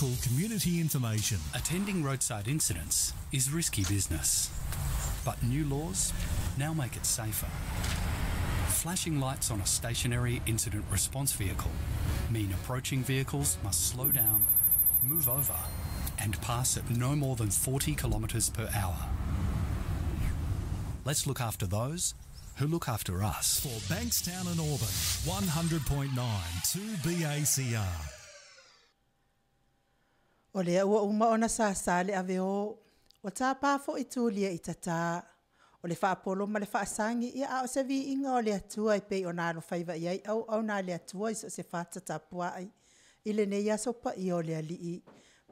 Local community information. Attending roadside incidents is risky business, but new laws now make it safer. Flashing lights on a stationary incident response vehicle mean approaching vehicles must slow down, move over, and pass at no more than 40 kilometres per hour. Let's look after those who look after us. For Bankstown and Auburn, 100.9 2BACR. O lea ua uma ona sāsā le ave o, ua tāpā foi tū lia i tatā. O le faapolo ma le faasagi, ia a o se viiga o le Atua e pei ona alofaiva i ai auauna a le Atua i so o se fata tapuai i lenei aso paia o le Alii.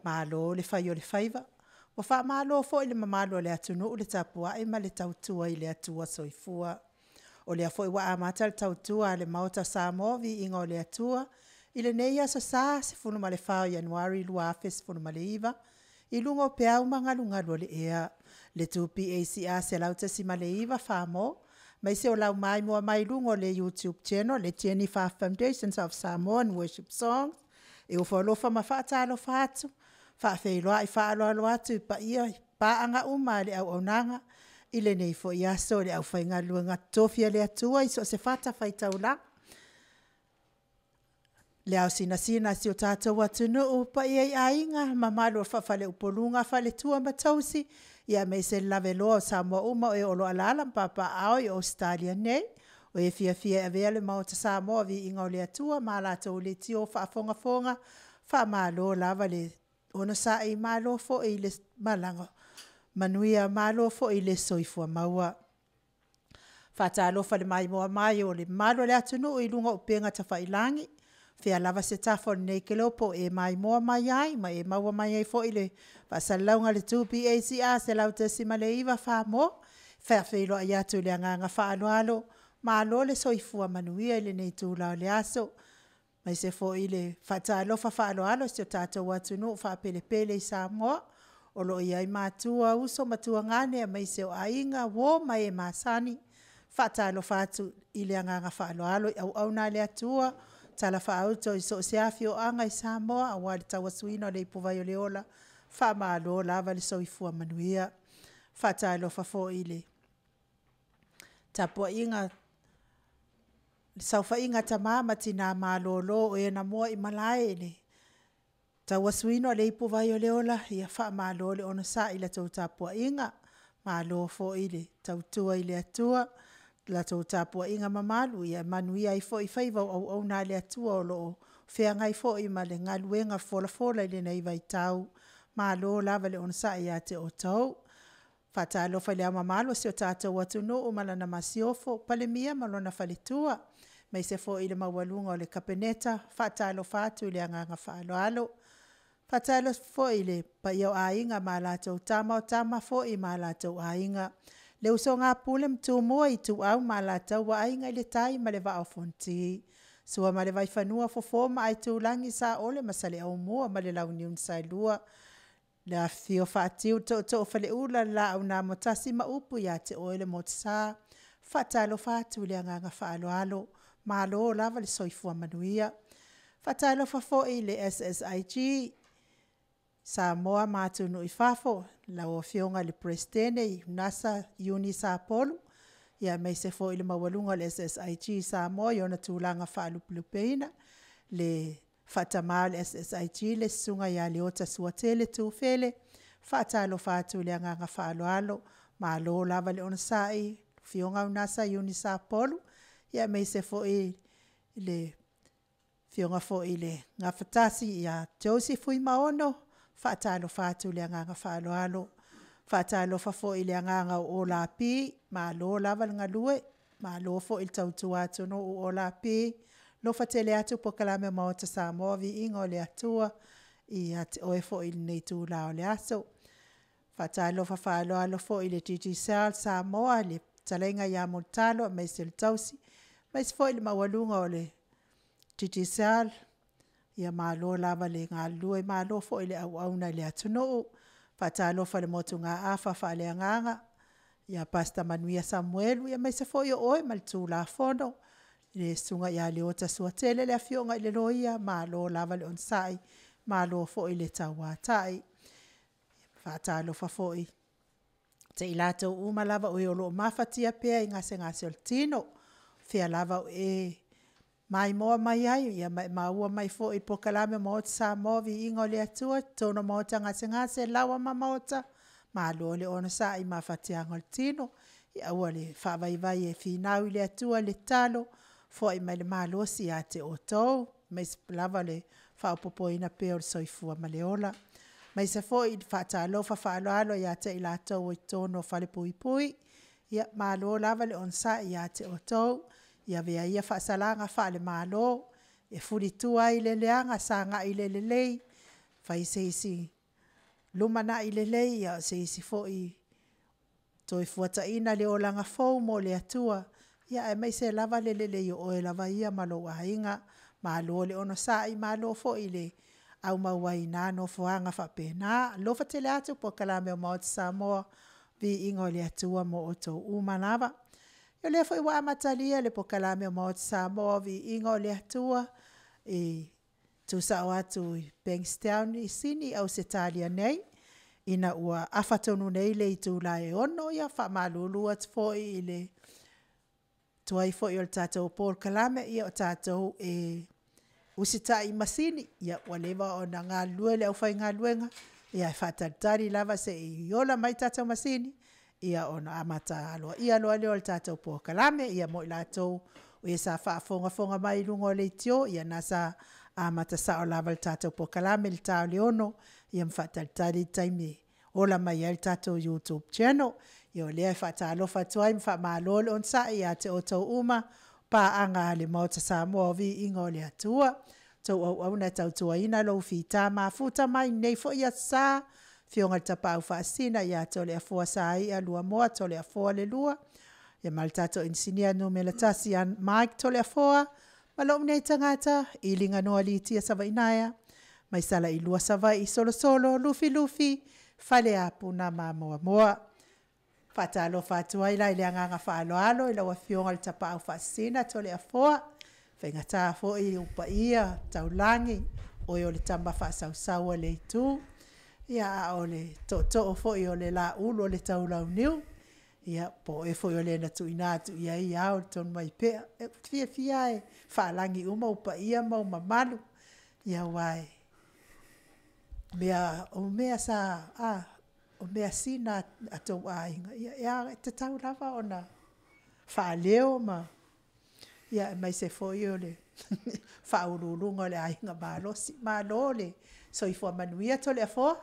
Malo le fai o le faiva. Ua faamalo foi i le mamalu o le atunuu le tapuai ma le tautua i le Atua Soifua. O lea foi ua amata le tautua a le Maota o Samoa, viiga o le Atua i lenei Aso Sa 14 o Ianuari 2019 i luga o peau ma galugalu o le ea. Le 2PACR 100.9 Samoa, aemaise o lau maimoa mai luga o le YouTube Channel, le Tenifafa Foundation of Samoa Worship Songs. E ofo alofa ma faatalofa atu, faafeiloai faaaloalo atu i paia i paaga uma a le auaunaga i lenei foi aso i le aufaigaluega totofi a le Atua i so o se fatafaitaulaga, le ao sinasina o si o tatou atunuu, paia i aiga, mamalu o faleupoluga, faletua ma tausi, aemaise le lavaloa o Samoa uma o e o lo o alaala ma papaaao i Ausetalia nei. O e fiafia e avea le Maota Samoa Viiga o le Atua ma latou leitio faafogafoga, faamalo lava le onosai, malo foi le malaga manuia, malo foi le soifua maua. Faatalofa i le maimoa mai o le mamalu o le atunuu i luga o upega tafailagi, o fea lava se tafa o lenei kolopo o e maimoa mai ai ma e maua mai ai foi le faasalalauga a le 2PACR 100.9 Samoa. E faafeiloai atu i le agaga faaaloalo, malo le soifua manuia i lenei itula o le aso, aemaise foi le faatalofa faaaloalo i si o tatou atunuu faapelepele i Samoa o lo o i ai matua, uso ma tuagane aemaise o aiga, uo ma e masani. Faatalofa atu i le agaga faaaloalo i auauna a le Atua talafaauto i so o se afioaga i Samoa aua le tauasuina o le ipuvai o le ola, faamalo lava le soifua manuia. Faatalofa foi i le tapuaiga i le saofaiga a tama ma tina malolo o e na muaimalae i le tauasuina o le ipuvai o le ola, ia faamalo le onosai i la outou tapuaiga, malo foi le tautua i le Atua i la outou tapuaiga mamalu, e manuia ai foi faiva o auauna a le Atua o lo o feagai foi ma le galuega folafola i lenei vaitau. Malo lava le onosai ia te outou. Faatalofa i Le Ao Mamalu o si o tatou atunuu ma lana Masiofo, Palemia ma lona faletua, aemaise foi le maualuga o le Kapeneta. Faatalofa atu i le agaga faaaloalo. Faatalofa foi i le paia o Aiga ma latou Tama, o Tama foi ma latou Aiga, le usoga a Pule ma Tumua, Ituau ma Alataua, Aiga i le Tai ma le Vaa o Fonoti, Sua ma le Vaifanua, Fofo ma Aitulagi, Saole ma Saleaaumua ma le Launiu na Saelua, le afifio o Fatiu o Tootoo o Faleula, le Laau na Amotasi ma upu ia te oe le Motusa. Faatalofa atu i le agaga faaaloalo, malo lava le soifua manuia. Faatalofa foi i le SSIG Samoa ma atunuu i fafo, lau Afioga i le Peresetene Unasa Iuni Sapolu, aemaise foi le maualuga o le SSIG i Samoa i ona tulaga faalupelupeina, le faatama o le SSIG le Susuga ia Leota Suatele Tufele, faatalofa atu i le agaga faaaloalo, malo lava le onosai, Afioga Unasa Iuni Sapolu, aemaise foi le Afioga foi i le Gafatasi ia Joseph Fuimaono, faatalofa atu i le agaga faaaloalo. Faatalofa foi i le agaga o Olapi, malo lava le galue, malo foi le tautua atunuu Olapi. Alofa tele atu le polokalame a le Maota o Samoa, Viiga o le Atua ia te oe foi i lenei itula o le aso. Faatalofa faaaloalo foi i le Digicel Samoa le fetalaiga ia Mulitalo aemaise le tausi, aemaise foi le maualuga o le Digicel, ia malo lava le galulue, malo foi le auauna i le atunuu. Faatalofa i le motugaafa faaleagaga ia Pastor Manuia Samuelu, aemaise foi o oe ma le Tulafono, le Susuga ia Leota Suatele le Afioga i le Loia, malo lava le onosai, Malo foi le tauatai. Faatalofa foi te i latou uma lava o e o lo o mafatia pea i gasegase o le tino, fea lava o e maimoa mai ai ia ma e maua mai foi i Polokalame o Maota Samoa Viiga o le Atua i totonu o Maota Gasegase, laoa ma maota, malo le onosai i mafatiaga o le tino. Ia aua le faavaivai e finau i le Atua le tatalo, foi mai le malosi ia te outou, aemaise lava le faaopoopoina pea o le soifua ma le ola. Aemaise foi le faatalofa faaaloalo ia te i latou o i totonu o falepuipui, ia malo lava le onosai ia te outou. Ia avea ia faasalaga faale-Malo e fulitua ai le leaga, sagai i le lelei, fai se isi lumanai lelei a o se isi foi toefuataiga le olaga fou mo le Atua, aemaise lava le lelei o oe lava ia ma lou aiga. Malo le onosai, malo foi le aumau ai i na nofoaga faapena. Alofa tele atu le Polokalame a le Maota o Samoa, viiga o le Atua mo outou uma lava. Ia o lea foi ua amatalia le Polokalame a le Maota o Samoa, Viiga o le Atua e tuusao atu i Bankstown i Sini Ausetalia nei, ina ua afa tonu nei le itula e 6:00, ia faamalulu atu foi i le tuai foi o le tatou Polokalame, ia o tatou e usitai i masini, ua leva ona galulue le aufaigaluega e faatalitali lava se i ola mai tatou masini ona amata aloaia loa lea o le tatou Polokalame. Ia mo i latou sa faafogafoga mai i luga o leitio, ia lena sa amata sao lava i le tatou Polokalame i le ta o le 6:00 ia ma faatalitali le taimi e ola mai ai le tatou YouTube Channel. Ia o lea e faatalofa atu ai ma faamalo le onosai ia te outou uma paaga a le Maota Samoa o Viiga o le Atua. O le tou auauna e tautuaina lou fita mafuta mai i lenei foi Aso Sa, Afioga i le Tapaau Faasisina ia Toleafoa Saia Luamoa Toleafoa le II, ia ma le tatou Inisinia numera 1 ia Mike Toleafoa, ma lou nei tagata Iliganon Alitia Savaiinaea, mai Salailua Savaii Solosolo Lufilufi Faleapu na ma Moamoa. Faatalofa atu ai la i le agaga faaaloalo i lau Afioga i le Tapaau Faasisina Toleafoa, faigata foi ou paia taulagi, o oe o le tama faasausau a le Itu, ia a o le tootoo foi o le Laulu o le Taulauniu, ia po o oe foi o le na tuuina atu i ai ao le Tonumaipea. Ou te fiafia lava e faalagi uma ou paia ma ou mamalu, ia aua o mea sa, o measina a outou aiga, ia e tatau lava ona faaleo ma aemaise foi o le Faauluuluga o le Aiga Malosi. Malo le soifua manuia Toleafoa.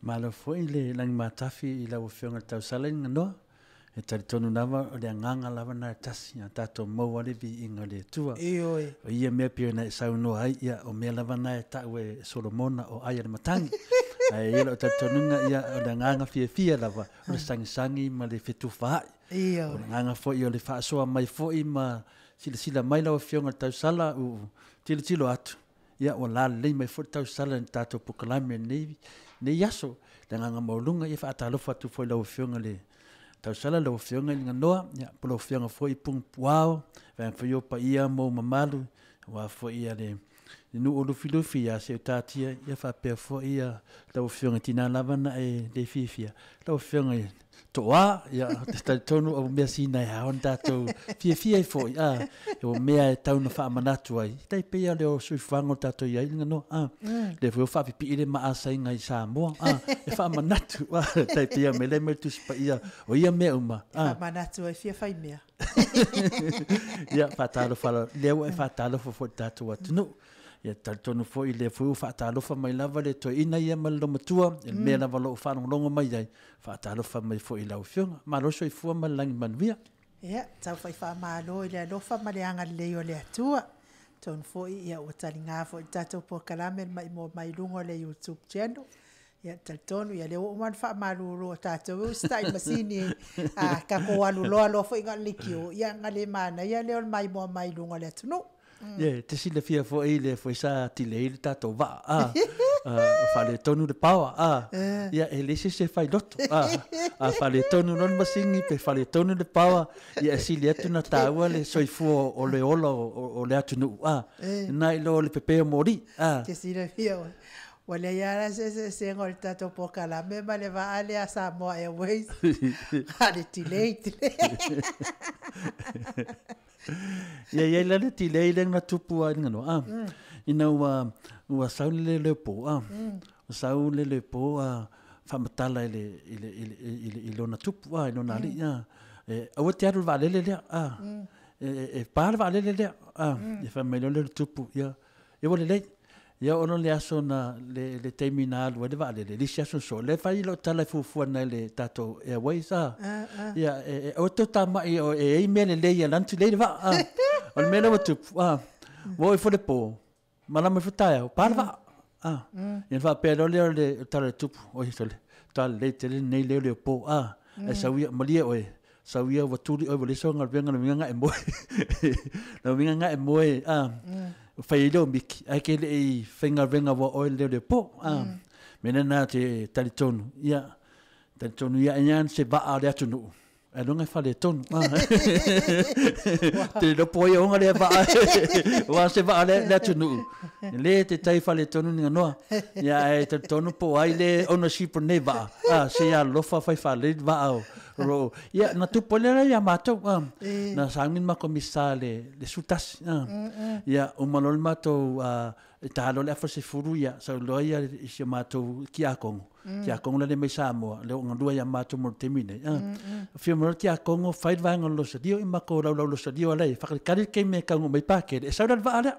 Malo foi le lagi matafi i lau Afioga i le tausala Iganoa. E talitonu lava o le agaga lava lena e tasi, ia tatou maua le viiga o le Atua. Ioe. O ia mea pei ona e saunoa ai, ia o mea lava na e tau e Solomona o ai a le matagi. Ae i ai lou talitonuga, ia o le agaga fiafia lava o le sagisagi ma le fetufaai. Ioe. O le agaga foi o le faasoa mai foi ma silasila mai lau Afioga i le tausala ua tilotilo atu, ia ua lalelei mai foi le tausala i le tatou polokalame i lenei aso. Le agaga maualuga, ia faatalofa atu foi i lau Afioga i le tausala, lau Afioga Iganoa, ia po o lau Afioga foi Pugapuao, vaeane foi ou paia ma ou mamalu, aua foi le nuu o Lufilufi ia Seutatia, ia faapea foi lau Afioga e tiga lava ona e le fiafia, lau Afioga i Toa, ia ou te talitonu o mea sina e ao ona tatou fiafia ai foi, a, o mea e tau ina faamanatu ai, e tai pei lava o le soifuaga o tatou i ai, Iganoa, a, lea foi ua faapipii le maa asaiga i Samoa, a, e faamanatu, a, e tai pei o le mea lea e aumai i le Tusi Paia, o ia mea uma, a. Faamanatu ai fia fai mea. Ia, faatalofa, lea ua e faatalofa foi i le tatou atunuu. Ia talitonu foi lea foi ua faatalofa mai lava le toeaina ia ma le loomatua, i le mea lava o lo o faalogologo mai ai, faatalofa mai foi i lau Afioga. Malo le soifua ma le lagi manuia. Ia, tau fai faamalo i le alofa ma le agalelei o le Atua. Atonu foi ia ua taliga foi i le tatou polokalame le maimoa mai luga o le YouTube channel. Ia talitonu ia lea ua uma ona faamalulu o tatou e usitai i le masini a tatou alu loa loa foi na o le leitio, ia ona le manaia lea o le maimoa mai luga o le atunuu. Ia, e te silafia foi lea foi sa delay le tatou vaa, a, Faaletonu le power, a. Ia, e leai se isi e failoto, a. A faaletonu loa le masini pe faaletonu le power, ia e sili atu ona taua le soifua o le ola o le atunuu, a. Nai lo le pepe o moli, a. Ke silafia oe, ua leai lava la se eseesega o le tatou polokalame ma le vaa lea a Samoa Airways, na o le delay, delay. Ia i ai la le delay lea na tupu ai le a. Ina ua sau le leoleo po a. Ua sau le leoleo po a faamatala i le i le i le i le lona tupu a i lona alii a. E aua e te alu i le vaalele lea a. E pa le vaalele lea a. Ia fai mai loa lea o le tupu ia Ia ua lelei. Ia ona o le aso na, le, le taimi na alu ai le vaalele, le isi aso soo, lea e fai lau tala e fuafua nai le tatou Airways, a. Ia, e, e, aua tou tamai o e ai mea lelei ia lanu tilei le vaa, a. O le mea lea ua tupu, a, ua oo ifo le po, malama ifo taeao, pa le vaa, a. Ia ona faapea loa lea o le tala a le tupu, oi sole, matua lelei tele lenei leoleo po, a. Ae sau ia, malie oe, sau ia ua tuli oe ua leai sau galuega lona uiga na e moe. Lona uiga na e moe a fai ai lou miki ae ke lei faigaluega ua oe le leoleo po. A mea lena te talitonu ia talitonu ia ia se vaa o le atunuu ae loga e faaletonu. Te le po ai ona lea vaa ua se vaa le le atunuu le te tai faaletonu ni noa. Ia ae talitonu po ai le ownership o nei vaa. A se ia alofa fai faalelei le vaa o o loo ia na tupu ai lea ia matou a na sauni le matou misa le le 11 a ia uma loa le matou a e ta loa le afa 10 ia sau loa ia i si o matou tiakono tiakono la lea mai Samoa lea ua galue ia matou mo le taimi nei a afio mai loa le tiakono fai le vaega o le losalio i matou laulau losalio ala e faakalikali le taimi e taunuu mai Pakele e sau la le vaa lea.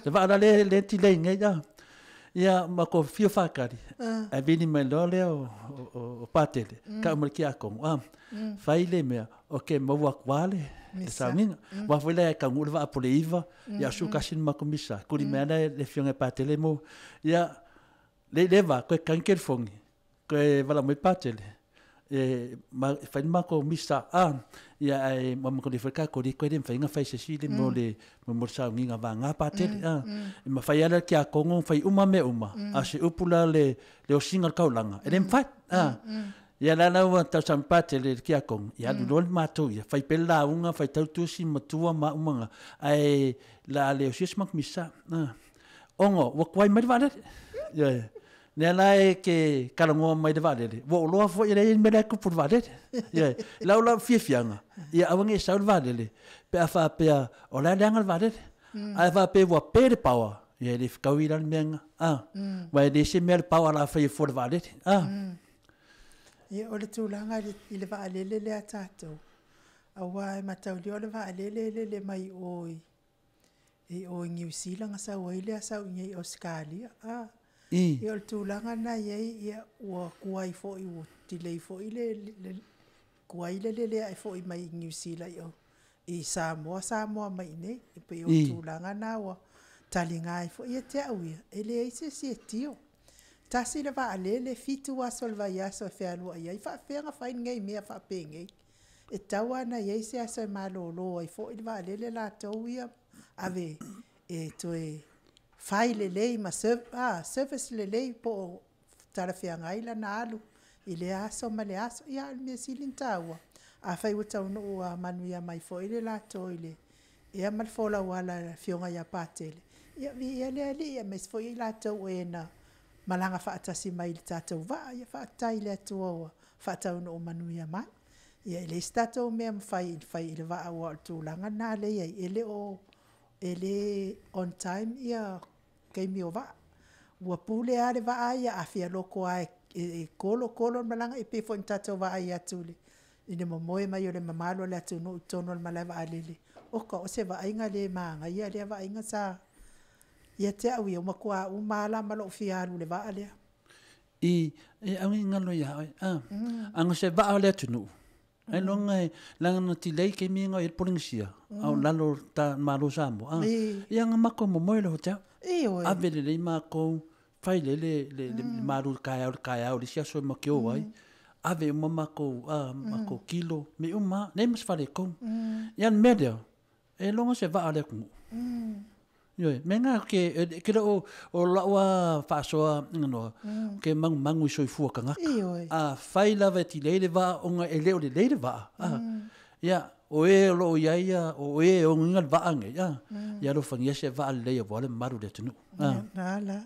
Le vaa la lea lea tilei nei a. Ia ma ko fio whakari. Ae vili mai loa lea o Patele, ka uma le tiakono, a. Fai le mea, o ke maua atu a le sauniga. Aua foi la e taunuu le vaa po le 9, ia o sukasi le matou misa, kuli mai ana le afioga e Patele mo, ia, le le va, koe kani telefoni, Koe vala mai Patele, e ma, e fai le matou misa a, ia ae ma ma foi ka kori koe le mafai ona fai se isi le mo le mo le sauniga vagā Patele a. E mafai lava le tiakono ona fai uma mea uma, a o se upu la le le osiga o le taulaga, e le mafai a. Ia la la ua tausaga mai Patele i le tiakono, ia alu loa le matou ia, fai pea le lauga, faitau tusi matua ma uma na, ae la a le osia se matou misa a. Ona ua tuai mai le vaalele. Ioe. Lea la e ke talanoa mai le vaalele, ua ou iloa foi e leai ni mea la e tupu i le vaalele. Ioe. I lau la fiafiaga, ia aua ne i sau le vaalele pe a faapea o la e leaga le vaalele. Ae faapea ua pe le power, ia e le fetaui la le mea lena. A, aua e leai se mea le power o le a faia fua i le vaalele. A. Ia, o le tulaga i le vaalele lea a tatou, aua e mataulia o le vaalele e lele mai o i I o i Niu Sila na sau ai lea sau i inei i Ausetalia a. Ia o le tulaga lena e i ai ia ua tuai foi ua delay foi le tuai le lele ae foi mai i Niu Sila i i Samoa, Samoa mai i inei. E pei o le tulaga lena ua taliga ai foi ia te au ia, e leai se isi e tio. Tasi le vaalele, 7 aso o le vaiaso e fealuai ai, faapefea ona fai lenei mea faapenei. E tatau lava ona i ai se aso e malolo ai foi le vaalele latou ia ave e toe fai lelei ma service lelei po o talafeagai lana alu i lea aso ma lea aso. Ia, a o le mea sili ona taua, afai ua taunuu manuia mai foi le latou i le ea ma le folau ala a le Afioga ia Patele, ia viia le Alii aemaise foi i latou o e na malaga faatasi mai i le tatou vaa. Ia faafetai i le Atua ua faataunuu manuia mai. Ia e leai se tatou mea e mafai ona fai i le vaa aua o le tulaga lena lea e i ai, e le o, e le on time ia taimi o vaa. Ua pule lava le vaa ia, a fia loto lava e kolo, kolo le malaga, e pei foi ona tatou vaai atu i le momoe mai o le mamalu o le atunuu i totonu o le malae vaalele. Oka, o se vaaiga le manaia lea vaaiga sa ia te au ia, ua matua uma lava la ma lou fia alu i le vaa lea. I, e awe i galo ia oe, a, a no se vaa o le atunuu, ai loga e, leaga na tilei taimi na o i ai le Polenisia, a o lalo o le Malo o Samoa, a, ia na matou momoe i le hotel, ave lelei matou, fai lelei le, le, le malu i le taeao i le taeao i le isi aso e matou te o ai, ave uma matou, a, matou kilo, mea uma lava, leai ma se faaletonu. Ia o le mea lea, e loga se vaa o le atunuu. Ioe, mea na ke le o lau a faasoa nganoa, ke magumagu i soifua tagata. Ioe. Afai lava e tilei le vaa ona e le o lelei le vaa, ia, o e o lo o i ai ia, o e e ogiga le vaa nei, ia alofagia se vaa lelei aua le mamalu o le atunuu. Na la.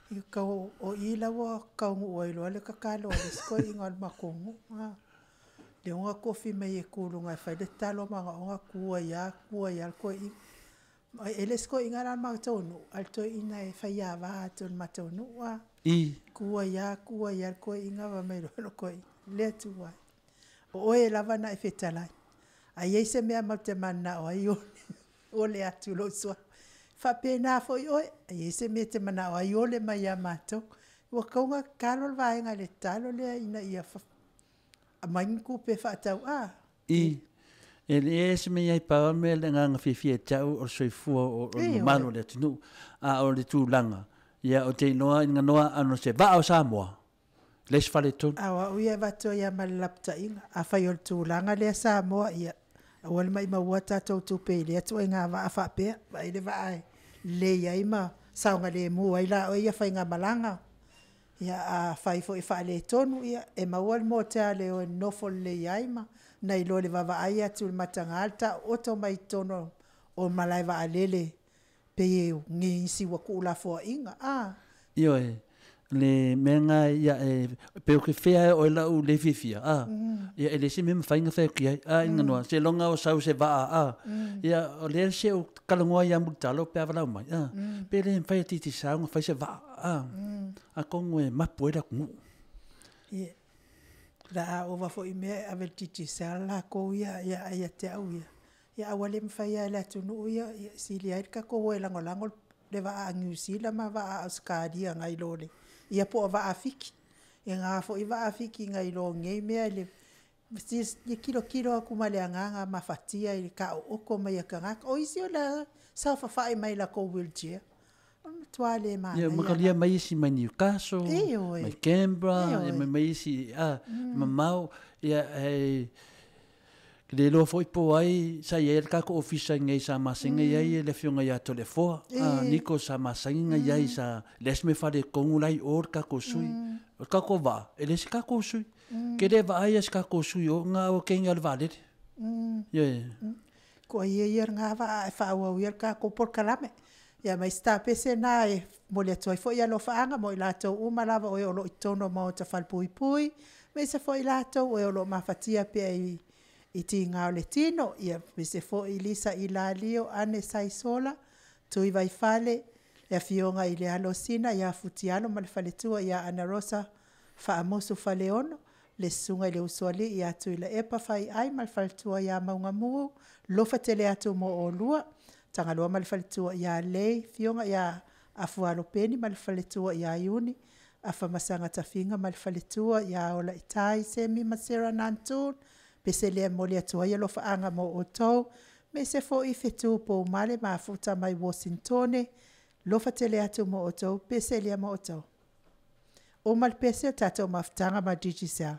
I kau o i la ua kaunuu ai loa le tatalo a le isi toeaina o le matou nuu. Lea ua tofi mai e tu i luga e fai le tatalo ma manaoga, tu ai lava, tu ai lava le toeaina. E le isi toeaina la o le matou nuu, a o le toeaina e faiava atu o le matou nuu. Tu ai lava, tu ai lava le toeaina, fai mai loa le toeaina, le Atua e, o oe lava na e fetalai, a i ai se mea matou te mananao ai, ole atu i lou suafa. E faapena foi oe, a i ai se mea e te manao ai, ole mai ia matou. Ua tatau ona tatalo le vaega i le tatalo lea ina ia aumai ni tupe faatau a. I, e leai se mea i ai, pau lava le mea le agaga fiafia ia te au o le soifua o le mamalu o le atunuu. A o le tulaga, ia ou te iloa i ganoa a o se vaa o Samoa, e leai se faaletonu. A o au ia e avatu ai lava ma le lapataiga, afai o le tulaga lea Samoa, ia aua le maumauina tatou tupe i lea ituaiga vaa faapea. Vaai le vaa e lelei ai ma saogalemu ai la oe ia faigamalaga. Ia afai foi e faaletonu, ia e maua le motel e o e nonofo lelei ai ma nai lo le vaavaai atu i le mataga le taooto mai totonu o malae vaalele pei e nisi ua tuulafoaiina. Ioe, le mea lena ia e pei ou te fea oe i lou le fiafia, ia e leai se mea e mafai ona fai atu i ai. A ina seiloga o sau se vaa, a, ia o lea se i ou talanoa ia Mulitalo pe a valaau mai, a, pe le mafai e le Digicel ona fai se vaa, a, atonu e mapu ai le atunuu. Ia, o le a ova foi i mea e ave i le Digicel latou ia, ae ia te au ia, ia a ua le mafai lava e le atunuu ia, e sili ai le tatou o e lagolago le vaa a Niu Sila ma vaa a Ausetalia nai lo le, ia po o vaa a Fiti. Ia na foi vaa a Fiti nai lo nei mea i le tilotilo atu ma le agaga mafatia i le taoto mai o tagata. O isi o le saofafai mai i latou wheelchair, o le matua le Ia, manaia makalia lava. mai isi mai Newcastle, mai Ioe, Canberra, ia ioe. mai mai isi mamao, ia e le iloa foi po o ai sa i ai le tatou ofisa i inei sa masani ona i ai le afioga ia Toleafoa, Niko sa masani ona i ai sa leai se mea faaletonu la e i o le tatou sui. O le tatou vaa, e leai se tatou sui. Ke le vaaia se tatou sui i o, na o kegi lava o le vaalele. Ioe. Toa ia ia lena vaa ae faaauau ia le tatou polokalame. Ia ma isi tapese na e momoli atu ai foi alofaaga mo i latou uma lava o e o lo o i totonu o maota falepuipui, aemaise foi i latou o e o lo o mafatia pea i tiga o le tino, ia aemaise foi Lisa Ilalio, Ane Saisola, Tuivaifale, le afioga i le alo o Sina ia Futialo ma le faletua ia Ana Rosa Faamusu Faleono, le susuga i le Usoalii ia Tuilaepa Faiai ma le faletua ia Maugamu, lofa tele atu mo oulua, Tagaloa ma le faletua ia Lei, afioga ia Afualo Peni ma le faletua ia Iuni, Afamasaga Tafiga ma le faletua ia Olaitai Semi ma Sera Nantu, pese lea e momoli atu ai alofaaga mo outou, aemaise foi Fetu Poumale Mafuta mai Uasinitone, lofa tele atu mo outou, pese lea ma outou. Uma le pese o tatou mafutaga ma Digicel.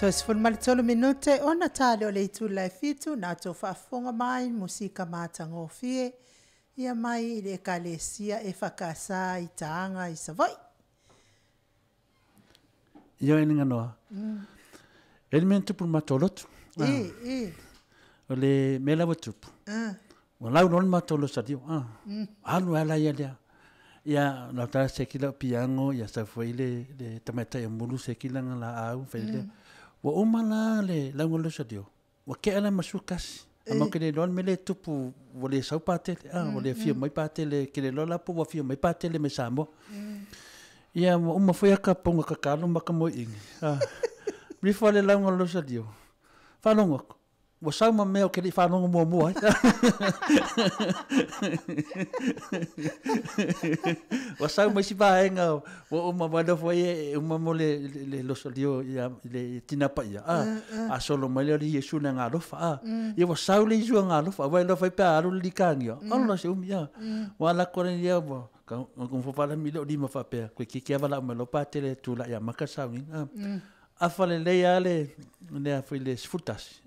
33 minute ona tale o le itula e 7 na tō faafofoga mai musika matagofie ia mai i le ekalesia e whakasa i tānga i Savaii. Ia e nganoa. E le mea tupu matou lotu. E. O le mea lava tupu. Ua lau loa le matou losario. Alu ala ia lea. Ia lau tala se kila o piango, ia sau foi le tamaitai o mulu se kila nga la au, fai lea. Ua uma la le lauga losario. Ua kea la masu kasi. A mau ke le loa le mele tupu, ua le sau pātele. Ua le fia mai pātele, ke le loa la po ua fia mai pātele me Samoa. Ia ua uma foi aka ponga kakalo maka moi ingi. Rifo le lauga losario. Whalongo aku. Ua sau ma mea o ke li whalongo mua mua ai. Ua sau mai si vaenga, ua uma walo foi e uma mo le losario ia le tina pa ia. A solo mai le Iesu na ngā lofa. Ia ua sau le Iesu ngā lofa. Ua lofa i pā alu le likangi. Alo se umi ia. Ua la kore ia ua. Ka ngā fofala mi leo lima whapea. Koe kiki awa la uma lopa tele tūla ia maka sau ni. A whale lei ale nea foi le sfutasi.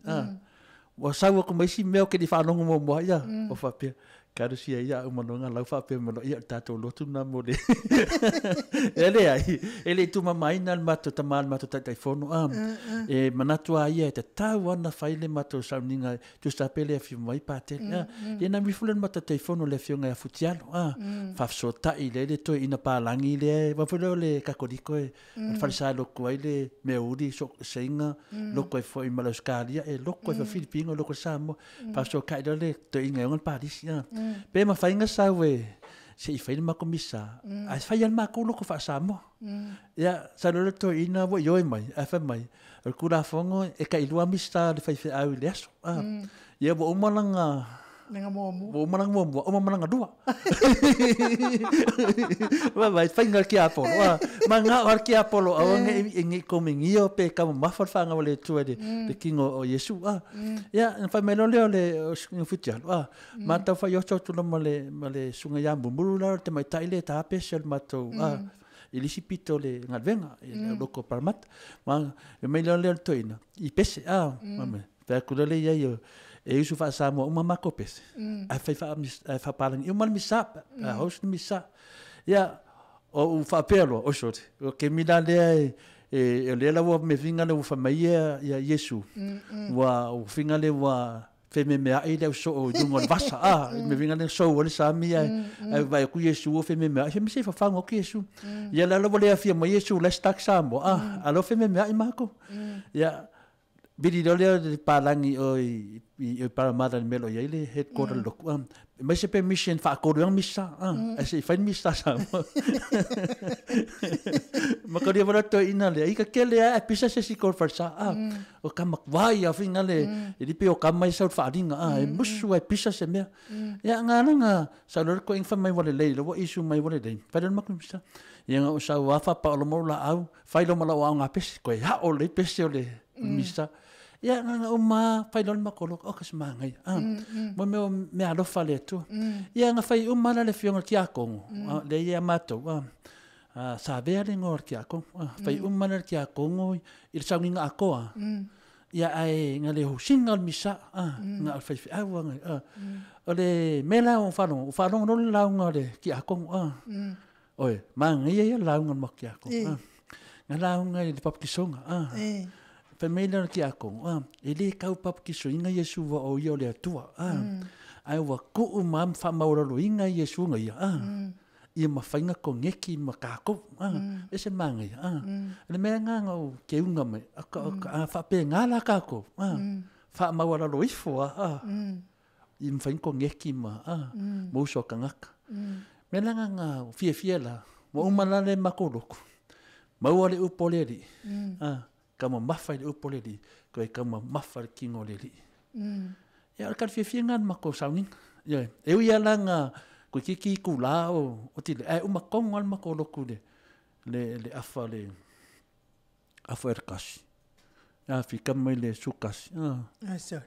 Ua sau aku mai si mea o ke di whanongo mua mua ia. O whapea. Karu sia ia umanonga lau whapea malo ia tātou lotu nā mo le. E le ai. E le tuma mai nā le mato tamā le mato taitai fono. E manatua ia e te tau ana whai le mato sauninga tusta pele a whiu mai pātele. Ia nā mifule le mato tai fono le whiunga ia futialo. Whafsotai le le toi ina pālangi le. Wafule o le kakoriko e. Wharisai loko ai le mea uri so seinga. Loko e fo i Malauskalia e loko e fa Filipino loko Samoa. Whafsokai le le toi inga yongan Paris. Pe ma whainga sau e se i whaina mako misa. Ai whai an mako loko wha Samoa. Ia, sa lolo toi ina wo ioi mai, ai whai mai. O le kura whango e ka ilua misa le whai whai au i le aso. Ia, wo umalanga Nanga muamua. Wo umalanga muamua, umalanga lua. Wa vai whainga ki Apollo. Ma ngā oar ki Apollo, awa nge i nge komingio pe ka mawha whanga o le tua le kingo o Yesu. Ia, whai mai lo leo le o whitialo. Mātau whai oto tula ma le sunga ia mumuru la te mai tai le tāpe se le mātou. I lisi pito le ngalvenga, i le loko paramata. Ma mai leo leo le toina. I pese, mame. Pea kura le ia i e usu wha Samoa uma mako pese. Ai whai wha palangi. Uma le misa, a haus le misa. Ia, o u wha loa, o sote. O ke mila lea e lea ua me finga le ua whamai ia Yesu. Ua u finga le ua whememea i leo so o dunga o le vasa. Me finga le so o le sami ai vai ku Yesu o whememea. He mise whawhango ki Yesu. Ia la lawa lea fia ma Yesu le stak Samoa. Alo whememea i mako. Ia, Bidi leo leo le pālangi o i Paramata ni melo ia i le headquarter loku. Mai se pe mission whaakoru ang misa. Ai se i whai misa Samoa. Ma ka ria wala toi ina lea. Ika ke lea e pisa se si kor wharsa. O ka makwai a whinga le. E lipe o ka mai sau whaaringa. E musu e pisa se mea. Ia ngā ranga sa lore ko ingwha mai wale lei. Lawa isu mai wale lei. Whai leo maku misa. Ia ngā o sau awha pa o lo la au. Whai lo mala o au ngā pese. Koe ha o le pese o le misa. Ia ngā uma whai lona makolo o kasi maangai. Mo meo mea alofa le atua. Ia ngā whai uma la le whionga ki a kongo. Le ia mātou. Sa vea le ngoa ki a kongo. Whai uma la ki a kongo i le saunginga a koa. Ia ai ngā le husinga o le misa. Ngā whai whiaua ngai. O le mea o whalongo. O whalongo no le launga le ki a kongo. Oe, maangai ia launga mo ki a kongo. Ngā launga i le papakisonga. Whameila ki a kongo. E le kau papakiso inga Yesu wa o ia o le atua. Ai wa kuu maam whamauralo inga Yesu nga ia. Ia mawhainga ko ngeki ma kākou. E se maangai. Le mea ngā ngā o ke unga mai. A whape ngā la kākou. Whamauralo ifo. I mwhainga ko ngeki ma. Mauso kangaka. Mea ngā ngā fia fia la. Wa umalale makoloko. Maua le upoleri. Ka ma mawha i le upo le li, koe ka ma mawha le kingo le li. Ia, o le kare whiawhia ngā mako sauninga. Ia, e ui ala ngā, koe kiki ku la o tile, ai uma kongo al mako loku le awha le, awha e kasi. Ia, whika mai le sukasi. Ai, sorry.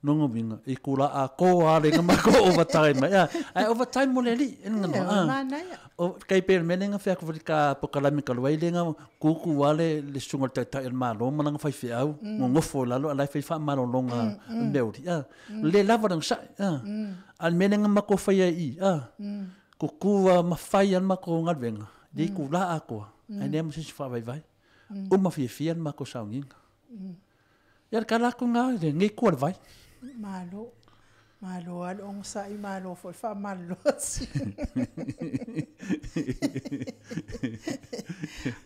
Lona uiga, i kula atoa lava le matou overtime ai, a, ae overtime mo le alii, e Ia, lona o le a. manaia. O tai pei o le mea lea na fai atu foi i le ta polokalame talu ai lea na tutu lava le susuga i le Taitai o le Malo ma lana faifeau, nonofo i lalo a o la e fai faamalologa a le meauli, a. Le lava le onosai, a. A o le mea lea na matou faia i i, a, tutu lava ma fai lava le matou galuega i le itula atoa, ae leai ma se isi o faavaivai. Uma fiafia le matou sauniga. Ia o le tala atu lena i lenei itu o le vai. Malo. Malo lava le onosai, malo foi le faamalolosi.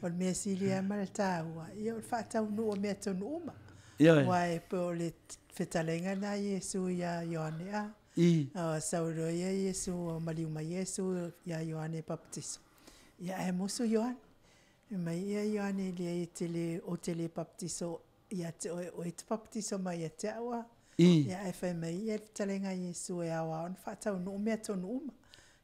O le mea sili lava ma le taua, ia o le faataunuu o mea tonu uma. Ioe. Aua e pei o le fetalaiga lena a Iesu ia Ioane a. I. Sau loa Iesu, maliu mai Iesu ia Ioane e papatiso, ia ae musu Ioane. Fai mai ia Ioane, leai e te le, ou te le papatiso ia te oe, o oe e te papatiso mai ia te au a. Ia ae fai mai ia le fetalaiga a Iesu e ao lava ona faataunuu mea tonu uma.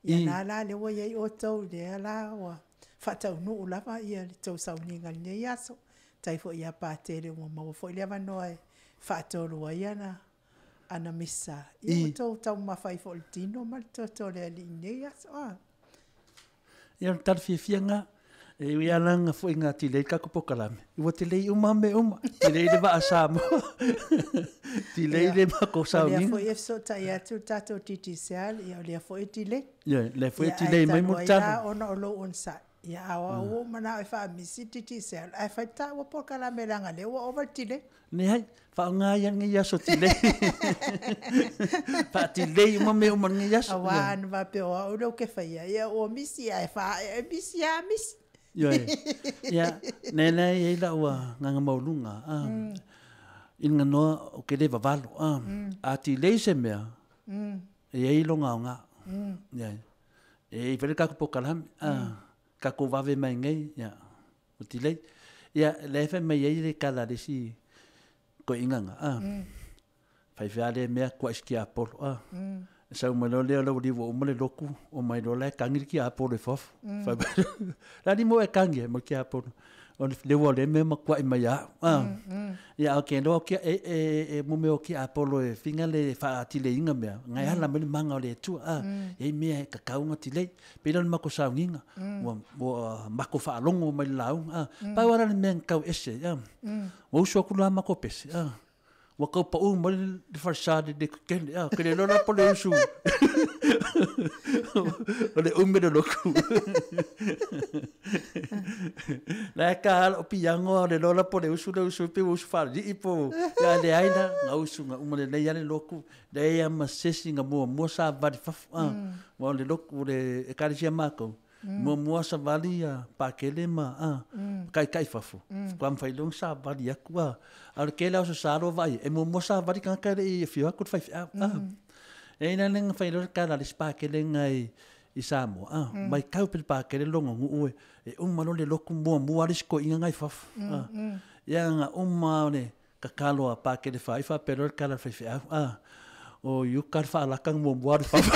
Ia na la lea ua i ai outou, lea la ua faataunuu lava ia le tou sauniga i lenei aso. Faafetai foi ia Patele ua maua foi le avanoa e faatolu ai ana misa. Ia ua outou taumamafa ai foi i le tino ma le toto o le Alii i lenei aso. Ia o le tala fiafia lena. E ui lava la ina foi ina delay le tatou polokalame, ua delay uma lava mea uma. Delay le vaa Samoa, delay le matou sauniga. O lea foi e fesootai atu le tatou Digicel, ia o lea foi e delay. Ioe, o lea foi e delay mai Mulitalo. Ae talu ai la ona o lou onosai, ia a o au ua ou manao e faamisi le Digicel, ae fai le taua polokalame leaga o lea ua ova le delay. Leai, faaaoga ia lenei aso delay. Faa-delay uma mea uma i lenei aso. Aua ana faapea o au lea ou te faia, ia ua misi ae faaee, misi lava misi. Ioe. Ia, lea la e i ai lau agaga maualuga, i le ganoa ou te le vavalo. A delay se mea, e i ai lona aoga. Ioe. E i ai foi le tatou polokalame, tatou vave mai nei, ia, ua delay. Ia, lea e fai mai ai le tala a le isi toeaina na, a, faifea lea mea tuai se tiapolo, a. Sau mai loa lea o le aualii ua uma le lotu, omai loa la e tagi le tiapolo i fafo. Fai mai, o le a le mea ua e tagi ai ma le tiapolo? O le leua o lea mea ma tuai mai ia au. Ia, ae ou te iloa e mo mea o tiapolo e finga le faatileiina mea, na e ala mai le mana o le Atua. A, e i ai mea e tatau ona tilei. Pei la o le matou sauniga, ua matou faalogo mai i le lauga. Pau lava la le mea na tau ese ai, ua usu atu la matou pese, ua tau pau mai le falesa i le tetele, ou te le iloa la po o le usu o le umi o le lotu. La e ta lava lau piano a o le iloa la po o le usu lea usu ai pei ua usu faalii po o, ae leai la, na usu na uma lelei lava le lotu, leai lava ma se isi na muamua savali i fafo, aua o le lotu, o le ekalesia a matou, muamua savali Pakele ma taitai i fafo, faatoa mafai loa ona savali atu. A o le tele lava o aso sa alu o vaai i ai, e muamua savali tagata e le i afio atu le faifeau. E i ai la lea na fai loa le tala a le isi Pakele lena i Samoa, matau pea le Pakele lona nuu e uma loa le lotu muamua lava le isi toeaina lena i fafo. Ia na uma lava o le tatalo a Pakele Fai faapea loa le tala a le faifeau, a, o Iuta le faalata na muamua alu i fafo.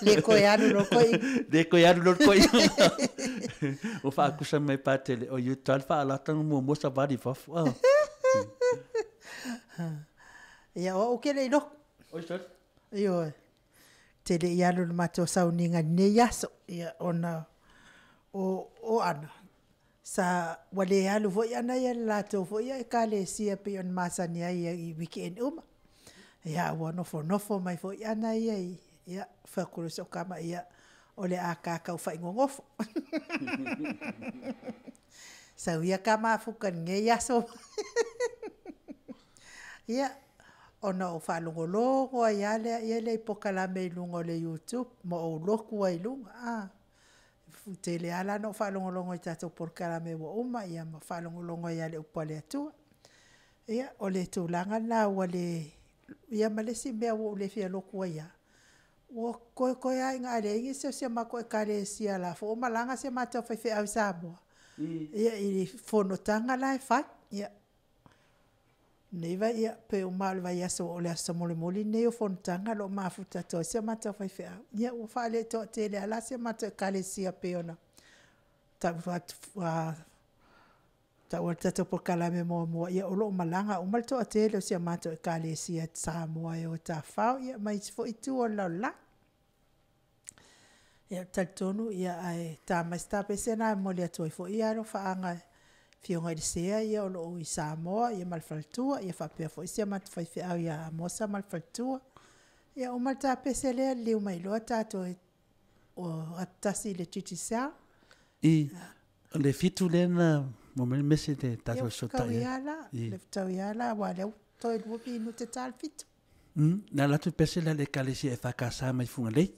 Le toe alu loa le toeaina. Le toe alu loa le toeaina. Ua faatusa mai e Patele, o Iuta le faalata na muamua savali i fafo. A. Ia, o au ou te le i lotu. Oi, sorry. Ioe. Te le i alu i le matou sauniga i lenei aso, ia, ona o, o Ana, Sa, ua le alu foi ana ia i le latou foi Ekalesia pei ona masani ai i weekend uma. Ia, ua nofonofo mai foi ana ia i, ia, fai atu loa i si au tama, ia, o le a ta tau nonofo. Sau ia ta mafuta i lenei aso. Ia, ona ou faalogologo ai lava lea i le polokalame i luga o le YouTube ma ou lotu ai i luga. Tele lava la ona ou faalogologo i tatou polokalame ua uma ia ma faalogologo ai lava i le upu a le Atua. Ia, o le tulaga lena ua le, ia ma le isi mea ua ou le fia lotu ai lava, ua toe toe lava ina a leai nisi o si a matou ekalesia o la foi ua malaga si a matou faifeau i Samoa, ia i fonotaga la e fai. Ia, nei vai, ia, pe uma lava o le vaiaso o le aso mulimuli lenei o fonotaga o lo o mafuta atu ai si a matou faifeau. Ia ua faaletoatele lava la si a matou ekalesia e pei ona Taua le tatou polokalame muamua, ia o loo malaga uma le toatele o si a matou Ekalesia Samoa e o e tafafao ia ma isi foi itu o le lalolagi. Ia talitonu ia ae ta mai se tapese lena e momoli atu ai foi ia alofaaga i afioga i le Sea ia o loo i Samoa ia ma le faletua, ia faapea foi si a matou faifeau ia Amosa ma le faletua. Ia uma le ta pese lea liliu mai loa tatou o ato tasi i le Digicel. I o le 7 lea na mo mai le mese le tatou fesootai ai. Le fetaui lava la, aua o lea ua toe 2 minute ta le 7. Na alu atu le pese lea a le Ekalesia EFKS mai Fugalei.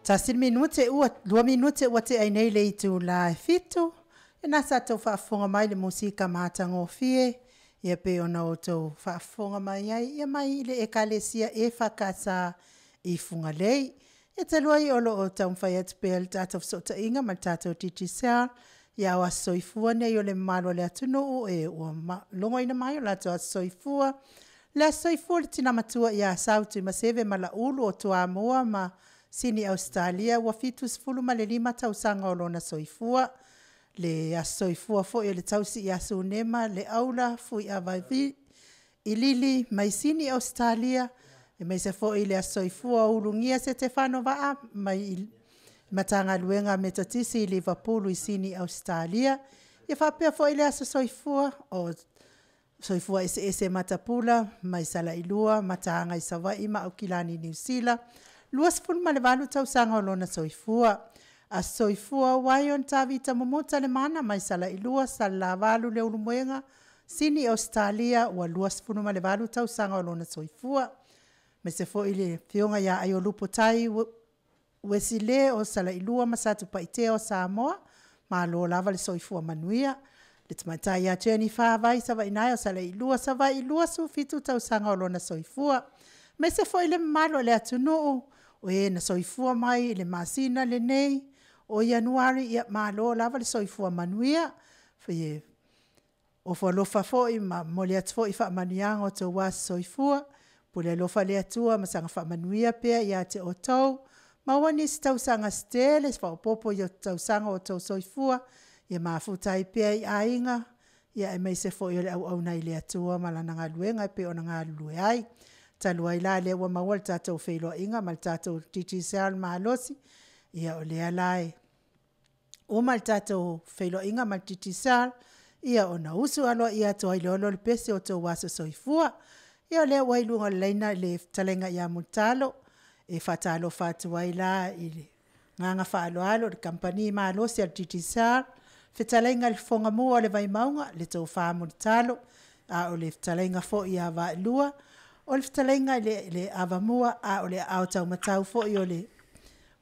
Tasi le minute ua, 2 minute ua tea ai nei le itula e 7. E na sa tou faafofoga mai le musika matagofie, ia pei ona outou faafofoga mai ai, ia mai i le Ekalesia EFKS i Fugalei. E talu ai o loo taumafai atu pea le tatou fesootaiga ma le tatou Digicel, ia o aso soifua nei o le mamalu o le atunuu e ua logoina mai o latou aso soifua. Le aso soifua o le tina matua ia Sautuimaseve ma Laulu o Tuamoa ma Sini Ausetalia ua 75 tausaga o lona soifua. Le aso soifua foi o le tausi ia Sunema le Aula Fuiavavi Ilili mai Sini Ausetalia, e maise fo'i le aso soifua o Ulugia Setefano Vaa mai Matagaluega Metotisi i Livapulu i Sini Ausetalia. Ia faapea fo'i le aso soifua o Soifua Eseese Matapula mai Salailua Mataaga i Savaii ma Aukilani Niu Sila, 28 tausaga o lona soifua. Aso soifua o Ion Tavita Momota Lemana mai Salailua Salelavalu Leulumoega Sini Ausetalia, ua 28 tausaga o lona soifua. Aemaise foi le Afioga ia Aiolupo Tai Uesile o Salailua ma Satupaitea o Samoa, malo lava le soifua manuia. Le Tamaitai ia Jenifer Vai Savaiinaea o Salailua Savaii, 27 tausaga o lona soifua. Aemaise foi le mamalu o le atunuu o e na soifua mai i le masina lenei o Ianuari, ia malo lava le soifua manuia. E ofo alofa foi ma momoli atu foi faamanuiaga o outou aso soifua. Pule alofa le Atua ma saga faamanuia pea ia te outou, maua nisi tausaga se tele faaopoopo i tausaga o outou soifua, ia mafuta ai pea i aiga, aemaise foi o le auauna i le Atua ma Lana galuega e pei ona galulue ai. Talu ai la o lea ua maua le tatou feiloaiga ma le tatou Digicel malosi, ia o lea la e uma le tatou feiloaiga ma le Digicel, ia ona usu aloaia atu ai loa lea o le pese o outou aso soifua. Ia o lea ua i luga o le laina le fetalaiga ia Mulitalo, e faatalofa atu ai la i le agaga faaaloalo i le kamupani malosi a le Digicel, fetalaiga i le Fofoga o le Vaimauga, le Tofa Mulitalo, a o le fetalaiga foi ia Vaalua, o le fetalaiga i le Avamua, a o le aao taumatau foi o le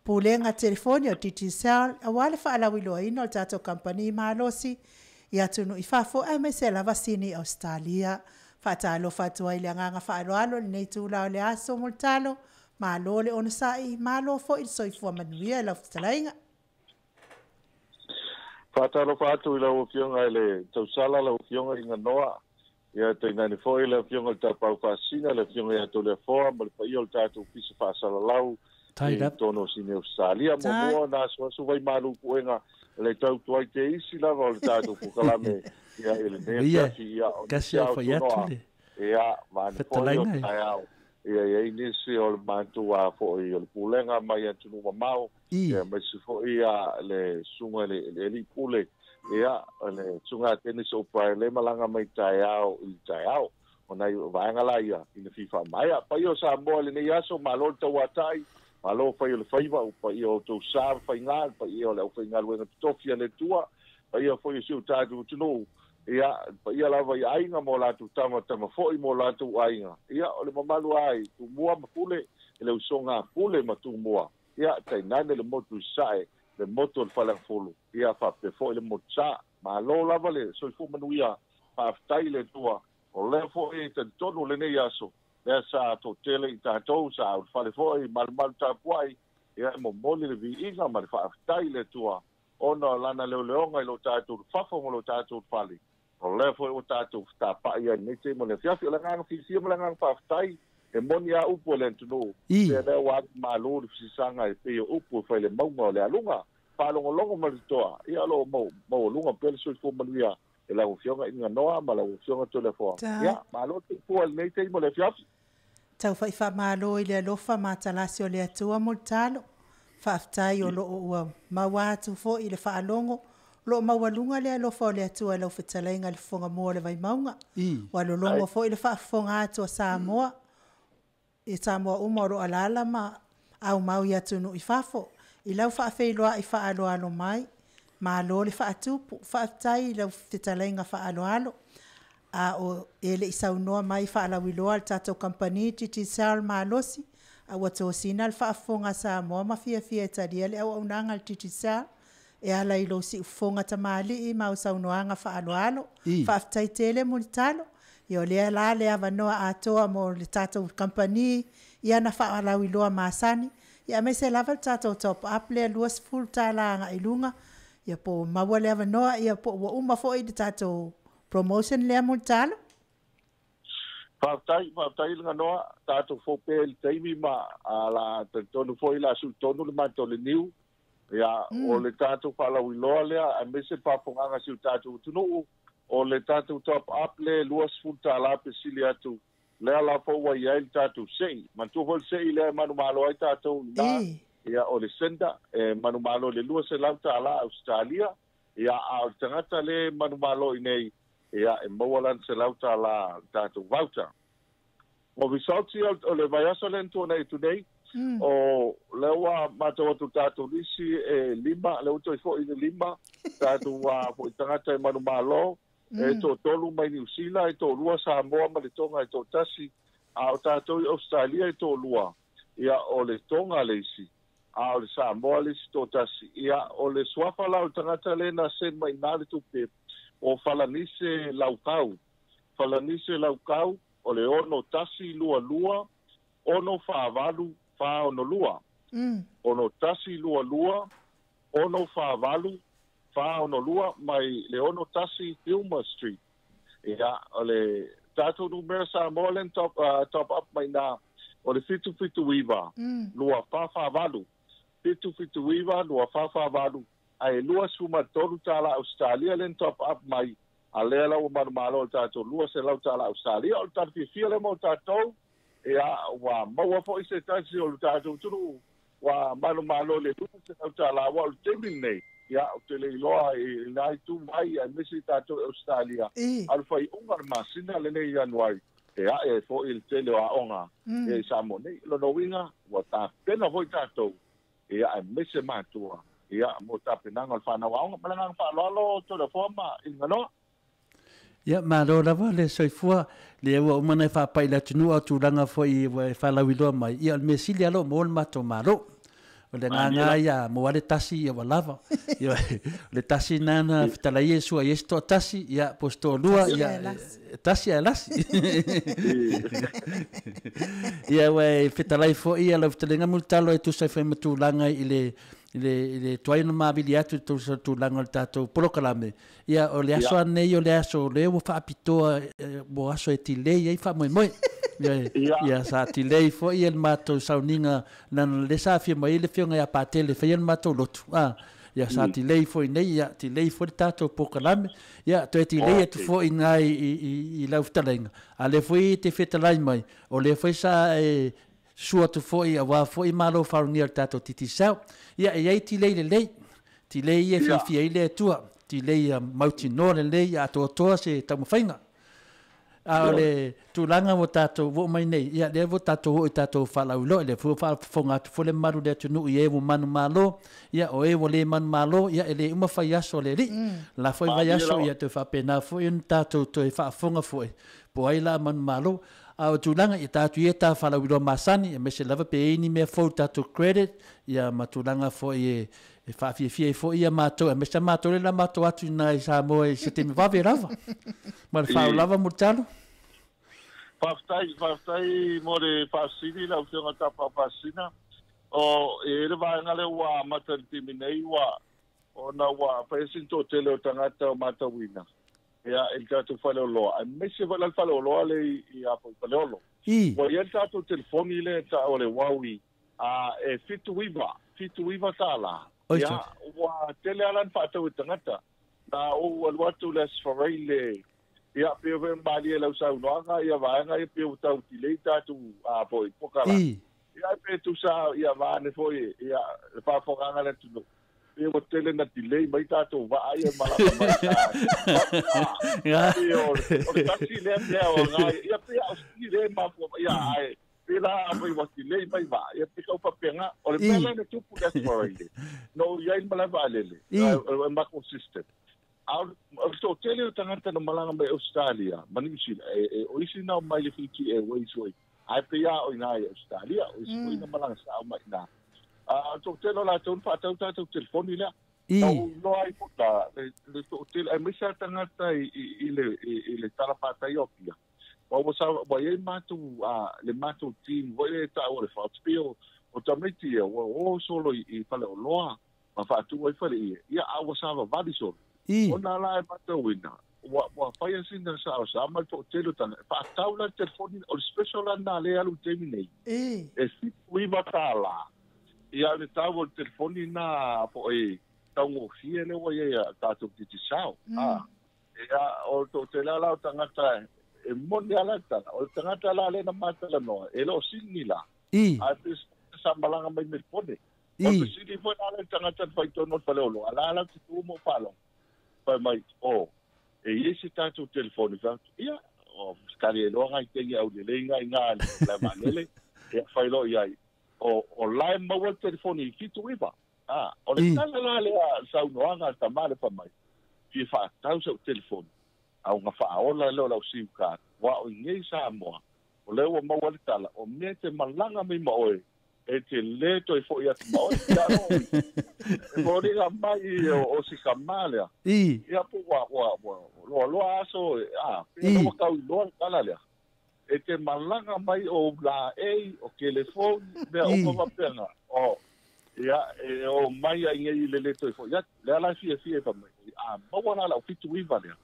Pulega Telefoni o le Digicel, aua le faalauiloaina o le tatou kamupani malosi i atunuu i fafo, aemaise lava Sini Ausetalia. Faatalofa atu ai i le agaga faaaloalo i lenei itula o le aso Mulitalo, malo le onosai, malo foi le soifua manuia i lau fetalaiga. Faatalofa atu i lau Afioga i le Tausala, lau Afioga i Ganoa, ia tainane foi le Afioga i le Taupau Faasisina, le Afioga ia Toleafoa ma le paia o le tatou Ofisa Faasalalau i totonu o Sini Ausetalia. Muamua na asuasu vai malu puega le tau tuai te isi lava o le tatou polokalame ia i lenei afiafi, ia o Kasi nisi au fai atu autonoa le ia vaane foi o fetalaiga e. taeao ia i ai nisi o le matou a foi o le pulega mai atunuu mamao ia maise foi ia le susuga i le alii pule ia le susuga a Dennis O'Brien le malaga mai taeao i le taeao o nai vaega la ia ina fia faamaea. Paia o Samoa i lenei aso, malo le tauatai, malo fai o le faiva, o paia o outou sa ma faiga, le paia o le aufaigaluega totofi a le Atua, paia foi o si o tatou atunuu, ia paia lava i aiga ma o latou tama, tama foi ma o latou aiga. Ia o le mamalu ai Tumua ma Pule, le usoga a Pule ma Tumua, ia tainane le motu i Sasae, le motu o le Faleagafulu, ia faapea foi le motu Sa. Malo lava le soifua manuia, faafetai i le Atua. O lea foi e talitonu lenei aso, lea sa toatele i tatou, sa ulufale foi, malumalu tapuai, ia e momoli le viiga ma le faafetai i le Atua, ona o lana leoleoga i lo tatou fafo ma lo tatou fale. O lea foi ua tatou fetapai ai lenei taimi o le afiafi. O le agaga fiafia ma le agaga faafetai, e moni a upu o le atunuu, lea lea ua atu malu le fesisaga e pei o upu e fai le mauga o le aluga. Faalogologo ma le totoa, ia o lo o maualuga pea le soifua manuia e lau Afioga i Ganoa ma lau Afioga Toleafoa. Ia, malo le soifua i lenei taimi o le afiafi. Tau fai faamalo i le alofa ma atalasi o le Atua Mulitalo. Faafetai o loo ua maua atu foi i le faalogo, o loo maualuga le alofa o le Atua i lau fetalaiga i le Fofoga Mua o le Vaimauga. Ua lologo foi le faafofoga atu a Samoa, i Samoa uma o lo o alaala ma aumau i atunuu i fafo. I lau faafeiloai faaaloalo mai, malo le faatupu, faafetai i lau fetalaiga faaaloalo. A o e le i saunoa mai faalauiloa le tatou kamupani Digicel malosi, a ua tosina le faafofoga a Samoa ma fiafia e talia le auaunaga a le Digicel e ala i lou siufofoga tamalii ma au saunoaga faaaloalo. Faafetai tele Mulitalo. Ia o lea la le avanoa atoa mo le tatou kamupani i ana faalauiloa masani, ia aemaise lava le tatou top up lea $20 agai i luga, ia po o maua le avanoa, ia po ua uma foi le tatou promotion lea Mulitalo. Faafetai, faafetai le Ganoa, tatou fou pea i le taimi ma la talitonu foi la suitonu le matou le niu. Ia, o le tatou faalauiloa lea, aemaise le faafofogaaga a si o tatou atunuu, O le tatou top up le $20 pe sili atu lea la fou ua i ai le tatou se'i manatua foi le se'i lea e manumalo ai tatou i ina ia o le sender e manumalo i le $200 Ausetalia ia a o le tagata lea e manumalo i inei ia e maua lana $100 le tatou voucher. O results ia o le vaiaso lea na tuanai atu nei o lea ua matau atu tatou lisi e 5 lea ua toe fo'i i le 5 tatou foi tagata e manumalo e toatolu mai Niu Sila e toalua Samoa ma le Toga e toatasi a o tatou i Ausetalia e toalua ia o le Toga le isi a o le Samoa le isi toatasi ia o le suafa la o le tagata lea na send mai ina le tupe o Falanise Laukau Falanise Laukau o le 6122 648 462 6122 648 462 mai le 61 Filmer Street. Ia, o le tatou numera Samoa lea na top up mai ina, o le 779 2448, 779 2448, ae $23 Ausetalia lea na top up mai, a lea la ua manumalo i le tatou $200 Ausetalia. O le tala fiafia lea mo tatou, ia, ua maua foi se tasi o le tatou atunuu ua manumalo i le $200, aua o le taimi lenei, ia, ou te le iloa i lena itu mai, aemaise i tatou i Ausetalia, a o le faaiuga o le masina lenei i Ianuari, e ae ai foi le tele o aoga i Samoa nei. O lona uiga, ua tapena foi tatou, ia, aemaise matua, ia, mo tapenaga o le fanau aoga. Ma le agaga faaaloalo, Toleafoa ma Iliganoa. Ia, malo lava le soifua, lea ua uma ona e faapai i le atunuu a o tulaga foi ua e faalauiloa mai, ia o le mea sili lava o lo o maua le matou Malo. O le agaga ia maua le tasi ia ua lava. Ia o le tasi lena na fetalai e sua i ai se toatasi, ia po o se toalua, ia tasi ae lasi. Ia ua e fetalai foi ia lau fetalaiga Mulitalo e tusa ai foi ma tulaga i le i le i le tuai ona mavili atu i le tulaga o le tatou polokalame. Ia, o le aso anei o le aso lea ua faapitoa mo aso e tilei ai faamoemoe. Ia, sa tilei foi le matou sauniga leaga lea sa afio mai ai le Afioga ia Patele e faia le matou lotu. Ia, sa tilei foi nei, ia, tilei foi le tatou polokalame. Ia, toe tilei atu foi i ina i lau fetalaiga. A o lea foi e te fetalai mai, o lea foi sa e sua atu foi aua foi malo faalogia o le tatou Digicel. Ia, e i ai tilei lelei. Tilei ia e fiafia ai le Atua, tilei ia mautinoa lelei atoatoa se taumafaiga. A o le tulaga ua tatou oo mai nei, ia lea ua tatou oo i tatou faalauiloa, lea foi ua faafofoga atu foi le mamalu o le atunuu i e ua manumalo, ia o e ua le manumalo, ia e le uma fai aso a le Alii. La foi vaiaso ia toe faapena foi ona tatou toe faafofoga foi, po o ai la manumalo. A o tulaga ia tatou ia ta faalauiloa masani, aemaise lava pe i ai ni mea fou i tatou credit, ia ma tulaga foi e E faafiafia ai foi ia matou, aemaise lava matou lea o le a matou atu i ina i Samoa i se taimi vave lava. Ma le faaaloalo lava Mulitalo. Faafetai, faafetai mo le faafesili lau Afioga Tapa Pasina. O, e i ai le vaega lea ua amata i le taimi nei, ua, ona ua fai sina toatele o tagata o matauina, ia, i le tatou faleoloa, aemaise foi la le faleoloa lea i, i a foi Faleolo. Ua i ai le tatou telefoni lea e tau o le Huawei A e 79, 79 tālā. Ia, ua tele lava la na faatau e tagata. Na ou alu atu i le Aso Faraile, ia, pei foi ona malie i lau saunoaga ia vaega ia pei ua tau delay tatou, a foi, polokalame. Ia, ai pe tusa ia vaeane foi, ia, le faafofogaaga a le atunuu, pei ua tele na delay mai tatou vaa ia e malaga mai i ina. Pei o le tasi lea mea o agai, ia, pei a o sili lea e mafua mai, ia, ae Pēlā a mai ua tilei mai vaa, ia pe kau faapena. O le mea lea na tupu i le Aso Faraile, na ou i ai i le malae vaalele, e matou system. A o le toatele o tagata na malaga mai Ausetalia ma Niu Sila, o isi na omai i le Fiji Airways foi, ae pei lava o i ina i Ausetalia, o isi foi na malaga sao mai i ina. A o le toatele o latou na faatau tatou telefoni lea. Na ou iloa ai foi la le toatele, aemaise lava tagata i le talafatai o Apia, Ua ua sa ua i ai matou a le matou team foi lea e taua o le Whakatupī o o tamaiti ia ua o solo i i Faleoloa ma faatu ai fale ia ia a ua savavali solo. Ona la e matauina ua ua faia sina saosa ma le toatele o tagata e faatau la le telefoni o le special la lena lea e alu i le taimi nei e $79 ia le tau o le telefoni lena po o e taugofie lea ua i ai a tatou Digicel a. Ia o to te la o tangata e moni ala tala o tangata la le na matala no e lo sini la a te sa malanga mai me pone o te sini foi ala tangata fai tono fale olo ala ala te tu mo palo pai mai o e isi tatou telefoni fa ia o skari e loa ngai te au le lenga inga la manele e fai lo ia o la maua telefoni fitu iva a o le tala la le saunoaga tamale fa mai fia whaatau sa telefoni au ngā whaola leo lau SIM card wa o ngei Samoa o leo maua le tala o mea te malanga mai ma oe e te le toi foi atu ma oe ia no e mōringa mai o si kamalea ia po wa loa loa aso a pea loa kau loa le tala lea e te malanga mai o la ei o telefoni mea o mawapenga o ia e o mai ai ngei le le toi foi ia le ala fia fia fa mai a maua la lau fitu iva lea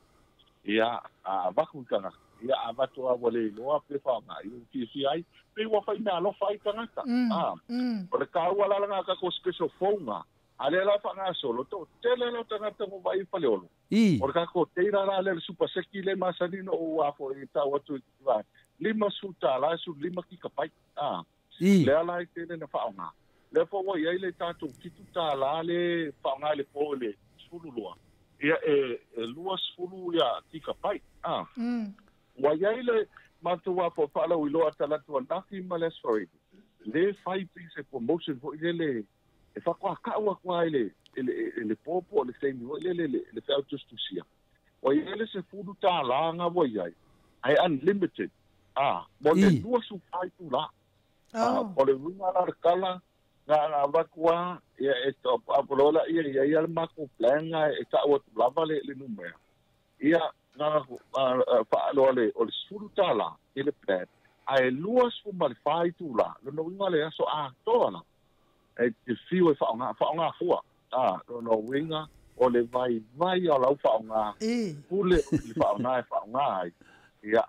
ia a vaku tanga ia a vatu a wale loa pe fa ngai o fia fia ai pe ua fai mea alofa ai tangata a o le kaua la langa ka ko special phone a le la fa nga solo to tele lo tangata mo vai fale olo o le ka ko teira la le super seki le masanino o a fo i tau atu va lima suta la su lima ki kapai a le ala i tele na fa nga le fo wa ia le tatou fitu tala le fa nga le po le sulu loa ia e lua sulu ia tika pai a wa ia le matua po pala i loa talatu anaki ma le sorry le fai pise promotion fo ile le e fa kwa ka wa kwa ile le popo le same le le le fa justicia wa ia le se fulu tala nga wa ia ai unlimited a mo le lua su fai tu la a o le runga la kala nga vakua ia e to apolola ia ia ia mako planga e ta o lava le le numera ia nga fa lo le o le sulu tala i le plan a e lua su mal fai tu la no winga le aso a to la e te fiu e fa nga fua a no winga o le vai vai o la fa nga pule le fa nga fa nga ia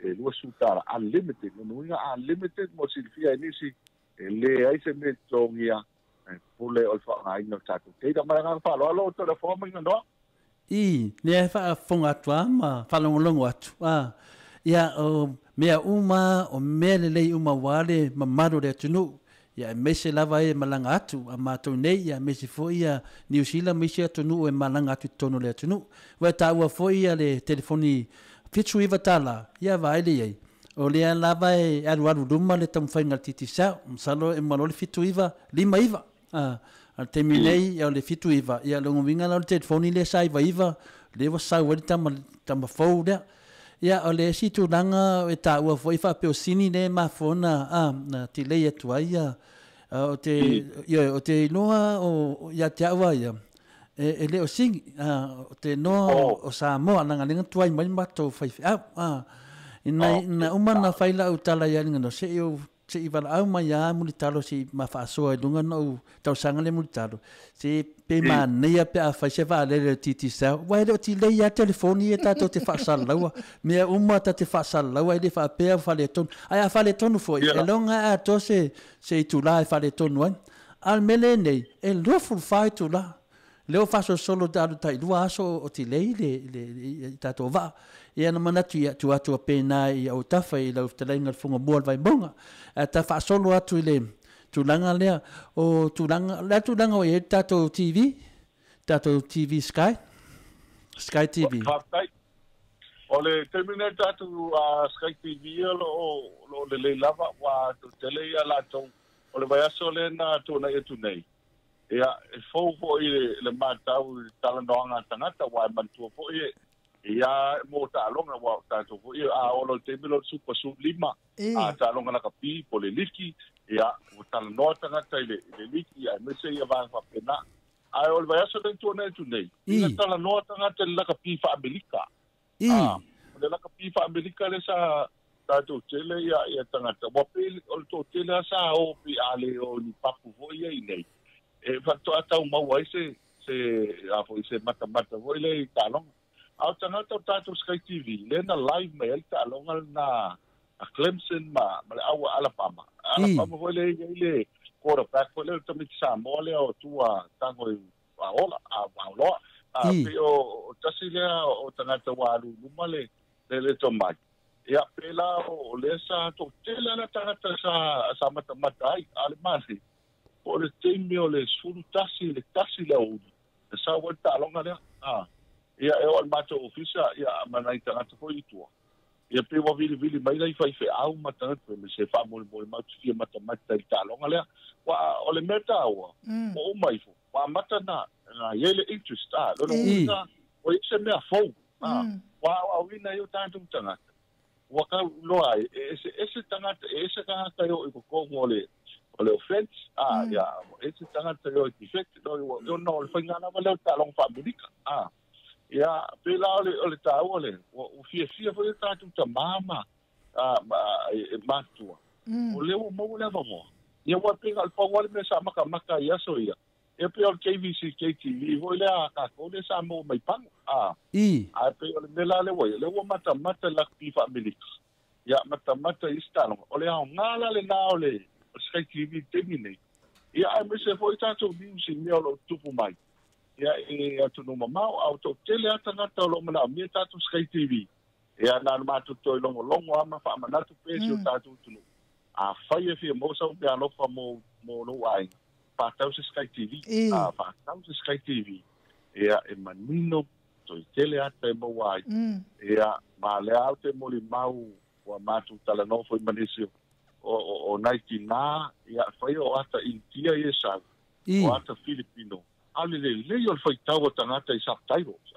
e lua su tala unlimited no winga unlimited mo silfia nisi e le ai se me tongia e pule o fa ngai no tatou te da mara fa lo lo to le forma no i le fa fonga tua ma fa longo atu a ia o mea uma o mea lelei uma wale mamalu le atunuu ia e mese lava e malanga atu a matou nei ia mese foi ia New Zealand mese atunuu e malanga atu i totonu le atunuu ua taua foi ia le telefoni 79 tala ia vaai le iai o lea lava e alualu luma le taumafaiga le titisao masalo e malo le 79 59 a le taimi nei o le 79 ia logoviga la o le telefoni lea sa ivaiva lea ua sau ai le tama fou lea ia o le isi tulaga e taua foi faapea o sini lea e mafua ona na tilei atu ai ia o te ia o te iloa o ia te aua ia e le o sigi o te noa o Samoa laga lega tuai mai matou faifeau a ina na uma na fai lau tala ia no se eu se i valaau mai ia mulitalo se ma faasoa i luga na ou tausaga le mulitalo se pe manaia pe a fai se vaalele le titisao ua e le o tilei ia telefoni e tatou te faasalalaua mea uma ta te faasalalaua e le faapea faletonu ae a faletonu foi e loga e atoa se itulā e faletonu ai a le mea lenei e 24 itulā leo faasolosolo alu tailua aso o tilei le tatou vaa ia na manatu ia tu atu a pena i au tafa i lau fetalaiga le fugamua le vaimauga ae ta faasolo atu i le tulaga lea o tulaga lea tulaga o i ai le tatou TV tatou TV Sky Sky TV. Faafetai o le taimi nei tatou Sky TV o lo lelei lava ua tele ia latou o le vaiaso lea na tuanai atu nei ia e fou foi le matau i talanoaga tagata ua e manatua foi ia mo taaloga ua tatou foi a olo le taimi lo le super su lima a taaloga lakapi po le liki ia ua talanoa tagata i le liki aemaise ia vaega faapena ae o le vaiaso lea tuanai atu nei ina talanoa tagata i le lakapi faamelika o le lakapi faamelika le sa tatou tele ia tagata ua pei o le toatele a sa o pe a le o ni papu foi ia i nei e faatoa tau maua ai se a foi se matamata foi le i taaloga a o tagata o tatou Sky TV lea na live mai ai le taaloga na a Clemson ma le aua Alabama Alabama foi le i le quarterback foi le tamaiti Samoa lea o tua tago i aola a loa A pe o tasi lea o tagata ua alu i luma le le tomai. Ia pe la o lea sa toatele lava tagata sa matamata ai a le male. Po o le taimi o le 11 i le 1 i le aoauli na sau ai le taaloga lea. Ia e oo i le matou ofisa ia ma nai tagata foi i tua. Ia pe ua vilivili mai nai faifeau ma tagata fai mai se faamoemoe matou te fia matamata i le taaloga lea. Aua o le mea taua, ua uma ifo, ua amata ona i ai le interest, lona uiga ua i ai se mea fou, ua aoaoina ai o tatou tagata. Ua tau iloa ai, e eseese tagata, e ese tagata e oo i totonu o le o le offense, ia, ese tagata e o i defense, ona o le faiga lava lea o le taaloga faa-Amerika. Ia, pei la o le taua lea, ua fiafia foi o tatou tamā ma matutua, o lea ua maua le avanoa. Ia, aua pei na o le pau lava le mea sa matamata i aso ia, ia pei o le KVC, KTV foi lea a tatou lea sa maua mai pago. Ae pei o le mea la lea ua i ai, lea ua matamata i le rugby faa-Amerika, ia matamata i isi taaloga. O le aoga la lena o le Sky TV i le taimi lenei, ia aemaise foi tatou news i mea o lo o tutupu mai ia i atunuu mamao, a ua toatele lava tagata o lo o manaomia tatou Sky TV. Ia na ona matou toe logologo lava ma faamanatu pea i si o tatou atunuu, afai e fia maua sau meaalofa mo lou aiga, faatau se Sky TV. Faatau se Sky TV, ia e manino toe tele ata e maua ai. Ia, ma lea lava ou te molimau ua matou talanoa foi ma nisi o nai tinā, ia, fai o ata Initia ia e sau, o ata Filipino, a o le lelei o le faitau a tagata i subtitles.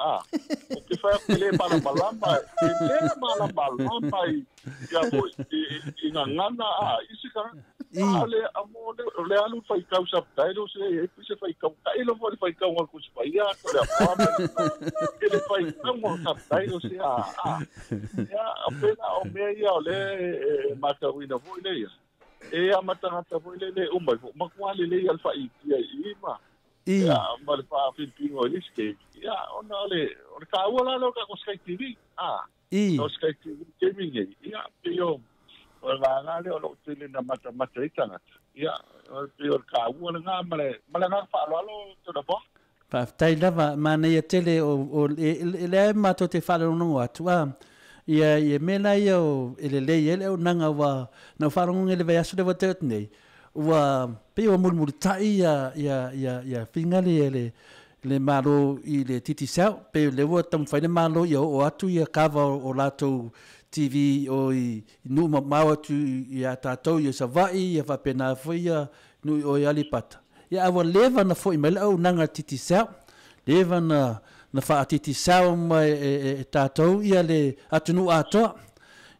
Ou te fai atu e le malamalama, e le malamalama i, ia foi, i gagana a isi tagata. A o le alu faitau subtitles, e ai se faitau, tailo foi le faitau o le Tusi Paia, atu le Apoa, e le faitau o subtitles, ia, o pena o mea ia o lea e matauina foi le ia. E a ma tagata foi le le uma ifo, matua lelei a le faaitia i i ma, ia, ma le faa-Filipino i le isi keiki. Ia, ona o le taua la lea o tatou Sky TV. O Sky TV taimi nei, ia, pei o le vaega lea o lo o tele na matamata ai tagata. Ia, pei o le taua lena ma le agaga faaaloalo Toleafoa. Faafetai lava, manaia tele o lea matou te faalogologo atu a ia ia mea la ia o e lelei ai le auaunaga ua na ou faalogo i le vaiaso lea ua tea atu nei ua pei ua mulimulitai ia ia ia ia fingali e le le Malo i le Digicel pei o lea ua taumafai le Malo ia oo atu ia kava o latou TV o i nuu mamao atu ia tatou i Savaii ia faapena foi ia nuu o i Aleipata. Ia a ua leva ona foi mai le auaunaga a le Digicel, leva na faa-Digicel mai e tatou ia le atunuu atoa.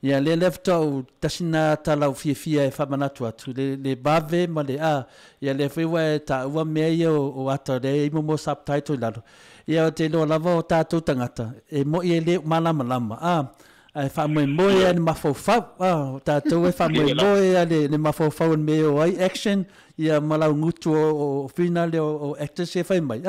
Ia lea lea faatoa ou tasi na tala ua fiafia e faamanatu atu, le vave ma le a, ia lea foi ua e taua mea ia o ata lea e i ai mo subtitle i lalo. Ia ou te iloa lava o tatou tagata e moi e le malamalama a, ae faamoemoe lava i le mafaufau. O tatou e faamoemoe lava i le mafaufau o le mea e o ai action ia ma lau gutu o whina lea o actors e fai mai.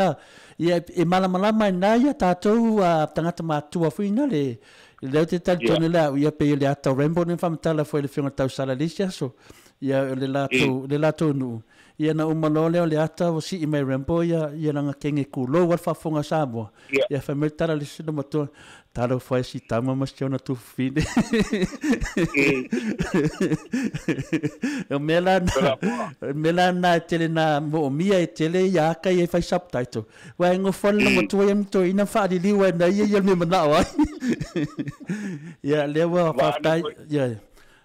Ia e malamalama ai na ia tatou tagata matua foi na le lea ou te talitonu le au ia pei o le ata o Rambo ne faamatala foi le afioga tausala i le isi aso. Ia o le latou nuu. Ia na uma loa lea o le ata ua sii mai Rambo ia ia lana kenge kulou a le faafofoga a Samoa. Ia fai mai le tala a le isi matua, talofa e si tama ma si ona tufufine. O mea la na, mea la na e tele na moomia e tele ia aka ia e fai subtitle. Ua e nofo ale na matua ia mtoina whaaliliu ai na ia ia le manao ai. Ia lea ua whaatai, ia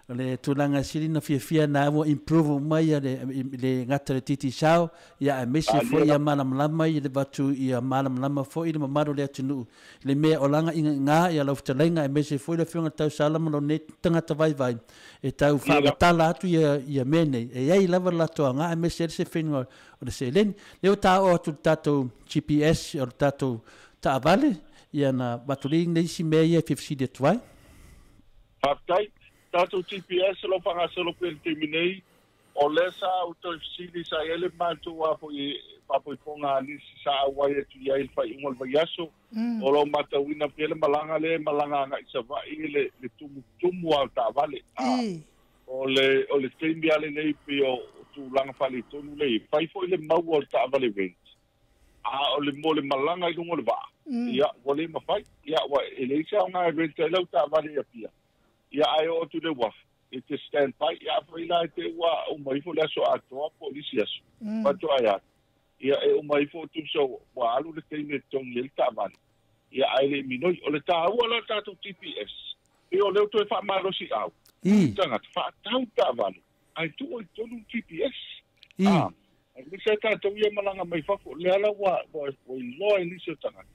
o le tulaga sili na fiafia na ua improve mai ia le gata le titi sao, ia aemaise foi ia malamalama i le vatu ia malamalama foi le mamalu le atunuu le mea o laga ingaiga ia lau fetalaiga aemaise foi le afioga tausala ma lou nei tagata vaivai e tau faamatala atu ia mea nei e i ai lava le latou aga aemaise ai le sefeina o le seleni. Lea ua taoo atu le tatou GPS o le tatou taavale ia na vatulī nei isi mea ia e fia fesili atu ai. Faafetai. Tatou GPS o lo o faagasolo pea i le taimi nei, o lea sa ou toe fesili sa i ai le matou faapoipoga a nisi sa auai atu i ai i le faaiuga o le vaiaso, o lo o matauina pea le malaga lea e malaga agai i Savaii le tumutumu lava o taavale. O le taimi lava lenei pei o tulaga faaletonu lea e i ai. Fai foi le maua o le taavale rent, a o le mo le malaga i luga o le vaa. Ia ua le mafai ia ua e leai se aoga e rent ai lau taavale i Apia ia ae oo atu i le uafu e te stand by ia afai la e te ua uma ifo le aso atoa po o le isi aso faatoa e alu ia e uma ifo tusa ua alu le taimi e totogi ai le taavale ia ae le i minoi. O le taua la o le tatou GPS pei o lea ua toe faamalosiau i tagata faatau taavale ae tuu i totonu le GPS. Aemaise lava tatou ia malaga mai fafo, lea la ua iloa e nisi o tagata,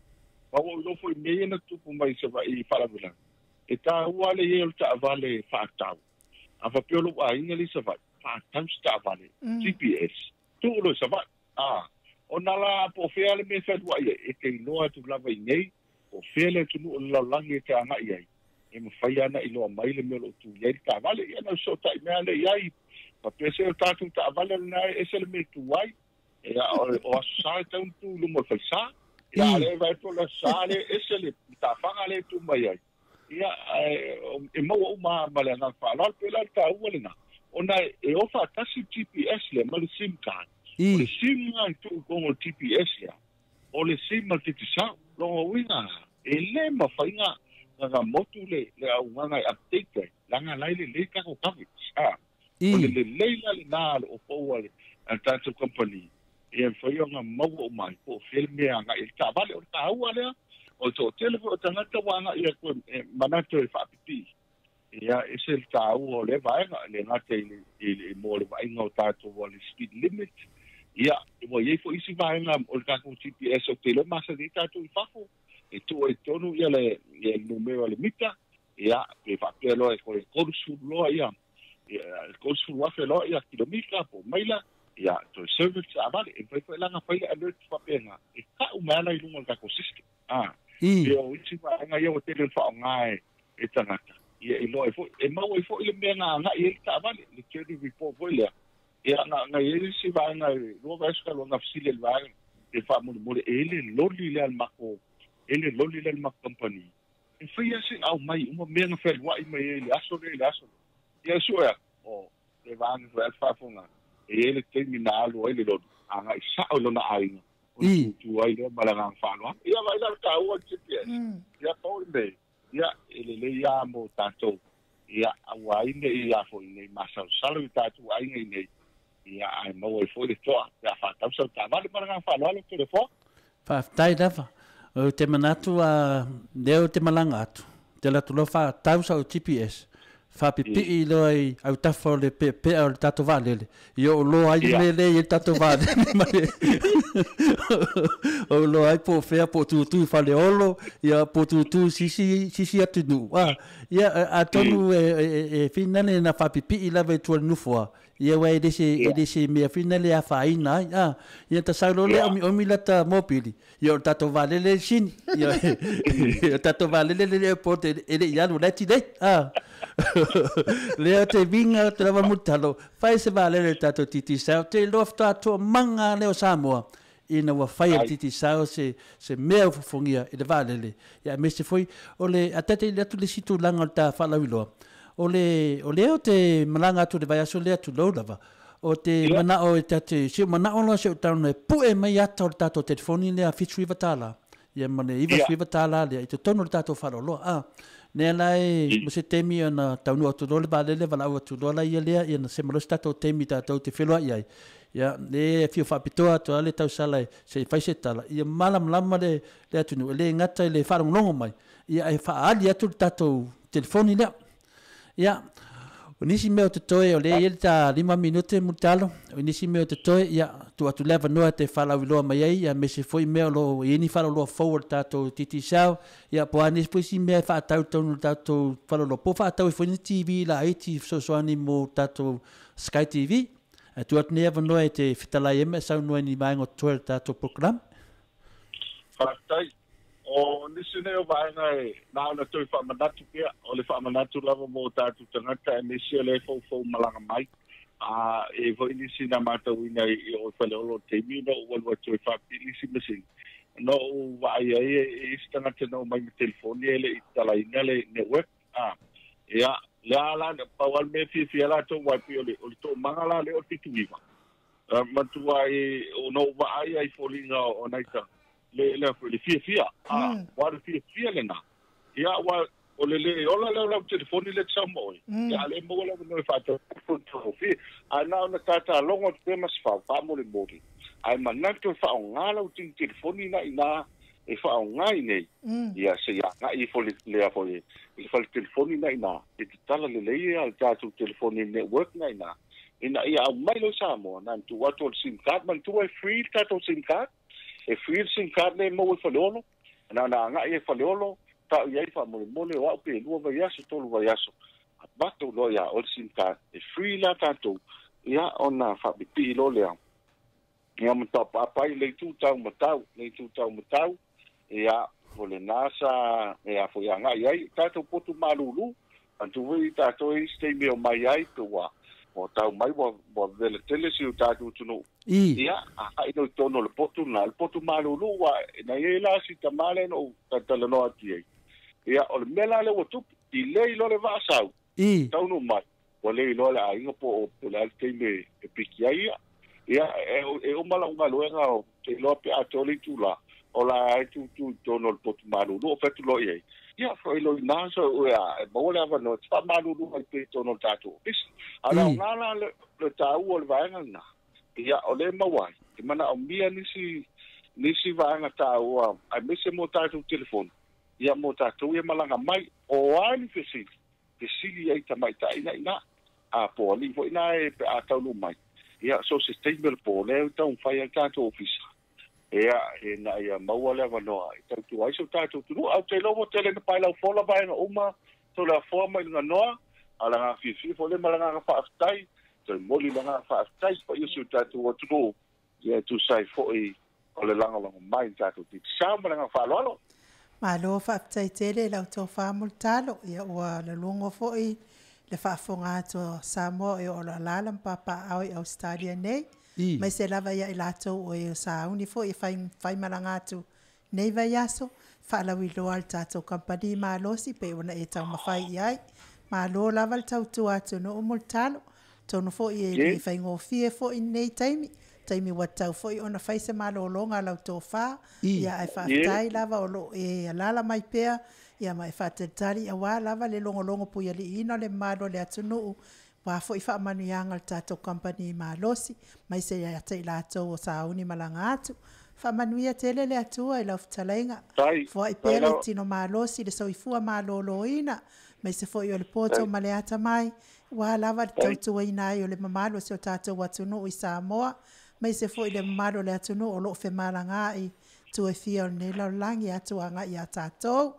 ma ua ou iloa foi i mea ia na tutupu mai i Savaii i faalavelave, e taua lava le i ai o le taavale faatau. A faapea o lou aiga lea i Savaii, faatau se taavale GPS, tuu loa i Savaii. Ona la po o fea le mea e fealuai ai, e te iloa atu lava i inei, po o fea le atunuu o le lalolagi e te agai ai, e mafai lava ona iloa mai le mea o lo o tu i ai le taavale. Ia na fesootai mea lea i ai, faapea se o tatou taavale lena e ese le mea e tu ai, ia o Aso Sa e tatau ona tu i luma o le falesa, ia a o lea e vaai atu o le Aso Sa lea e ese le matafaga lea e tu mai ai, ia e maua uma lava ma le agaga faaaloalo. Pei la o le taua lena, ona e o faatasi le GPS lea ma le SIM card. O le SIM lena e tuu i totonu o le GPS lea, o le SIM a le Digicel. Lona uiga, e le mafai na motu le augaga e update ai, leaga la e lelei tatou coverage. O le lelei la lena o lo o fou a le tatou company, ia mafai ona maua uma ai po o fea le mea e agai ai le taavale. O le taua lea, o le toatele foi o tagata ua agai atu e manatu e faapipii. Ia, ese le taua o lea vaega, e le gata i mo le vaaiga o tatou o le speed limit. Ia, ua i ai foi isi vaega o le tatou GPS ou te iloa e masani ai tatou i fafo, e tuu ai i totonu ia le numera o le mita, ia, pe faapea loa e toe 30 loa ia, 30,000 loa ia kilomita po o maila, ia, toe service taavale. E mafai foi la ona fai le alert faapena, e tau mai lava i luga o le tatou system. Pei o isi vaega ia ua tele ona faaaoga e tagata, ia e iloa ai foi, e maua ai foi le mea na agai ai le taavale, le journey report foi lea. Ia, na i ai le isi vaega e 2 vaiaso talu ai na fesili ai i le vaega e faamolemole, e i ai le loli lea a le matou, e i ai le loli lea a le matou kamupani, e fai lava se aumai uma mea na fealuai mai ai i le aso lea i le aso lea. Ia e sue atu, oh, le vaega foi a le faafofoga, e i ai le taimi na alu ai le loli, agai sao i lona aiga, ona tutu ai lea ma le agaga faaaloalo. Ia vaai la le taua o le GPS. Ia pau le mea, ia e lelei lava mo tatou, ia aua ai ne i a foi nei masalosalo i tatou aiga i nei, ia ae maua ai foi le toa pe a faatau sau taavale. Ma le agaga faaaloalo, Toleafoa. Faafetai lava. Ou te manatu a lea ou te malaga atu, ou te alu atu loa faatau sau GPS, faapipii loa i autafa o le peapea o le tatou vaalele, ia ou loa ai le mea lea e i ai le tatou vaalele ma le ou loa ai po o fea, po o tutu i Faleolo, ia po o tutu i se isi atunuu. Ia, atonu e finale na faapipii lava i tua i le nofoa, Ia aua e le se, e le se mea foi lea e afaina ai. A, ia ta sau loa lea omiomi lata mobili, ia o le tatou vaalele le sini. Ia o le tatou vaalele le airport e le i alu, la e tilei. A, lea te viga atu lava Mulitalo, fai se vaalele i le tatou Digicel, te iloa faatoa toamaga lea o Samoa, ina ua fai e le Digicel se mea ua fofogia i le vaalele. Ia aemaise foi o le, a taitai atu le isi tulaga o le ta faalauiloa, o le, o lea ou te malaga atu i le vaiaso lea tulou lava, o te manao e ta te, si ou manao loa si ou talanoa e pue mai ata o le tatou telefoni lea $79, ia ma le $99 lea i totonu o le tatou faaaloaloa. A, lea la e, mo se taimi ona taunuu atu loa le vaalele, valaau atu loa la ia lea, ia na sema loa se tatou taimi tatou te feloai ai. Ia, e fia faapitoa atu lava le tausala se i fai se tala, ia malamalama le atunuu, e le gata i le faalogologo mai, ia ae faaali atu le tatou telefoni lea. Ia, o nisi mea o totoe, o lea e i ai le ta 5 minute Mulitalo, o nisi mea o totoe, ia, tuu atu le avanoa te faalauiloa mai ai, ia aemaise foi mea o lo o i ai ni faalauiloa fou a le tatou Digicel, ia po o a nisi foi isi mea e faatau i totonu o le tatou faalauiloa, po o faatau ai foi ni TV laiti fesoasoani mo tatou Sky TV. Ae tuu atu nei avanoa e te fetalai ai ma e saunoa i ni vaega o totoe o le tatou program. Faafetai. O nisi nei o vaega e na ona toe faamanatu pea, o le faamanatu lava mo o tatou tagata aemaise o lea e foufou malaga mai. A e foi nisi na matauina i o i Faleolo i le taimi na ou alu atu ai faapili isi masini, na ou vaai ai e isi tagata na omai ma telefoni e le i tatalaina le network. A, ia, lea la, pau lava le mea e fiafia latou aua e pei o le, o le toomaga la lea o le 79. Matua e, ona ou vaai ai i foliga o nai tagata, le le le fiafia a ua le fiafia lena ia ua o le le ola le lau telefoni le sau mo ia le mo la no fa to fi a na ona tata longo te mas fa fa mo le mo ai manatu fa o ngala o tin telefoni na ina e fa o ngai nei ia se ia ngai fo le le fo le fa telefoni na ina e tala le le ia ta telefoni network na ina ina ia au mai lo Samoa na tu atu SIM card man tu e free ta to SIM card e free SIM card le mo e faleolo na na ngai e faleolo ta ia fa mo mo le wa pe lua vai aso tolu vai aso bato lo ia o SIM card e free la tatou ia ona fa pi lo le ia mo ta pa le tu tau matau le tu tau matau ia o le nasa ia fo ia ngai ai tatou potu malulu antu vi tatou i stay me o mai ai tua o tau mai wa vele tele si o tatou tunu ia a i no tono le potu na le potu malulu wa na ia la si tamale no tatala no ati ia o le mela le o tupu i le lo le vaasau tau no mai o le lo le ainga po o le teime e piki ai ia e o mala unga loenga o te lo pe atoli tula o la ai tu tu tono le potu malulu o fetu lo ia ia foi lo ina so ia mo le ava no fa malulu ai pe tono tatou is ala ngala le tau o le vaenga na ia o le mawai e mana o mia nisi vaenga tau ai mese mo tatou telefoni ia mo tatou ia malanga mai o ai fesili ai tamai tai na ina a po ali foi na e a taulu mai ia so se table po le tau fai ai tatou ofisa ia e na ia maua le avanoa e tau tu ai so tatou tu au te lobo tele na pai lau fola vai na uma so la forma i nganoa ala nga fifi fo le malanga fa aftai te moli langa fa aftai pa isu tatou atu ia tu sai foi o le langa langa mai tatou ti sa malanga fa lolo malo fa aftai tele lau tau fa multalo ia ua le lungo foi le faafoga atu o Samoa e o lo alala ma papaao i Australia nei mai se lava ia i latou o e sauni foi e faimalaga atu nei vaiaso faalauiloa le tatou kampani malosi pe ona e taumafai i ai malo lava le tautua atu nuu mo le talo tonu foi e le faigofie foi nei taimi taimi ua tau foi ona fai se malōlōga lau tofā ia ae faafetai lava o loo e alala mai pea ia ma e faatalitali auā lava le logologo puialiiina o le malo le atunuu ua foi faamanuiaga le tatou kampani malosi mai se ia te i latou o sauni malaga atu faamanuia tele le Atua i lau fetalaiga foai pea le tino malosi le soifua malōlōina mai se foi o le poto ma le atamai ua lava le tautuaina ai o le mamalu o si o tatou atunuu i Samoa mai se foi le mamalu o le atunuu o loo femalagaai tuafia o lenei lalolagi atu agai iā tatou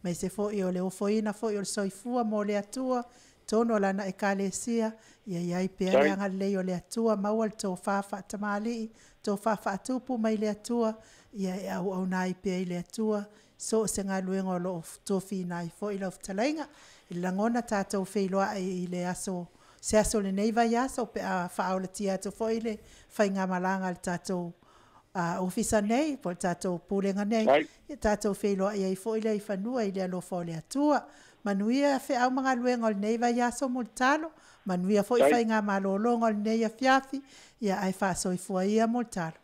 mai se foi o le ofoina foi o le soifua mo le Atua tono o lana ekalesia ia iai pea le agalelei o le Atua maua le tofā faatamalii tofā faatupu mai le Atua ia e auauna ai pea i le Atua so o se galuega o loo tofiina ai foi lau fetalaiga i le lagona tatou feiloai i le aso se aso lenei vaiaso pe a faaolatia atu foi le faigamalaga le tatou ofisa nei po le tatou pulega nei ia tatou feiloai ai foi lea i fanua i le alofa o le Atua manuia feau ma galuega o lenei vaiaso mo le talo manuia foi faigamalōlōga o lenei afiafi ia ae faasoifua ia mo le talo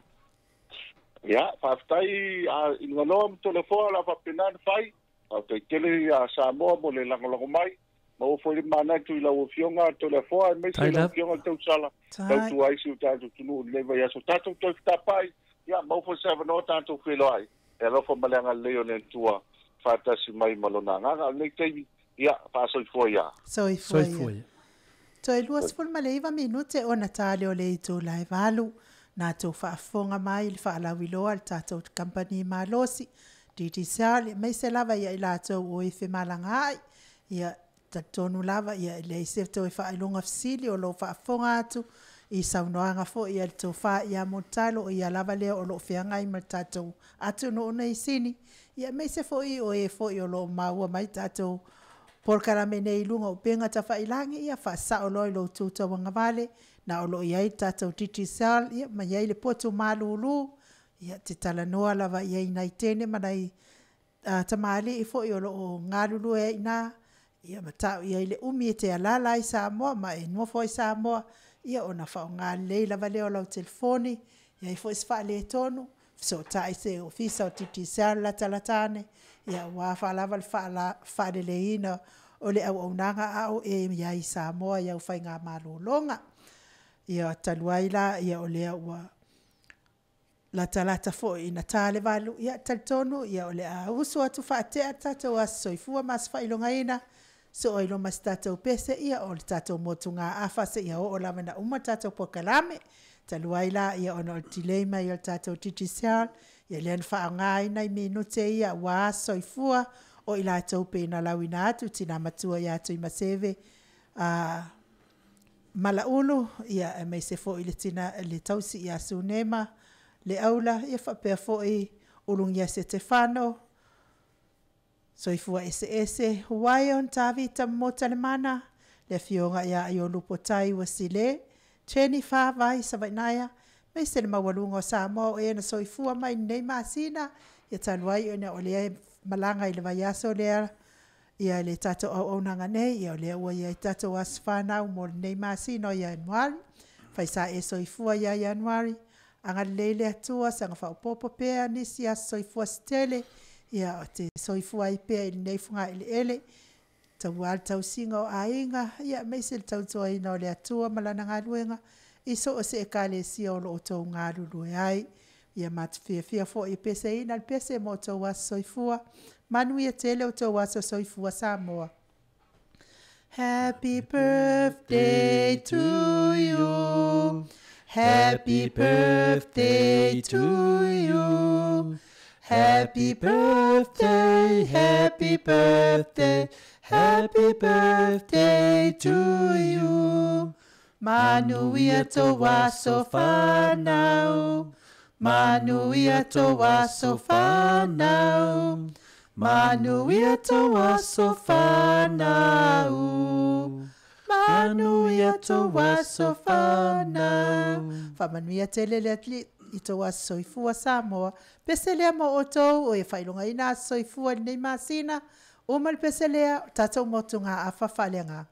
ia faafetai i nganoa ma telefoa la faapena na fai faafetai tele ia Samoa mo le lagolago mai ma o foi le manatu i lau afioga telefoa e maise lau afioga le tausala tautua ai si o tatou atunuu i lenei vaiaso tatou toe fetapai ia mau foi se avanoa tatou feiloai e alofa ma le agalelei o le Atua faatasi mai ma lona agaga o lenei taimi ia faasoifua ia soifua ia toe 29 minute ona tale o le itu la e valu na tou faafofoga mai le faalauiloa le tatou kampani malosi Digicel mai se lava ia i latou o e femalagaai ia talitonu lava ia e leai se toe faailoga fesili o loo faafofoga atu i saunoaga foi ia le tofā ia mo le talo o ia lava lea o loo feagai ma le tatou atunuu nei sini ia mai se foi o e foi o loo maua mai tatou polokalame nei i luga o upega tafailagi ia faasao loa i lou tutauagavale na o loo iai le tatou Digicel ia ma iai le potu malūlū ia te talanoa lava ia i nai tene ma nai tamalii foi o loo galulue ai ina ia ma tau ia i le umi e te alala ai Samoa ma e nofo ai Samoa ia ona faaaoga lelei lava lea o lau telefoni ia ai foi se faaletonu Fesootai se ofisa o Digicel latalata ane ia aua lava le faaleleiina o le auaunaga a o e i ai i Samoa i au faigamalologa. Ia talu ai la ia o lea ua latalata foi ina ta le 8, ia talitonu o le a usu atu faatea le tatou Aso Soifua ma Aso Faailogaina, soo ai loa ma se tatou pese, ia o le tatou motugaafa seia oo lava ina uma le tatou polokalame. Talu ai la ona o le delay mai o le tatou Digicel, ia lea na faaaoga ai nai minute ia aua aso soifua o i latou pei ona lauina atu, le Tina Matua ia Tuimaseve Malauulu, aemaise foi le tina le tausi ia Sunema Leaula, faapea foi Ulugia Setefano, Soifua Eseese Waion Tavita Motalemana, le Afioga ia Aiolupo Tai Uaisele, Jennifer Vai Savaiinaea, aemaise le maualuga o Samoa o e na soifua mai i lenei masina, ia talu ai ona o lea e malaga i le vaiaso lea le tatou auaunaga nei, ia o lea ua i ai tatou aso fanau mo lenei masina o Ianuari. Faisae soifua ia Ianuari, agalelei le Atua saga faaopoopo pea nisi aso soifua se tele, ia e te soifua ai pea i lenei fogaeleele aua le tausiga o aiga, aemaise le tautuaina o le Atua ma Lana galuega i so o se Ekalesia o lo o outou galulue ai. Ia matou fiafia foi e peseina le pese mo outou aso soifua. Manuia tele outou aso soifua Samoa. Happy birthday to you. Happy birthday to you. Happy birthday, happy birthday, happy birthday to you. Manuia tō aso whānau. Manuia tō aso whānau. Manuia tō aso whānau. Manuia tō aso whānau. Whamanuia te lele atli i tō aso soifua Samoa. Pese lea mo o tō o e whailonga ina aso soifua nei masina. O mal pese lea, tātou motu ngā awha whalenga.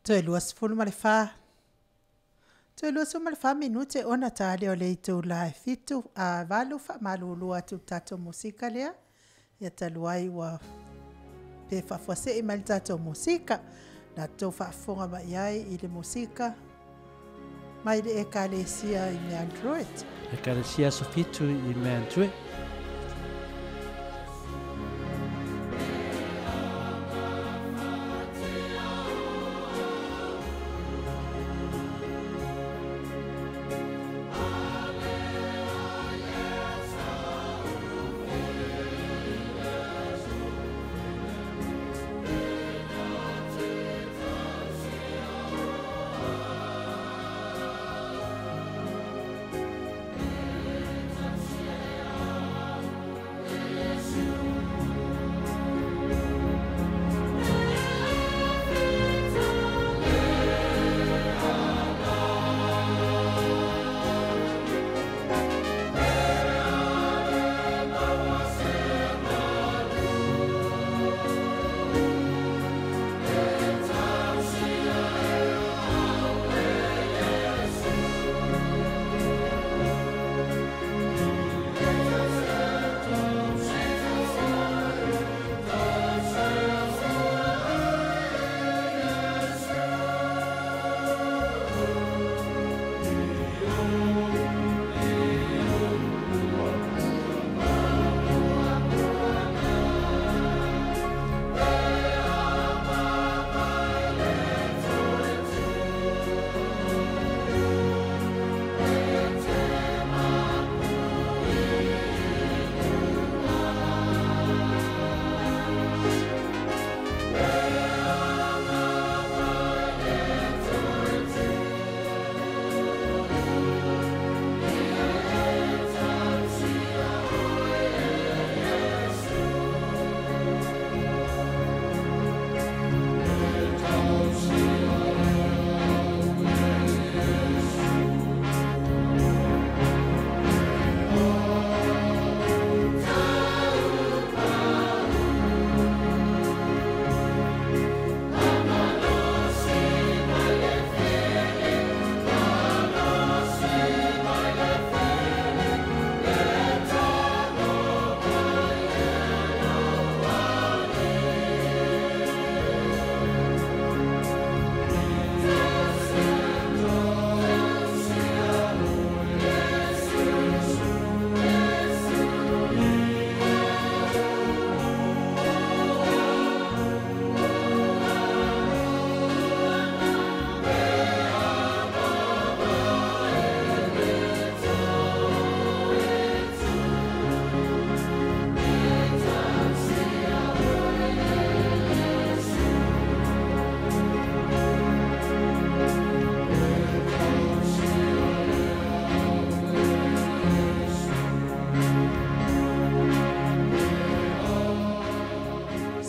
Toe 24. Toe 24 minute ona tā leo le itu la e 7 a 8 wha atu tātou musika lea. Ia talu ai ua pe whaafuase i mai le tātou musika. Nā tō whaafonga mai ai i le musika mai le ekalesia i mea Android. Ekalesia Sofitu i mea Android.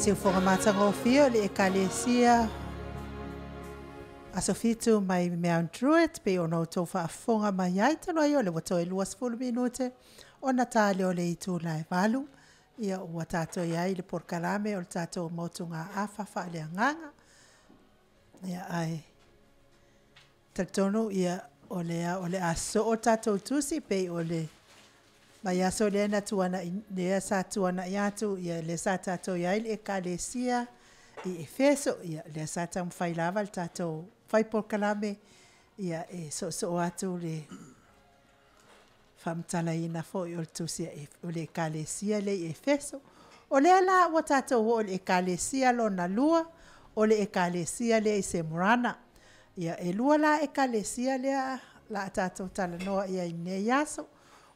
Siufoga matagofie o le Ekalesia Aso Fitu mai Mount Druitt pei ona outou faafofoga mai ai talu ai o le ua toe 20 minute ona tali o le itula e 8. Ia ua tatou i ai i le polokalame o le tatou motugaafa faaleagaga. Ia ae talitonu ia o lea o le a soo tatou tusi pei o le vaiaso lea na tuanai, lea sa tuanai atu, ia lea sa tatou i ai le Ekalesia i Efeso, ia lea sa taumafai lava le tatou fai polokalame, ia e soosoo atu le faamatalaina foi o le tusi o le Ekalesia lea i Efeso. O lea la ua tatou oo i le Ekalesia lona lua, o le Ekalesia lea i Semurana. Ia e lua la Ekalesia lea la a tatou talanoa i ai i lenei aso.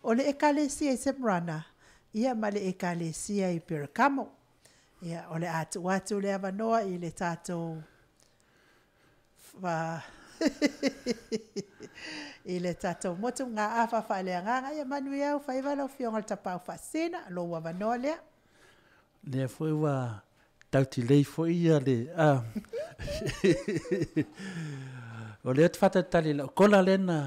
O le Ekalesia i Semurana, ia ma le Ekalesia i Perakamo. Ia o le a tuu atu le avanoa i le tatou i le tatou motugaafa faaleagaga. Ia manuia au faiva lau Afioga i le Tapaau Faasisina, lou avanoa lea. Lea foi ua tautilei foi ia le a. O lea te faatalitali i lau kola lea na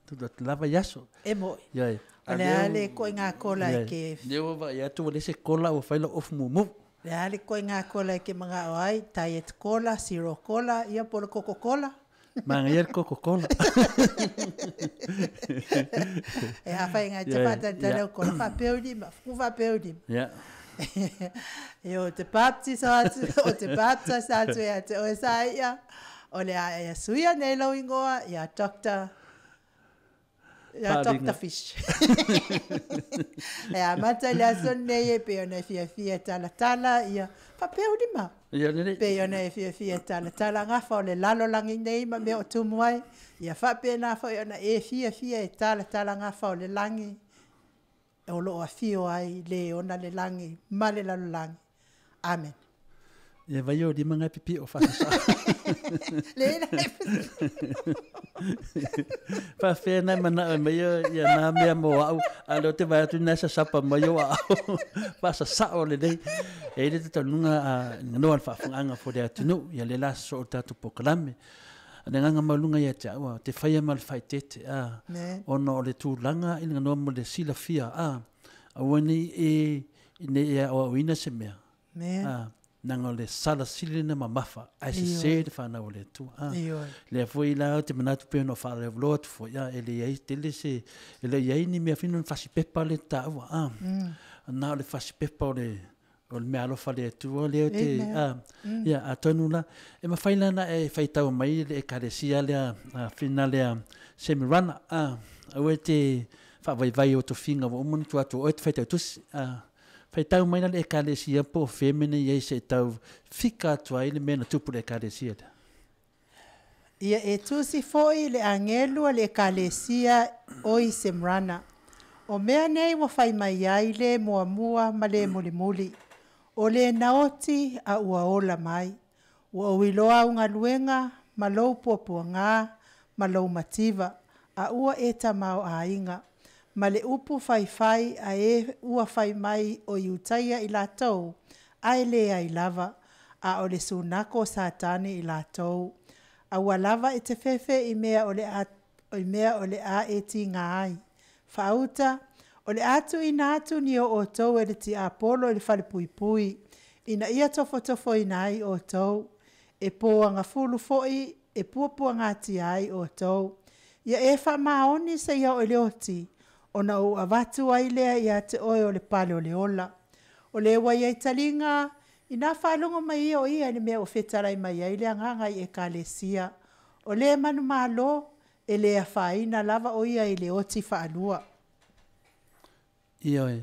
tutu atu lava i aso. E moi. Ioe. O le a le koiga kola e ke. Lea ua vaai atu ua leai se kola ua fai lau ofu mumu. Le a le koiga kola e ke manga'o ai, diet kola, zero kola, ia po o le koko kola. Manaia le koko kola. E afai ngai te whātalitali au kola whapeu lima, fuku whapeu lima. Yeah. E o te baptisa atu, o te baptisa atu e te oe sa ia, o le a e suia nei lau ingoa, ia Dr. Ia Dr. Fish. E amata i le aso nei e pei ona e fiafia e talatala, ia whapeu lima. Ia lelei. Pei ona e fiafia e talatala gafa o le lalolagi nei ma mea o tumu ai. Ia faapena foi ona e fiafia e talatala gafa o le lagi o loo afio ai le ona le lagi ma le lalolagi. Amen. Ia vai o lima ngai pipi o whasasa. Le na Whawhea nai mana o mai o ia nā mea mō au, a leo te vai atu nai sa sapa mai o au. Whasasa o le nei. E ile te taununga a nganoa le whaafunganga fo le atunu, ia le la so o tātou pokalame. Le nganga maulunga ia te aua, te whaia ma le whaitete, a ona o le tūlanga i le nganoa mo le silafia, a aua nei e nei e aoaoina se mea. A, nanga o le sala sili na mamafa, ai se se le whanau o le Atua. A, lea foi la o te manatu pe ona whaalewaloa atu foi, a, e le iai tele se, e le iai ni mea whino ni fasipepa le tāua, a, na o le fasipepa o le, o le mea alofa le Atua lea o te, a, ia, atonu la, e mawhai la na e whaitau mai le ekalesia lea, a, whina lea Semirana, a, aue te whaavaivai o tofiga ua uma ona tuu atu o oe te faitau tusi, a, faitau mai la le ekalesia po o fea mea nei i ai se i tau fika atu ai le mea na tupu i le ekalesia lea. Ia e tusi foi le agelu a le Ekalesia o i Semrana, O mea nei ua fai mai ai le muamua ma le mulimuli, o le naoti a ua ola mai. Ua ou iloa au galuega ma lou puapuagā ma lou mativa, a ua e tamaoaiga, ma le upu faifai a e ua fai mai o Iutaia i latou, ae leai lava, a o le sunako o Satani i latou. A ua lava e te fefe i mea o le a, i mea o le a e tiga ai. Faauta, o le a tuuina atu ni o outou e le tiapolo i le falepuipui, ina ia tofotofoina ai outou, e poagafulu foi e puapuagatia ai outou. Ia e faamaoni seia oo i le oti, ona ou avatu ai lea ia te oe o le pale o le ola. O le ua i ai taliga, inā faalogo mai ia o ia i le mea ua fetalai mai ai le Agaga i Ekalesia. O le manumalo, e le afaina lava o ia i le oti faalua. Ioe,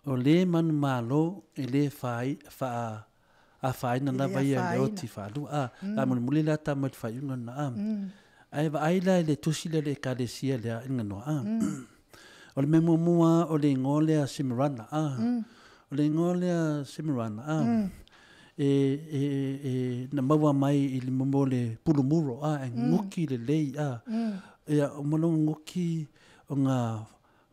o le manumalo e le faa afaina lava ia i le oti faalua. A, la mulimuli la tama i le faaiuga lena. A, ae vaai la i le tusi lea i le Ekalesia lea i le ganoa. A, o le mea muamua o le igoa lea Simarana. A, o le igoa lea Simarana. A, e, e, e, na maua mai i le mea o le pulumuro, a, e nguki lelei, a, ia, o malonga nguki o ngā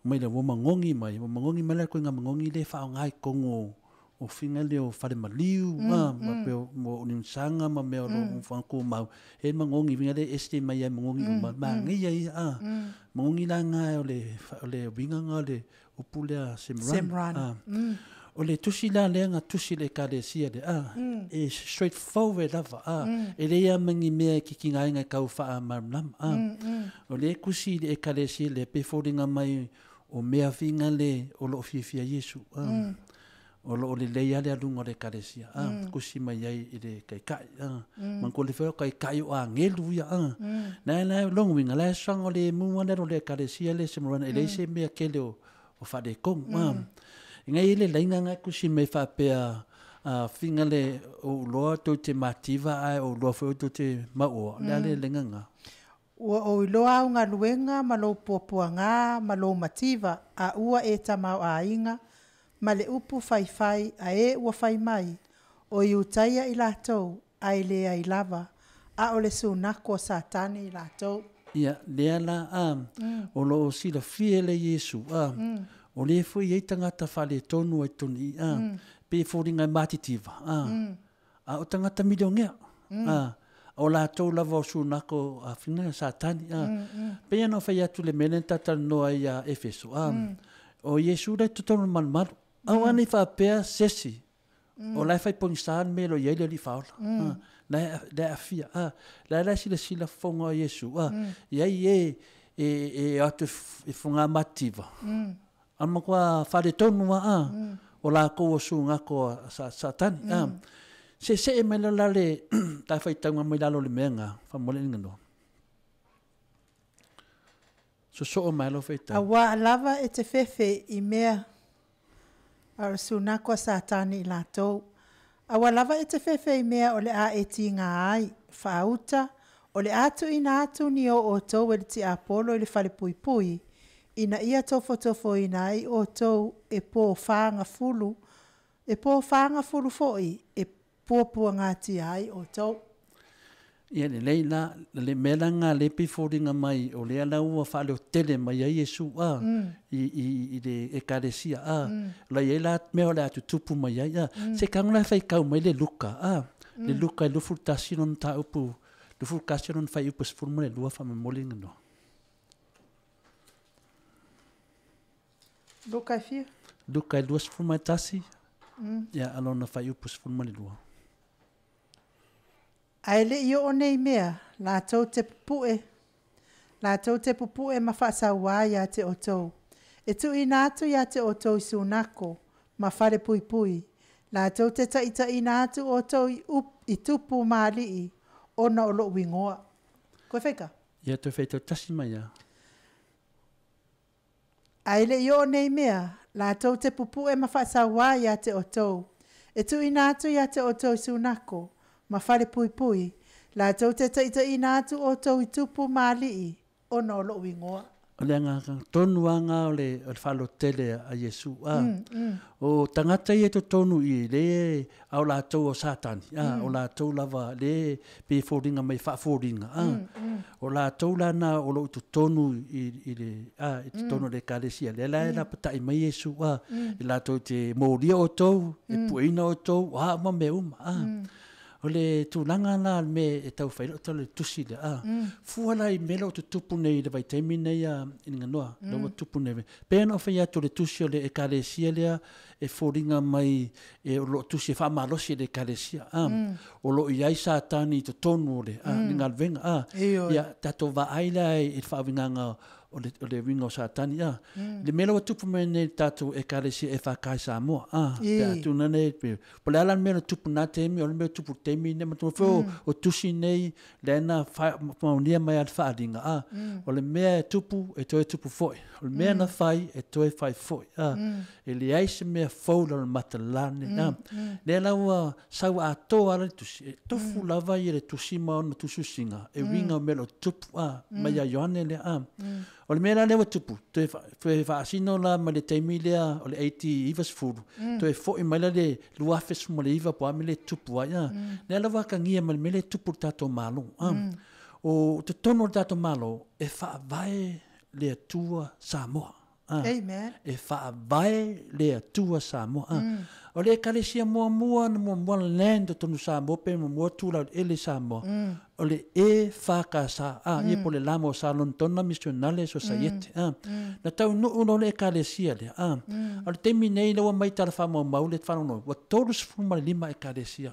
mai le ua magogi mai, ua magogi mai la koe ngā magogi le whaonga i tonu o finga le o fale maliu a ma pe o mo ni sanga ma me o lo fa ko mau e mangongi vinga le este mai ai mangongi uma ma ngi ia a mangongi la nga o le winga nga le upu lea Semran. O le tusi la lea nga tusi le ekalesia le a e straight forward lava a e le ia mangi mea ki ki ngai ngai kau fa malamalama a o le kusi le ekalesia le pe folinga mai o mea finga le o lo fiafia Iesu a o lo le leia le alunga o le ekalesia a kusi mai ai i le kaikai a man ko le feo kaikai o angelu ia a na na longo winga la sanga le mu ana le ekalesia le Semran e le se mea kele o fa le kong a ngai le lainga ngai kusi me fa pea a finga le o loa to te mativa ai o loa fo to te mao le le lenga nga ua o iloa au galuega ma lou puapuaga ma lou mativa a ua e tamau aiga ma le upu faifai a e ua fai mai o iutaia i latou ae leai lava a o le sunako o Satani i latou. Ia lea la a o lo silafia le Iesu a o le foi ai tangata fale tonu ai toni a pe folinga matitiva a a o tangata milionea a o la tou lava o sunako a finga Satani a pe ana fai atu le mele tata noa ia Efeso a o Iesu le totonu malumalu au ana i faapea sesi o la fai pongisa me lo ia le li faola a la afia a la la sila sila fonga Iesu a ia e e atu e fonga mativa ama kwa fale tonu a o la ko o ko Satani a se se e mela la le ta fai tanga mai lalo le menga fa mole ngano so so o mai lo fai tau aua lava e te fefe i mea a sunako Satani i latou aua lava e te fefe i mea o le a e tinga ai faauta o le atu ina atu ni o o tou e le tiapolo i le fale puipui ina ia tofotofo ina ai o tou e po whaanga fulu e po whaanga fulu foi e puapuagatia ai o tou. Ia le leila le mela nga le piforinga mai o le ala ua whaaleo tele mai ai Iesu a i le ekalesia a la ia la mea o le atu tupu mai ai a se kangula fai kau mai le Luka a le Luka i lufu tasi non ta upu lufu kasi non fai upu sefulu ma le lua fa mamoli ngano. Luka e fia? Luka e 21 ia alona fai upu 12. Ae le i o nei mea, latou te pupue ma whaasauā ia te o tou. E tuina atu ia te o tou i sunako, ma whare pui pui. Latou te taitaina atu o tou i tupu maalii, ona o lou ingoa. Koe whaika? Ia te whaitau tasi mai ia. Ae le i o nei mea, latou te pupue ma whaasauā ia te o tou. E tuina atu ia te o tou i sunako, ma whare pui pui, latou te taitaina atu o tou i tupu maalii, ona o lou ingoa. O le anga tonu anga o le whalotele a Iesu. O tangata ia to tonu i le au latou o Satani. O latou lava le pe foringa mai whaaforinga. O latou lana o lo tonu i le i te tonu le ekalesia. Le la e la patai mai Iesu. I latou te mōria o tou, e pueina o tou, a ma me uma. O le tūlanga la me e tau whailo o le tusi le a. Fua la i mela o te tupu nei le vaitaimi nei a i nganoa, mm. tupu nei. Pēna o whai atu le tusi o le ekalesia lea e fōringa mai e o lo tusi e whaamalosi le ekalesia. A. O lo i ai Satani i te tonu o le a, ni ngalvenga a. Ia tato vaai la e whaawinganga o le winga o Satani a. Le mela o tupu mai nei tātou ekalesia e whakai Samoa a. Pe atu nei pe. Po le ala mela tupu nā temi o le mea tupu temi nei matua feo o tusi nei le ana maunia mai al whaaringa a. O le mea e tupu e toe tupu foi. O le mea na whai e toe whai foi a. E le ai se mea fou la matalane a. Le ala ua sau atoa ala le tusi. E tofu lava i le tusi ma ona tususinga. E winga o mela o tupu a. Mai a Ioane le a. O le mea la lea tupu, toe whaasino la ma le taimi lea o le 80 sefulu, toe foi mai la le luafes mo le iwa po ame le tupu ai. Lea la wakangia ma le mea le tupu le tātou malo. O te tono le tātou malo e whaavae le Atua Samoa. Amen. E faavae le Atua Samoa. O le ekalesia muamua na muamua land o tonu Samoa pe muamua tulau ele Samoa. O le EFKS, ia po le Lama o Salontona Missionale Society. Na taunuu loa le ekalesia lea. O le taimi nei ua mai tala faamaumau le faalogologo, ua 35 ekalesia.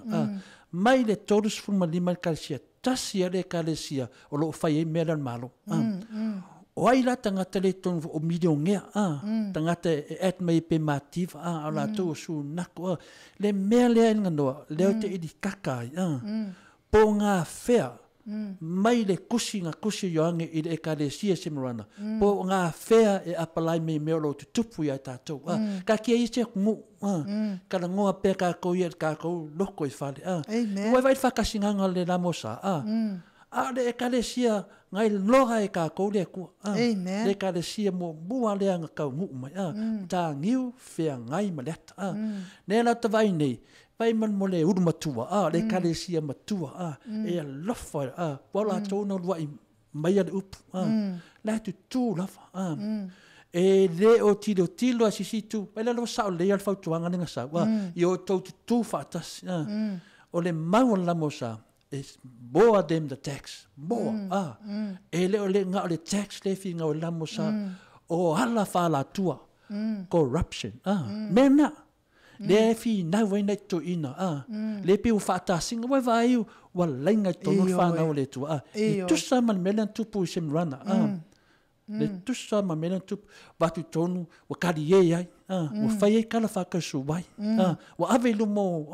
Mai le 35 ekalesia, tasi lava le ekalesia o lo o fai ai mea lea o le Malo. O ai la tagata le tonu o milionea, tagata e add mai pe mativa, o latou o sunaku, le mea lea e ganoa, lea o te ilikaka ai, po ngā fea, mai le kusi ngā kusi o Ioange i le ekalesia Semurana, po ngā fea e apalai me mea o lo tutupu ia tātou. Ka kia i se ngu, ka langoa pea kākou ia kākou loko i whale. Amen. Ua vai whakasinganga le lamosa. A le ekalesia ngai loha e kākou le kua. Amen. Le ekalesia mo mua lea ngā kau nguu mai. Tā ngiu whea ngai ma leata. Ne la tawai nei, vai man mo le uru matua, le ekalesia matua, e alofa, wa la tōna lua i mai ale upu, la tu tū lava, e le o tilo tilo a sisi tu, vai la sao le al fautuanga nenga sa, i o tau tu whaatas, o le mau o lamosa, is more than the tax, more, e le o le ngā o le tax le whinga o lamosa, o ala whala tua, corruption, mena, le fi nau ai nei to ina, le pe o whaatasinga, wai vai wa lainga tonu whanau le tua, le tusa ma le mea tupu i Semurana, le tusa ma mea tupu, watu tonu, wa kari e ai, wa whai e kala whakausu wai, wa ave lumo,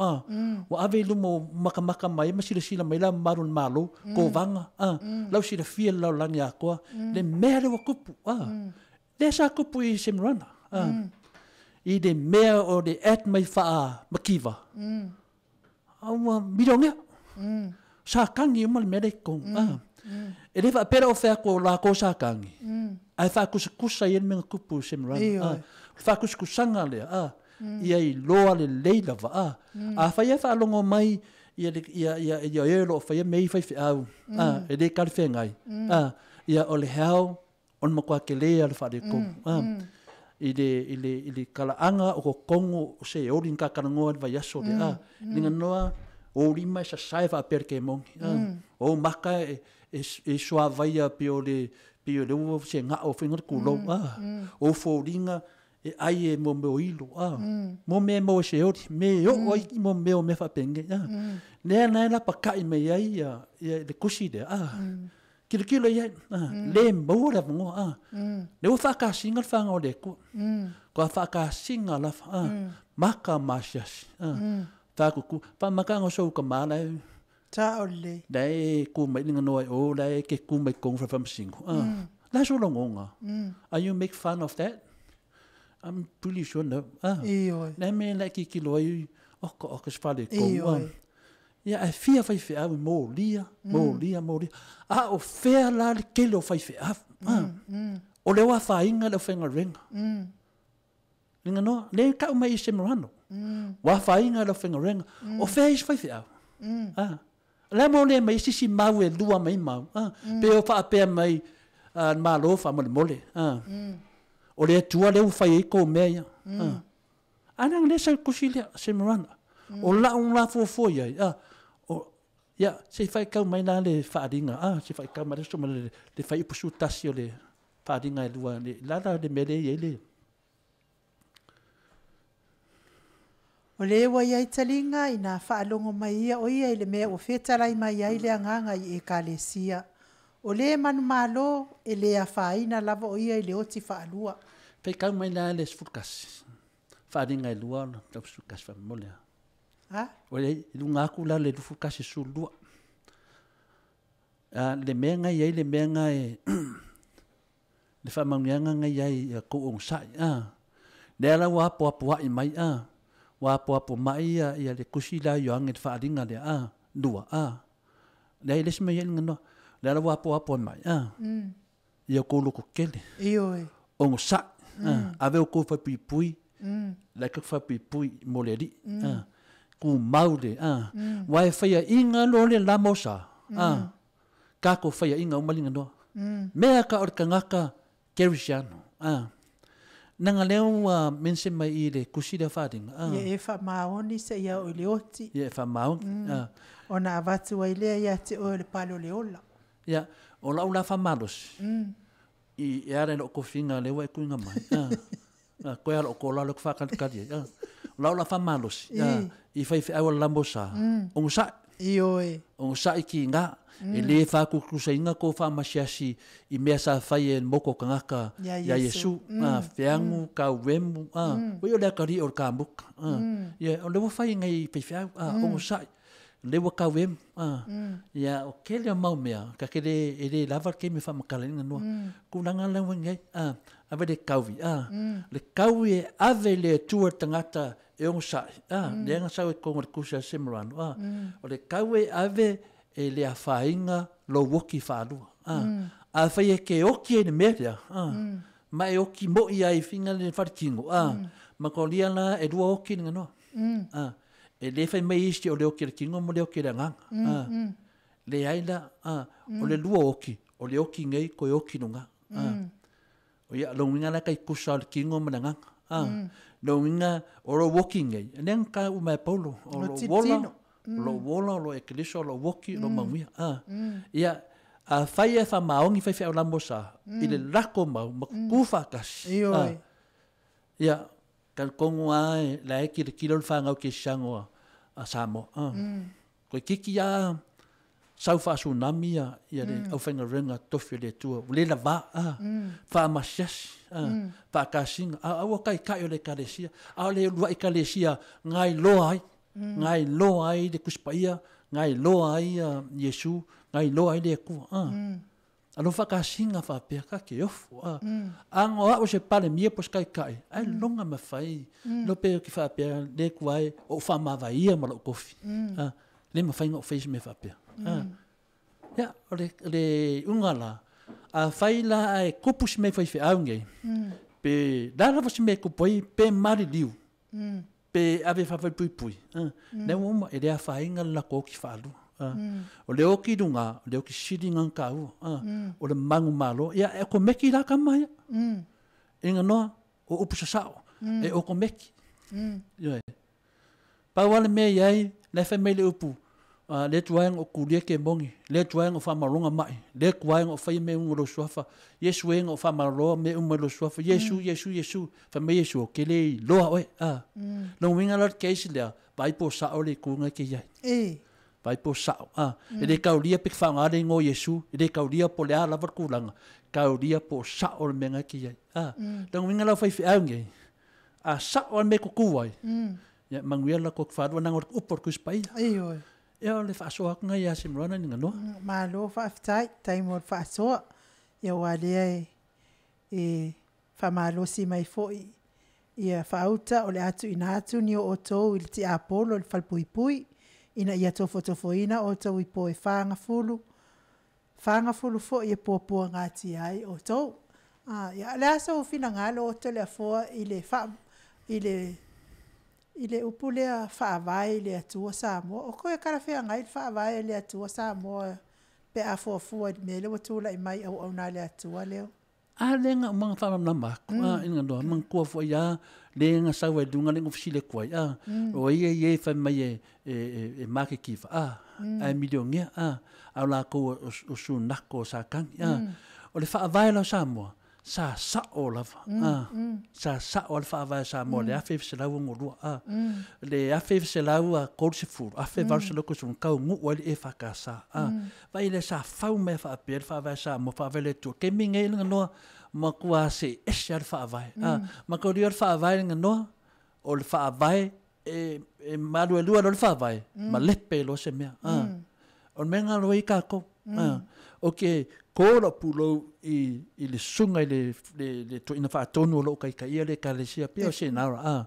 wa ave lumo makamaka mai, ma sila sila mai la marun malo, ko vanga, lau sila fia lau langi akoa, le mea le wakupu, le sa kupu i Semurana, i le mea o le at mai whaa makiwa. Aua milionea. Sa kangi uma le mea le kong. E le whaapera o whea ko la ko sa kangi. Ai whaakusakusa i ele menga kupu Semurana. Whaakusakusanga lea. Ia i loa le leila wa. A whai e whaalongo mai ia ia ia lo whai mei whai whiau. E le kari whengai. Ia o le hao on makua ke lea le whaare kong. I le kalaanga o kongo se ori nga karangoa le vaiaso le linga noa o lima e sasae whaapere ke mongi o maka e sua vaia pe o le ua se ngā o whenga kulou o fōringa e ai e mo meo ilo mo me mo se ori me o ai mo meo me whapenge nea nai la pakai me ai ia le kusi le kilo kilo ia le maua le vongoa le ua whaakasinga le whanga o le kua kua whaakasinga la maka masiasi whakuku whamakanga sou ka maala e ta o le le ku mai linga noa o le ke ku mai kong whawhamsingo la so longonga are you make fun of that? I'm pretty sure no. Le me le ki kilo ai oko oko sfale kong. Ia e fia whai whiau mō lia, mō lia, mō lia. A o whea la le kele o whai whiau. O le wā whainga le whainga renga. Linga noa, le kau mai i Semurano. Wā whainga le whainga renga. O whea is whai whiau. Le mō le mai sisi mau e lua mai mau. Pe o whaapea mai malo wha mole mole. O le atua le whai e kō mea ia. Anang le sau kusi lea Semurana. O la un la fōfō ia. Ia, se whai kau mai nā le whaaringa, se whai kau mai le le whai upusu tasi o le whaaringa e lua, le lala le mele i le. O le ewa ia i talinga i nā whaalongo mai ia o ia i le mea o whetalai mai ai le anganga i ekalesia. O le manu malo e le a whaina lava o ia i le oti whaalua. Whai kau mai nā le sfurkasi, whaaringa e lua, tau sfurkasi whamolea. O le lunga aku la le lufu kasi su lua. Le mea ngai ai le mea ngai le whamangianga ngai ai ko ong sai. Le ala wa apo apo ai mai. Wa apo apo mai ia le kusi la ioange le whaaringa le lua. Le ai lesi mai ai ngano. Le ala wa apo apo mai. Ia ko loko kele. Ongo sai. Ave o ko whapipui. Le ka whapipui mo le ri. Ku maule, Wai whaia inga lo le lamosa, Kako whaia inga umalinga noa. Mea ka o le kangaka kerisiano, Nanga lea ua mention mai i le kusi lea faaaliga. Ia e faamaoni seia oo i le oti. Ia e faamaoni. Ona avatu ai lea ia te oe o le pale o le ola. Ia, o lau la faamalosi, i e ala i lou tofiga lea ua e tuuina mai, koe lava lou tola lea ou te faatalitali ai. O lau la faamalosi, i faifeau a le lamosa, onosai. Ioe. Onosai tiga, e le faatutusaina tou faamasiasi i mea sa fai e le motu o tagata ia Iesu, feagu, tauemu, oi o le atalii o le kamuta. Ia, o lea ua fai e nai faifeau, onosai, lea ua tauemu. Ia, o tele o mau mea, ta te le, e le lava le taimi e faamatalaina noa. Tulaga la ua i ai, ave le taui, le taui e ave i le Atua le tagata e onosai, lea na sau i totonu o le tusi a Semorano, o le tau e ave e le afaina lou oti faalua. Afai e te oti ai i le mea lea, ma e oti moi ai i figa le faletino, ma kolia la e lua oti le ganoa. E le fai mai isi o le oti o le tino ma le oti o le agaga. Leai la, o le lua oti, o le oti nei toe oti luga. O ia lona uiga la e taitusa o le tino ma le agaga. Lona uiga o lou oti nei, lea na taua mai e Paulo, o lou ola, o lou ola, o lou ekelesia, o lou oti, o lou manuia. Ia, afai e faamaoni faifeau lamosa i le lako mau ma tutu faatasi. Ia, talitonu lava la e tilotilo le fanau kerisiano a Samoa. Toeitiiti lava sau faa-tsunami ia le aufaigaluega tofi a le Atua, ua le lava, faamasiasi, faatasiga, a aua taitai o le Ekalesia, a o le uluai Ekalesia gailoa ai, gailoa ai le Tusi Paia, gailoa ai Iesu, gailoa ai le Atua. Alo faatasiga faapea ka te ofo. A na o au o se Palemia po o se taitai, ai loga mafai, lo pe ki faapea le Atua e o ou faamavae ia ma lou tofi. Le mafai ona ou faia se mea faapea. Ia, o le iuga la, afai la ae tupu se mea i faifeau nei, pe o le a lava se mea e tupu ai, pe maliliu, pe ave e faafalepuipui, lea ua uma, e le afaina le latou oti faalua. O le oti i luga, o le oti sili lena ona taua, o le manumalo, ia e okomeki la tama ia. Inga noa, o upu sasao, e okomeki. Ioe. Pau lava le mea e i ai, la e fai mai le upu, le Atua e na ou tulia ke moni, le Atua e na ou faamalologa mai, le Atua e na ou faia mea uma i lou suafa, Iesu e na ou faamaloloa mea uma i lou suafa, Iesu, Iesu, Iesu. Fai mai Iesu, ou te le iloa oe. Lona uiga la o le case lea, vaai po o sao le itu lena e te i ai. Vaai po o sao. E le taulia pe faaaoga le igoa o Iesu, e le taulia po o le a lava le tulaga, taulia po o sao le mea lena e te i ai. Lona uiga la o faifeau nei, a sao lava le mea e tutu ai, ia manuia le latou faalua leaga o le upu a le Tusi Paia. Ioe. Ia o le faasoa atu lena ia Semurana i Ganoa. Malo faafetai, faafetai mo le faasoa. Ia aua lea e faamalosi mai foi ia faauta o le a tuuina atu ni o outou i le tiapolo i le falepuipui ina ia tofotofoina outou i po e fagafulu, fagafulu foi e puapuagatia ai outou. Ia, o le a sou finagalo o Toleafoa i le faa, i le i le upu lea faavae i le Atua Samoa. O toe talafeagai le faavae i le Atua Samoa pe a fuafua i le mea lea ua tulai mai auauna a le Atua lea. A lea na uma ona faamalamalama atu, a ina loa, manatua foi lava le na sau ai i luga lea na ou fesili atu ai, a, o ai ia e fai mai e maketifa, a, ae milionea, a, a o latou o sunako o Satani, a. O le faavae la o Samoa, sa sao lava, a, sa sao lava le faavae o Samoa i le 1962, a. Le 1930, 1830, na taunuu ai le EFKS, a. Vaai lea sa fau mai faapea le faavae Samoa, faavae le Atua. Taimi nei le ganoa, matua see ese lava le faavae. A, mataulia o le faavae le ganoa, o le faavae e maluelue loa le faavae, malepe loa se mea. A, o le mea lena o lo o i ai tatou. A, ou te to lou pulou i le susuga i le toeaina faatonu o lo o taitaia le Ekalesia pei o Senara, a,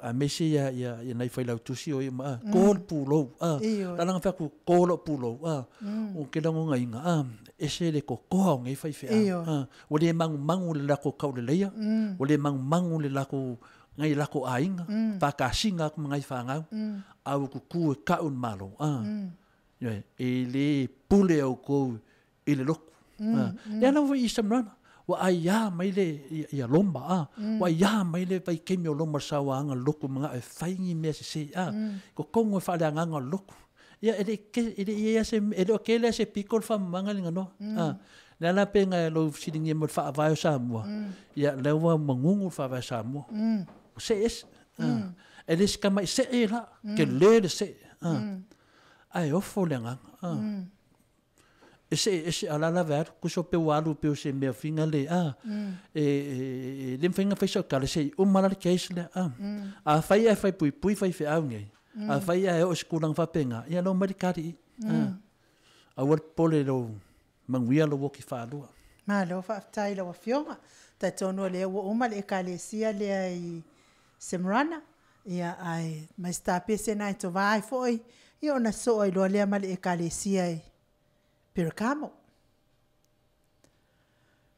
aemaise ia nai failautusi o ia uma, a, to le pulou, a, la na fai atu, to lou pulou, a, ou te lagonaina, a, ese le totoa o nei faifeau, a, ua le magumagu i le latou tauleleia, ua le magumagu i le latou, nai latou aiga, faatasiga atu ma nai fanau, a ua tutu e tau le Malo, a. Ioe, e le pule outou i le lotu. Lea lava foi i Samoana, Ua aiā mai le, ia, ia Roma, a. Ua aiā mai le vaitaimi o Roma i le sauaga o le lotu manao e fai ni mea sese, a. Totonu e faaleagaga o le lotu. Ia, e le i ke, e le i i ai lava se, e le o tele lava se pito le faamamaga i le ganoa, a. Le a la pe na lou fesiligia mai o le faavae o Samoa, ia, o lea ua manunu le faavae o Samoa. Ua see ese, a. E le o se tamai see la, tele le see, a. Ae ofo le agaga, a. E see ese a o la lava e alu, tusa pe ua alu pei o se mea finga le a, e le mafai ona fai sau tala se i uma la le case lea a. Afai ae fai puipui faifeau nei, afai ae oo i se tulaga faapena, ia lou mai le tali i i a. Aua le popole i lou manuia lou oti faalua. Malo faafetai i lau Afioga. Talitonu o lea ua uma le Ekalesia lea i Semrana, ia ae ma se tapese na e tovā ai foi, ia ona sosoo ai loa lea ma le Ekalesia i Perekamo.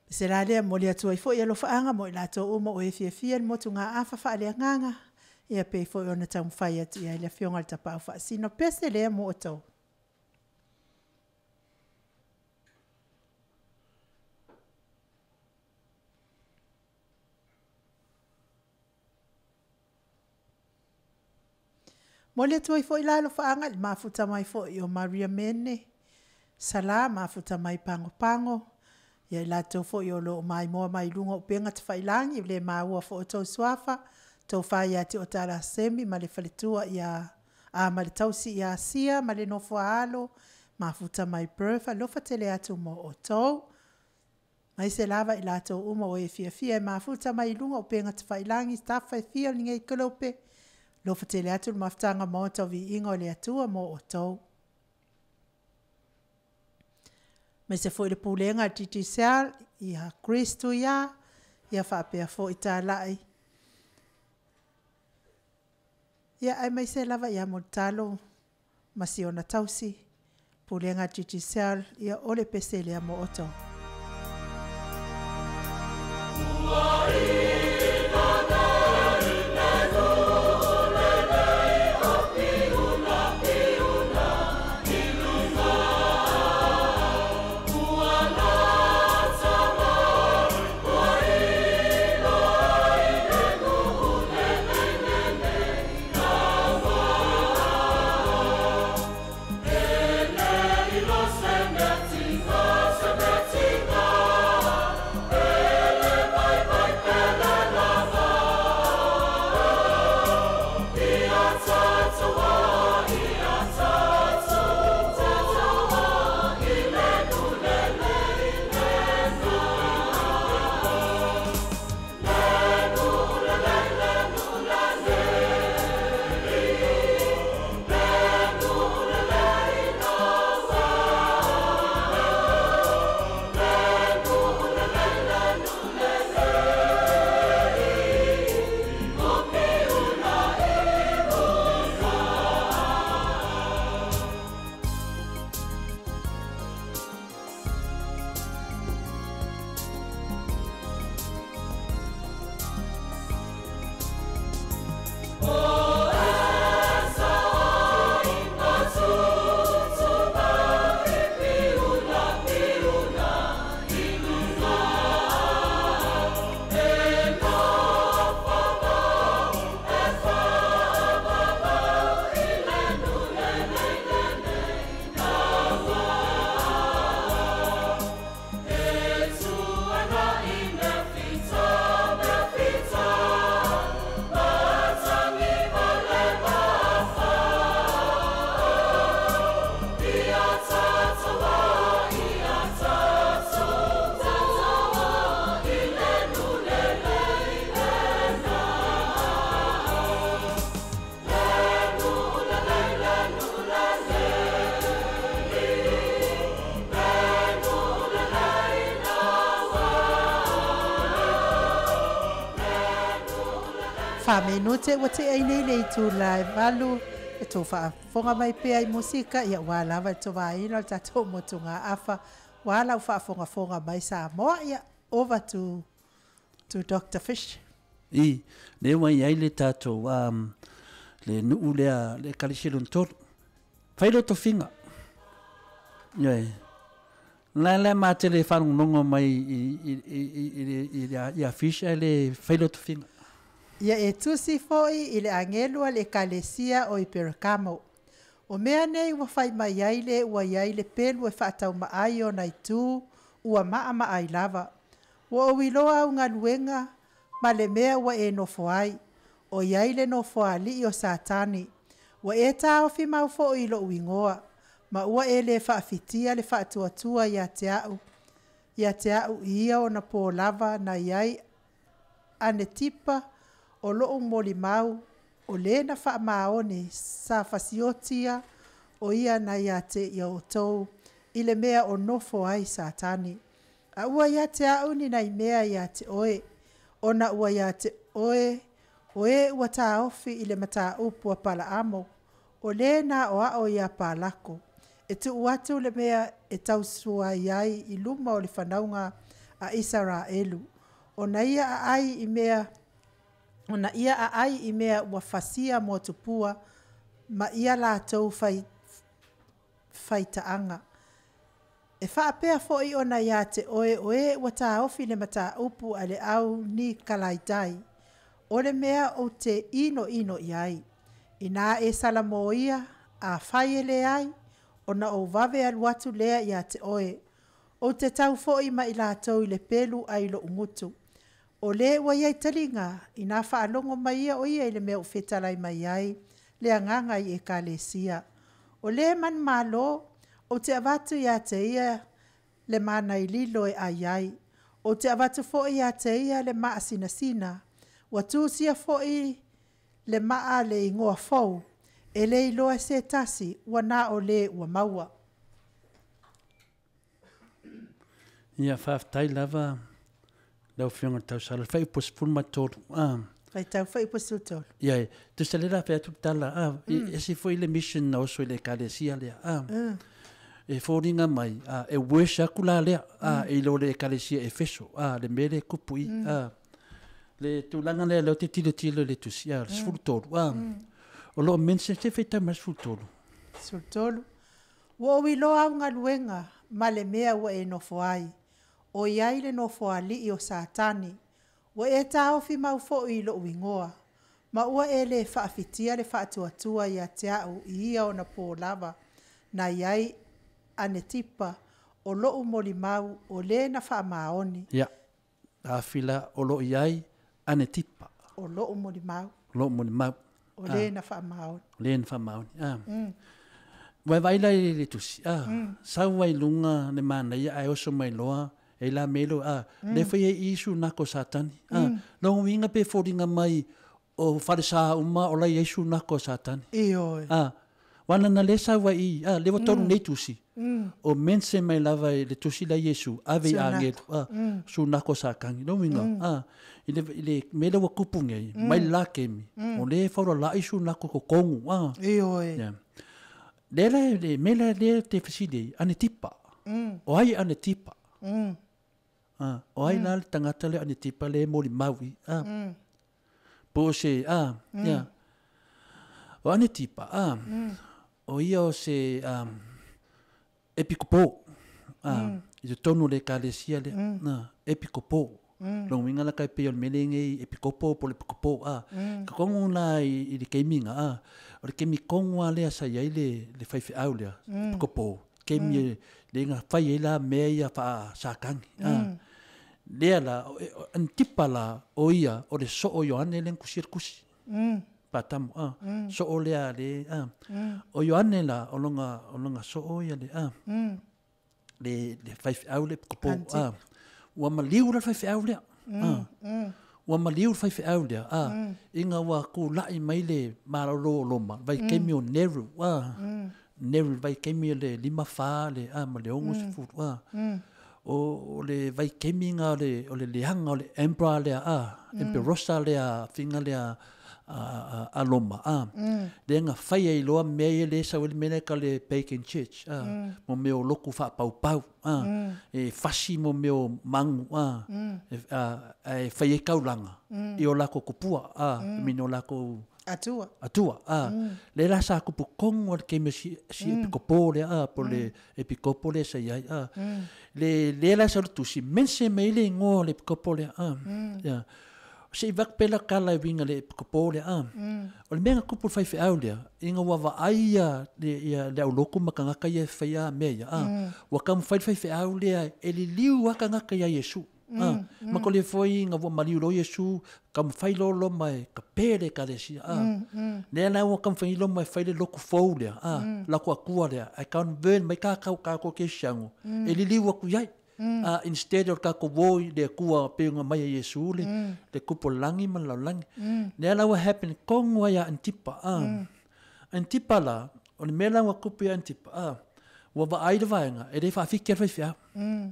Se la lea e momoli atu ai foi alofaaga mo i latou uma o e fiafia i le motugaafa faaleagaga, ia pei foi ona taumafai atu i ai le Afioga i le Tapaau Faasino. Pese lea mo outou. Momoli atu ai foi la alofaaga i le mafuta mai foi o Maria Mene, Sala mafuta mai Pagopago, ia i latou foi o lo o maimoa mai luga o upega tafailagi, le maua foi o outou suafa, tofa ia Tiotai Semi ma le faletua ia a ma le tausi ia Sia ma le nofo a alo, mafuta mai Perth, alofa tele atu mo outou. Aemaise lava i latou uma o e fiafia e mafuta mai i luga o upega tafailagi, tafa e fia o lenei kelope, alofa tele atu le mafutaga maota o viiga o le Atua mo outou. Aemaise foi le pulega a le Digicel, ia Chris Tuia, ia faapea foi Talai, ia aemaise lava ia Mulitalo ma si ona tausi, Pulega a Digicel, ia o le pese lea mo outou. Fa minute ua tea ai nei le itula e 8, e tou faafofoga mai pea i musika, ia ua lava le tovaina o le tatou motugaafa, ua lau faafogafoga mai Samoa, ia over to to Doctor Fish. I, lea ua i ai le tatou, um, le nuu lea, le Ekalesia lona tolu. Fai lou tofiga. Ioe. La la ma tele faalogologo mai i afisi ae le fai lou tofiga. Ia e tusi foʻi i le agelu a le ekalesia o i Perakamo. O mea nei ua fai mai ai le ua i ai le pelu e faataumaai ona itu ua maʻamaʻai lava. Ua ou iloa au galuega ma le mea ua e nofo ai, o i ai le nofoalii o Satani. Ua e taofi mau foʻi i loʻu igoa, ma ua e lē faafitia le faatuatua iā te aʻu, ia te aʻu i ia ona pō lava na i ai Anetipa o loʻu molimau o lē na faamaoni sa fasiotia o ia na iā te ia outou i le mea o nofo ai Satani. A ua ia te aʻu ni nai mea iā te oe, ona ua iā te oe o e ua taofi i le mataupu a Palaamo, o lē na aʻoaʻo iā Palako, e tuu atu le mea e tausuai ai i luma o le fanauga a Isaraelu, ona ia aai i mea ona ia aai i mea ua fasia mo tupua ma ia latou fai faitaaga. E faapea foʻi ona iā te oe o e ua taofi le mataupu a le au Nikalaitai, o le mea ou te inoino i ai. Inā e salamoia, afai e leai, ona ou vave alu atu lea iā te oe. Ou te tau foʻi ma i latou i le pelu ai loʻu gutu. O lē ua i ai taliga, inā faalogo mai ia o ia i le mea ua fetalai mai ai le agaga i ekalesia. O lē manumalo, ou te avatu iā te ia le mana i lilo e ai ai. Ou te avatu foʻi iā te ia le maasinasina, ua tusia foʻi le maa le igoa fou, e le iloa e se tasi, ua na o lē ua maua. Ia, faafetai lava lau Afioga i le tausala, le faaiupu 13. Ah. Faitau faaiupu 13. Ia, e tusa lea la fai atu le tala, ah, ese foi le mission na oso i le ekalesia lea. Ah. E foliga mai, ah, e worse aku la lea, ah, i lo le ekalesia Efeso, ah, le mea lea e kupu i, ah, le tulaga lea lea ou te tilotilo i le tusi, ah, le 13, ah, o lo o mention, se faitau mai le 13. 13. Ua ou iloa au galuega ma le mea ua e nofo ai, o i ai le nofoalii o Satani. Ua e taofi mau foʻi i loʻu igoa, ma ua e lē faafitia le faatuatua iā te aʻu i ia ona pō lava na i ai Anetipa o loʻu molimau o lē na faamaoni. Ia, afi la o lo o i ai Anetipa. O loʻu molimau. O loʻu molimau. O lē na faamaoni. O lē na faamaoni. Ah. Ua e vaai la i le tusi, ah, sau ai i luga le manaia ae oso mai loa, e la me lo, ah, le foi e Isu nako Satani. Ah, lona uiga pe foliga mai o falesa uma o la i ai sunako a Satani. Ioe. Ah, wana na le sau ai i, ah, le ua tolu nei tusi. O mention mai lava i le tusi lea Iesu, ave i agelu, ah, sunako Satani. Lona uiga, ah, i le, i le mea lea ua kupu nei, mai le la kemi, o lea e faulala'i sunako totonu, ah. Ioe. Yeah. Lea la, le mea lea lea te fesili ai, Anetipa. O ai Anetipa? Ah, o ai la le tagata lea Anetipa lea e molimau i, ah. Po o se, a, ia. O Anetipa, a, o ia o se epikopo, a, i totonu o le ekalesia lea, a, epikopo. Lona uiga la tai pei o le mea lea nei epikopo po o le epikopo, a. Totonu la i le taimi lena, a, o le taimi tonu lava lea sa i ai le faifeau lea, epikopo, taimi lea na fai ai la mea ia faa-Satani, a. Lea la, Antipa la, o ia, o le soo o Ioane lea na tusia le tusi. Patamo, a. Soo lea le, a. O Ioane la, o lona, o lona soo ia le, a. Le, le faifeau le epikopo, a. Ua maliu la le faifeau lea, a. Ua maliu le faifeau lea, a. Ina ua tula'i mai le malolo o Roma, vaitaimi o Nero, a. Nero, vaitaimi o le 54 le, a, ma le 60, a. O le vaitaimi lena o le leaga o le emperor lea, a, emperosa lea, figa lea, a Roma a lea na fai ai loa mea ia lea e sau ai le mea lea e tau o le Pagan Church a mo mea o lotu faapaupau a e fasi mo mea o magu a ae fai ai taulaga i o latou tupua a I mean o latou Atua. Atua a lea la sa tupu tonu lava i le taimi o si epikopo lea a po o le epikopo lea sa i ai a le lea la e sau i le tusi mention mai ai le igoa o le epikopo lea a ia. Se i avatu pea lau tala e uiga i le epikopo lea a. O le mea na tupu i le faifeau lea, ina ua vaai ia le aulotu ma tagata ia e faia mea ia a, ua taumafai le faifeau lea e liliu lava tagata ia Iesu. A, ma ko le foi ina ua maliu loa Iesu, taumafai loa Roma e kape le ekalesia a. Lea la ua taumafai nei Roma e fai le lotu fou lea a, latou Atua lea, ae convert mai tatou tatou kerisiano e liliu atu i ai. A instead o le tatou o i le Atua pei ona aumai e Iesu le le kupu o le lagi ma le lalolagi. Lea la ua happen tonu lava ia Antipa a. Antipa la, o le mea la ua tupu ia Antipa a, ua vaai le vaega e le faafiki lava le faifeau.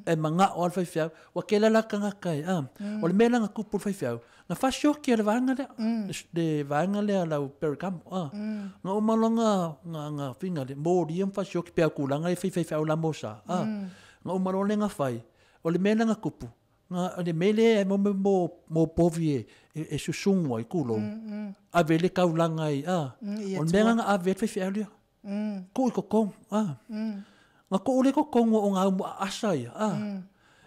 E manao lava le faifeau, ua tele lava la tagata e a. O le mea la na tupu i le faifeau, na fasioki e le vaega lea, le vaega lea lau Perigamo a. Na uma loa na fina le molia ma fasioki pei lava o tulaga ia e fai e faifeau la mosa a. Na uma loa lea na fai, o le mea lea na tupu, na, o le mea lea e mo mo povi e susugu ai, tulou, ave ai le taulaga i, a, o le mea lena na ave ai le faifeau lea, tuu i totonu, a. Na tuu lea i totonu o gaumu aasa ia, a,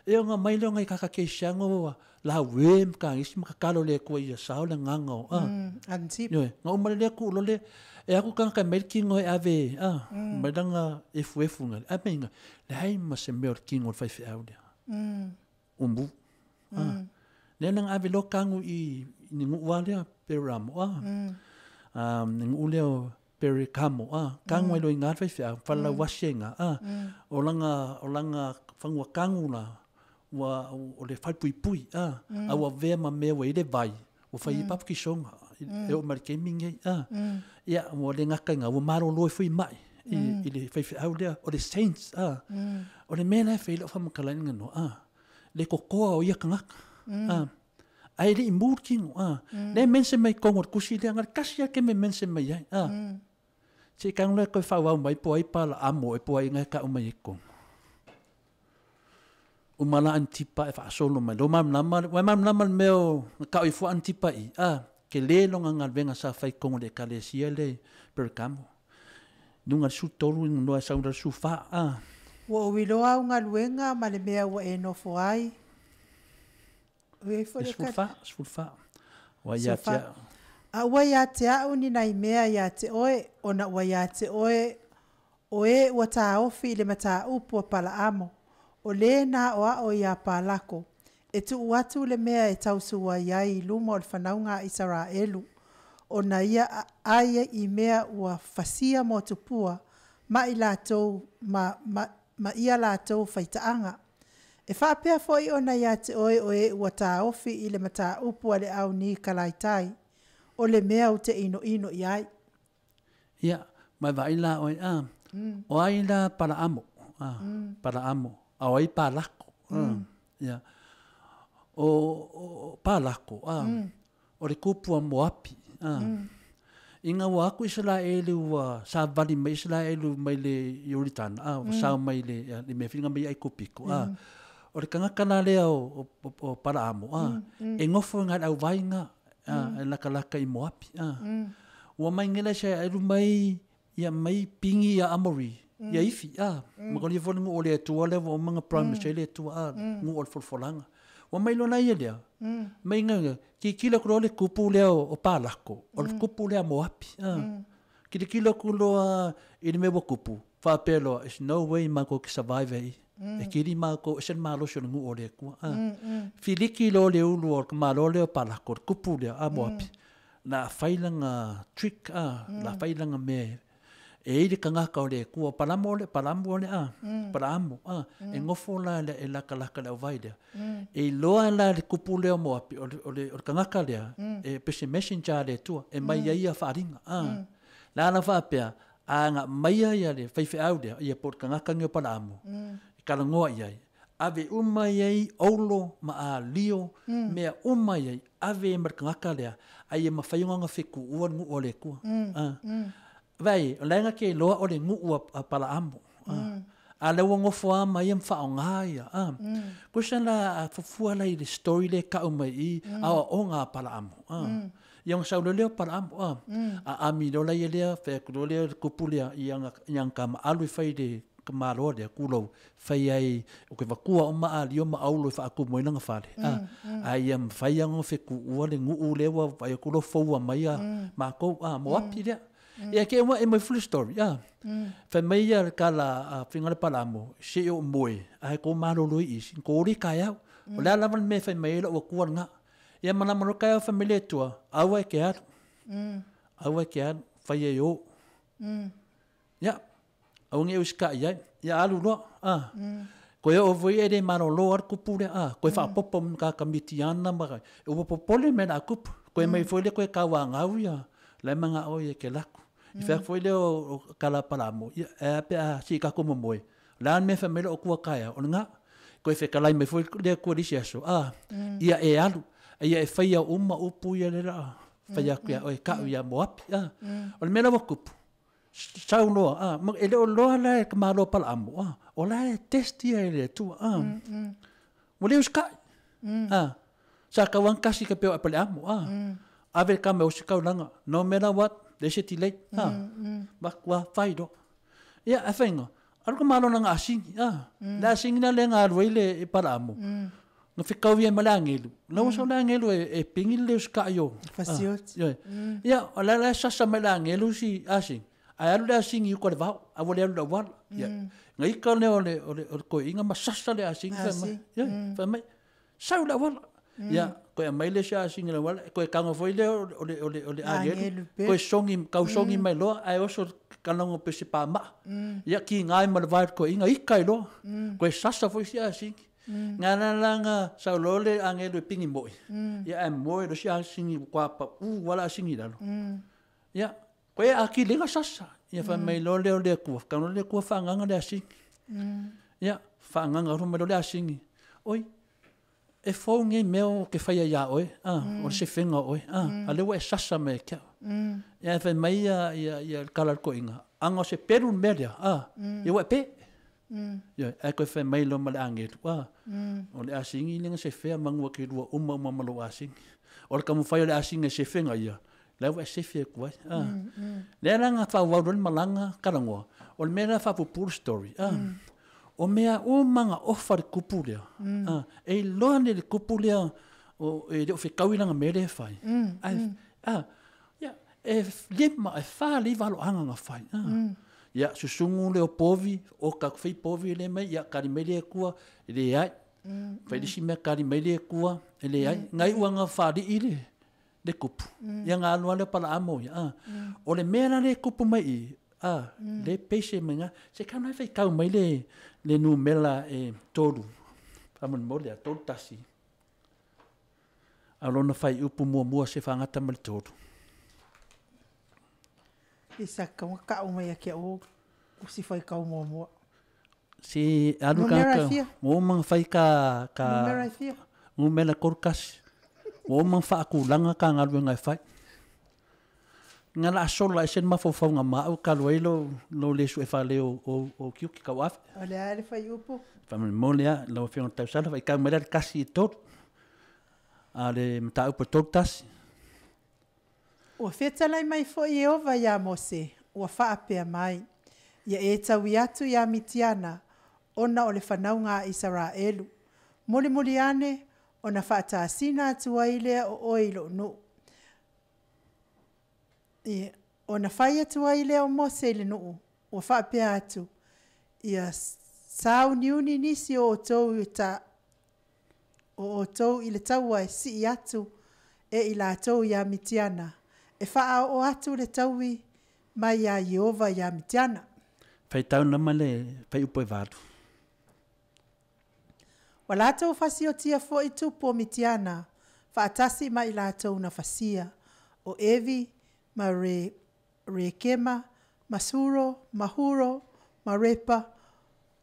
e ona omai lea o nai tagata kerisiano ua laue ma kanisi ma tatalo i le Atua ia sao le agaga o, a. Ioe, na uma loa lea tuu loa le, e alu atu le tagata e aumai le tino e ave, a, aumai lana efuefu, ae meinga, leai ma se mea o le tino o le faifeau lea. Umu. A. Lea na ave loa tanu i le nuu lava lea Peramo a. A le nuu lea o Perekamo a. Tanu ai loa i ina le faifeau, falelauasi ai i ina a. O lana, o lana fanua tanu la, ua, o le falepuipui a. A ua avea ma mea ua i ai le vai, ua fai ai papakisoga e oo mai i le taimi lenei a. Ia, ua le gata i lena, ua malolo ai foi mai i le faifeau lea, o le saints a. O le mea la e fai ai lau faamatalaga noa a, le totoa o ia tagata a. Ae le i mu le tino a. Lea e mention mai i totonu o le tusi lea, na o le tasi lava le taimi e mention mai ai a. Se i tago loa e toe faaauau mai po o ai Palaamo ea po o ai na e tau mai ai i totonu. Uma la Antipa e faasolo mai. Lo malamalama, ua e malamalama i le mea o na tau ai fua Antipa i i, a, tele lona galuega sa fai i totonu o le Ekalesia lea i Pergamo. I luga i le 13 i noa e sau i lalo i le 14, a. Ua ou iloa au galuega ma le mea ua e nofo ai. Le 14, 14. Ua ia te au. A ua ia te au ni nai mea iā te oe, ona ua iā te oe o e ua taofi i le mataupu a Palaamo, o lē na aʻoaʻo iā Palako, e tuu atu le mea e tausuai ai i luma o le fanauga a Isaraelu, ona ia ai i mea ua fasia mo tupua ma i latou ma, ma, ma ia latou faitaaga. E faapea foi ona iā te oe o e ua taofi i le mataupu a le au Nikalaitai, o le mea ou te inoino i ai. Ia, ma e vaai la oe, a, o ai la Palaamo, a, Palaamo, a o ai Palako, a, ia, o, o Palako, a, o le kupu a Moapi, a. Ina ua atu Isaraelu ua savali mai Isaraelu mai le Ioritana, a, ua sao mai le, le mea foi na aumai Aikupito, a, o le tagata la lea o, o, o Palaamo, a, e nofo i na i le auvai na, a, e latalata i Moapi, a. Ua mai nei la Isaraelu mai ia mai pigi ia Amori, ia ifi, a, ma ko ia foi le nuu o le Atua lea ua uma ona promise ai le Atua, a, nuu o le folafolaga. Ua mai loa la ia lea, mai nga, tilotilo atu loa le kupu lea o Palako, o le kupu lea a Moapi, a. Tilotilo atu loa i le mea ua kupu, faapea loa, it's no way matou te survive ai i, e kili matou, ese le malosi o le nuu o le Atua, a. Filiki loa le ulu o le tamaloa lea o Palako, le kupu lea a Moapi, la a fai lana trick a, la a fai lana mea e i ai le tagata o le Atua, Palaamo le, Palaamo le a, Palaamo a, e nofo la e latalata i le auvai lea. E iloa la e le kupu lea o Moapi, o le, o le, o le tagata lea, e pei se messenger a le Atua, e mai ai ia faaaliga a. La la faapea, a na aumaia ia le faifeau lea, ia po o le tagata lenei o Palaamo, e talanoa i ai, Ave uma i ai oulo ma alio, mea uma i ai, ave ai ma le tagata lea, a ia mafai ona gafetuua le nuu a le Atua. Vaai, o la e na te iloa o le nuu a Palaamo. A lea ua nofo lava ma ia ma faaaoga ia. Tusa la a fuafua la i le story lea e tau mai i i, aoaoga a Palaamo. Ia ona sau loa lea o Palaamo, a ami loa la ia lea, fai atu loa lea o le tupu lea i ana tama, alu e fai i le tamaloa lea, tulou, fai ai, ou te avatua uma ario ma aulo e faatumu ai lana fale, a ia mafai lava ona fetuua le nuu lea ua vaai atu loa foua mai matou, Moapi lea. Ia te i ua e mai foi le story, fai mai ia le tala a Figale Palaamo, se i ou moe, ae tou malolo i i, na tou oli taeao. O le a lava le mea e fai mai ai lou Atua lena. Ia malama loa le taeao fai mai le Atua, aua e te alu, aua e te alu, fai e o. Ia, aua ne i usitai i ai. Ia alu loa, a. Toe oo foi e le malolo lava le tupu lea, a. Toe faaopoopo ma tagata Mitiana ma ua popole mea o le a tupu. Toe aumai foi lea toe tauanau ia, la e manao ia e te alu atu. Ona fai atu foi lea o tala a Palaamo, ia e a pe a se i tatou momoe, o le a le mea e fai mai ai lou Atua taeao, o lena. Toe fetalai mai foi le Atua i le isi aso, a, ia e alu, a ia e faia uma upu ia lea o le a fai atu ia oe e tau ia Moapi, a. O le mea la ua tupu, Sau loa, a, e le o loa la e ka malo Palaamo, a, o la e test ia e le Atua, a. Ua le usikai, a. Sa tau lava tasi ka peo Paleamo, a. Ave le tama e osi taulaga, no matter what, leai se delay, a. Avatu lava, fai loa. Ia, ae faiga, alu ka malo lana asini, a. Le asini la lea na alu ai le Palaamo, na fetau ia ma le agelu, na ua sau le agelu e pigi le usikai o Fasioti. Ioe. Ia, o la la e sasa mai le agelu si asini, ae alu le asini i uka o le vao, ae ua le alu i le auala. Ia, na ita lea o le, o le, o le toeaina ma sasa le asini, fai mai, ioe, fai mai, sau i le auala. Ia, toe aumai le isi asini i le auala, toe tago foi lea o le, o le, o le agelu, toe sogi, tau sogi mai loa, ae oso i le kalaga pei o se pamaa. Ia, kiga ai ma le vae o le toeaina, ita ai loa. Toe sasa foi isi asini. Nga la la nga sau loa le agelu e pigi moi, ia ae moe loa si asini ua pau lava le asini i lalo. Ia, koe a kilega sasa. Ia fai mai loa lea o le Atua, tago loa le Atua faagaga le asini. Ia, faagaga loa mai loa le asini, oi, e fou nei mea ou te faia iā oe, a, o le sefega o oe, a, a lea ua e sasa mai ia te au. Ia ae fai mai ia, ia, ia le tala a le toeaina, ana o se pelu le mea lea, a, ia ua e pe. Ioe, ae toe fai mai loa ma le agelu, a, o le asini lea na sefea manu ake lua uma uma ma lou asini. O le taumafai o le asini e sefega ia, la ua e sefe atu ai. A. Lea la na faaauau loa le malaga talanoa, o le mea lea faapupuu le story, a, o mea uma na ofa le tupu lea, a, e iloa nei le tupu lea o, e le o fetaui lana mea lea e fai, ae, a, Ia, e lima, e fa le iva aloaga na fai. Ia, susugu lea o povi, oka atu fai povi lea mai, ia, kali mai le Atua, e leai. Fai le isi mea, kali mai le Atua, e leai. Na iu lava na faalii le, le tupu, ia na alu lava lea o Palaamo ia. O le mea la lea e tupu mai i i, a, lea e peise mai ina, se i kau faitau mai le, le numera e tolu, faamolemole a, tolu tasi. A o lona faaiupu muamua se fagata ma le tolu. I sa kaua kau mai ia ke au usi faikau muamua. Se alu ka ka ua uma ona fai ka ka Numera e fia? Numera 31. Ua uma ona faatulaga ka galuega e fai. Nga la sola ese le mafaufauga ma au talu ai lou lou le sue fale o o o tiute tauave. O le a le fuaiupu? Faamolemole lava lau Afioga i le Tausala, faitau mai la le 1 i le 3. A o le mataupu e 31. Ua fetalai mai foi Ieova iā Mose, ua faapea mai, Ia e taui atu iā Mitiana, ona o le fanauga a Isaraelu. Mulimuli ane, ona faatasina atu ai lea o oe i lou nuu. Ia, ona fai atu ai lea o Mose i le nuu, ua faapea atu, Ia sauniuni nisi o outou i ta, o outou i le taua e sii atu e i latou iā Mitiana, e faaoo atu le taui mai iā Ieova iā Mitiana. Faitau nama le fuaiupu e valu. Ua latou fasiotia foi tupu o Mitiana faatasi ma i latou na fasia, o Evi ma Re, Rekema, ma Suro, ma Huro, ma Repa,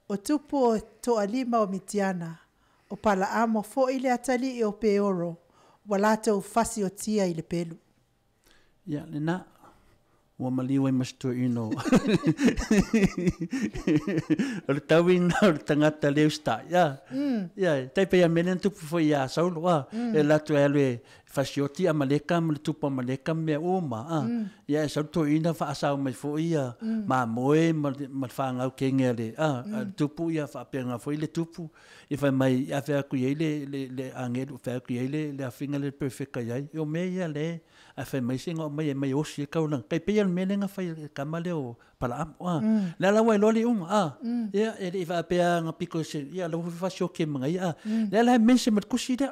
O tupu o toalima o Mitiana, o Palaamo foi le atalii o Peoro, ua latou fasiotia i le pelu. Ia, lena, ua maliu ai ma se toeaina o o le tauina o le tagata le usitai, a. Ia, e tai pei a mea lea na tupu foi ia Saulo, a, e alu atu e alu e fasioti Amaleka ma le tupu Amaleka ma mea uma, a. Ia e sau le toeaina faasao mai foi ia mamoe ma le, ma le fanau kege a le, a, a le tupu, ia faapena foi le tupu, ia fai mai, a fai atu i ai le, le, le agelu, fai atu i ai le, le afiga lea le perofeta i ai, o mea ia le Ae fai mai se igoa mai e mai osi ai taulaga. Tai pei o le mea lea na fai e le tama lea o Palaamo. A, lea la ua iloa le iuga. A, ia, e le i faapea na pito i se, ia la ua faasioki ma ia. A, lea la e mention ma le tusi lea.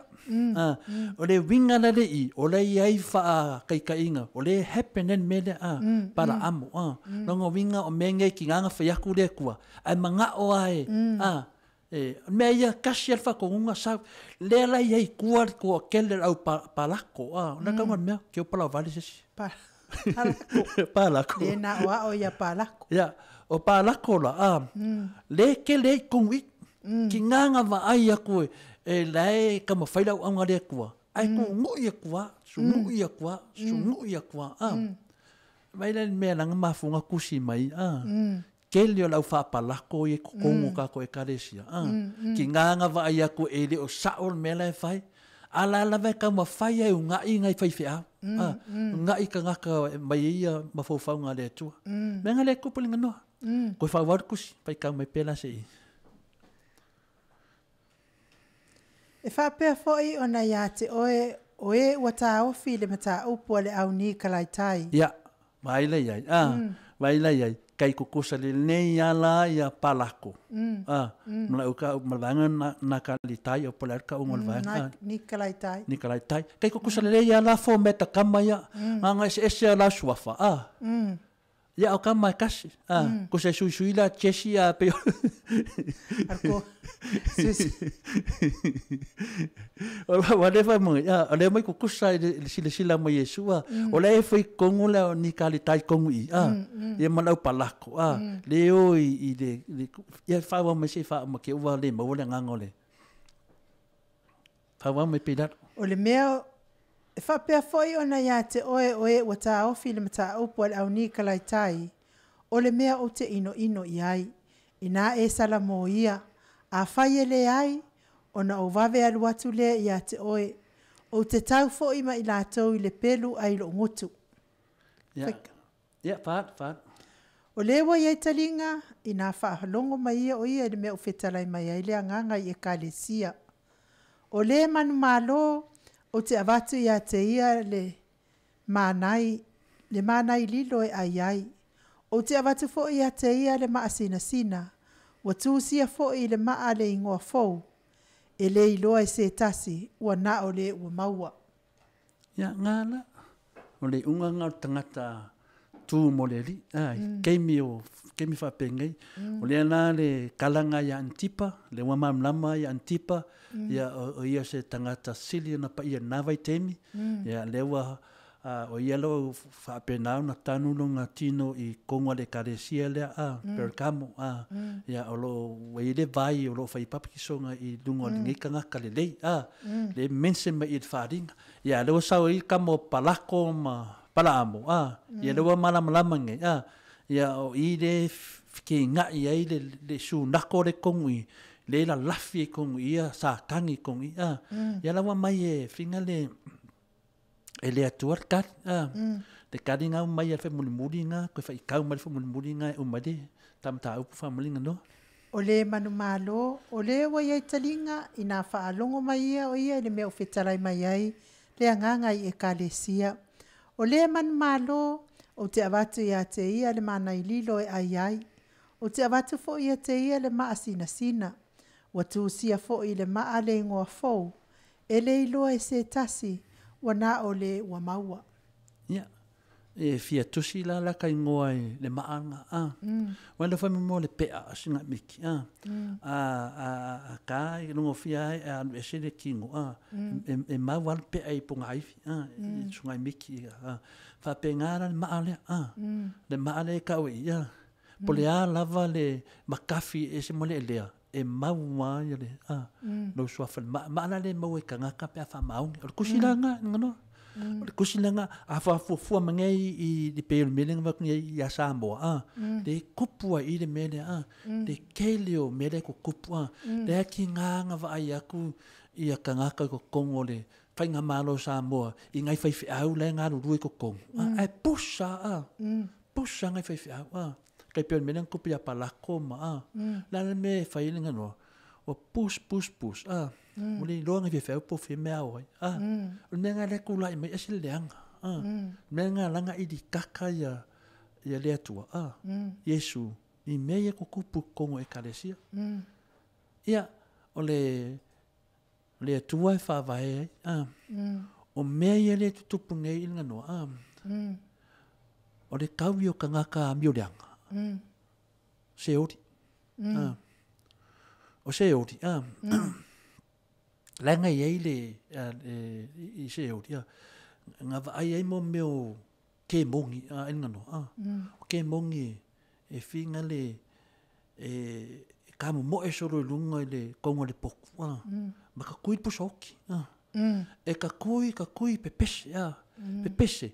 A, o le uiga la le i, o la e i ai faataitaiga, o lea e happen ai le mea lea, a, Palaamo. A, lona uiga o mea nei tiga na fai atu le Atua, ae manao lava e, a, E, o le mea ia, tasi a le faatonuga sau, lea la i ai i tua le toatele o le au palako, a, o le tauga o le mea, ke o palaovale se isi. Palako. Palako. Le na o ao ia palako. Ia, o palako la, a, le tele ai tonu i, ki ngā ngā vaai aku e, e lae ka mawhai lau auga le Atua, ae tuunui atu a, sunui atu a, sunui atu a, a. Vai la le mea langa mafunga kusi mai, a. Tele o le au faapalako ia i totonu o tatou Ekalesia, a, ki ngā vaai atu e le o sao le mea la e fai, a la lava e taumafai ai una'i nai faifeau, a, una'i tagata e aumai ai ia mafaufauga a le Atua. Mea na le tupu i le ganoa. Toe faaauau le tusi, faitau mai pea la se i. E faapea foi ona iā te oe o e ua taofi i le mataupu a le au Nikalaitai. Ia, vaai la i ai, a, vaai la i ai, kai kokosa lelei a la ia Palako, a, ma lau ka, ma le vaega na, na ka litai o po o le a le tauga o le vaega, a. Nikalaitai. Nikalaitai. Kai kokosa lelei a la format a kama ia, nga eseese a la suafa, a. Ia o kama e kasi. A, ko se suisui la Jesse a pe Arko. Susi. O la wa le fa mo ia, o le mai ko kusa i le sila sila mo Yesu a. O le e foi kongo le o ni ka le tai kongo i a. Ia ma lau palako a. Le o i le ia fa wa mai se fa ma ke ua le mo le nganga o le. Fa wa mai pe lalo. O le mea E faapea foi ona iā te oe o e ua taofi i le mataupu a le au Nikalaitai, o le mea ou te inoino i ai, inā e salamoia, afai e leai, ona ou vave alu atu lea iā te oe, ou te tau foi ma i latou i le pelu ai lou gutu. Ia, ia, fa, fa. O lea ua i ai taliga, inā faalogo mai ia o ia i le mea u fetalai mai ai le agaga i Ekalesia. O lē manumalo, ou te avatu iā te ia le manai, le manai lilo e ai ai. Ou te avatu foi iā te ia le maasinasina, ua tusia foi i le maa le igoa fou, e lē iloa e se tasi, ua na o lē ua maua. Ia, ngā la, o le iuga nga o le tagata tu mo le alii, a, i taimi o, taimi faapenei, o lea la le kalaga ia Antipa, le ua malamalama ia Antipa, ia o ia se tagata sili ona paia i lena vaitaimi, ia lea ua, a, o ia la ua faapena ona tanu lona tino i totonu o le Ekalesia lea, a, Peregamo, a, ia o lo o ua i ai le vai o lo o fai ai papakisoga i luga o lenei tagata lelei, a, lea e mention mai i le faaaliga. Ia, lea ua sau ai tama o Palako ma Palaamo, a, ia lea ua malamalama nei, a, ia o i le fekega'i ai le, le sunako le tonu i, le lalafi ai tonu i ia Satani tonu i, a, ia la ua mai e finga le, e le Atua le tali, a, le tali na aumai a le faamulimuli na, toe faitau mai le faamulimuli na e uma ai le ta mataupu faamalinga noa. O lē manumalo, o lē ua i ai taliga, inā faalogo mai ia o ia i le mea o fetalai mai ai le agaga i Ekalesia. O lē manumalo, ou te avatu iā te ia le manaililo e ai ai. Ou te avatu foi ia te ia le maasinasina. Ua tusia foi i le maa le igoa fou, e le iloa e se tasi, ua na o lē ua maua. Ia, e fia tusi la la ka ingoa i le maanga, a. Wai le whai mo le pea a singa miki, a. A, a, a ka i lunga fia ai, a alu ese le kingo, a. E, e mau alu pea i ponga aifi, a, i sungai miki, a. Wha pe ngā la le maa lea, a. Le maa le kau i, a. Po le a lava le makafi e ese ma le elea, e mau a ia le, a, lou suafa i le maa. Maa la le maua i tagata pe a faamaoni. O le tusi la lena, nganoa. O le tusi la lena, a fuafua mai nei i le pei o le mea lea na avatu nei ia Samoa, a, le tupu ai i le mea lea, a, le tele o mea lea e tutupu, a, lea e tiga ona vaai atu ia tagata i totonu o le Faigamalo o Samoa i nai faifeau la e galulue i totonu, a, ae push lava, a, push lava nai faifeau, a. Tai pei o le mea lea na tupu ia Palako ma, a, o le a le mea e fai ai le ganoa? Ua push, push, push, a, ua le iloa nai faifeau po o fea mea ao ai, a. O le mea lena lea e tulai mai, e ese le leaga, a. O le mea lena leaga i litaka ia le Atua, a, Iesu i mea ia e tutupu i totonu o Ekalesia. Ia, o le le Atua e faavae ai, a. O mea ia lea e tutupu nei i le ganoa, a. O le tau ia o tagata amioleaga, seoli, a. O seoli, a. Leaga e i ai le, i seoli, a. Na vaai ai mo mea o kemoni, a, i le ganoa, a. O kemoni e figa le, e kamomoe solo i luga i le koga o le potu, a, ma tatui le pusa oti, a. E tatui, tatui, pepese, a, pepese.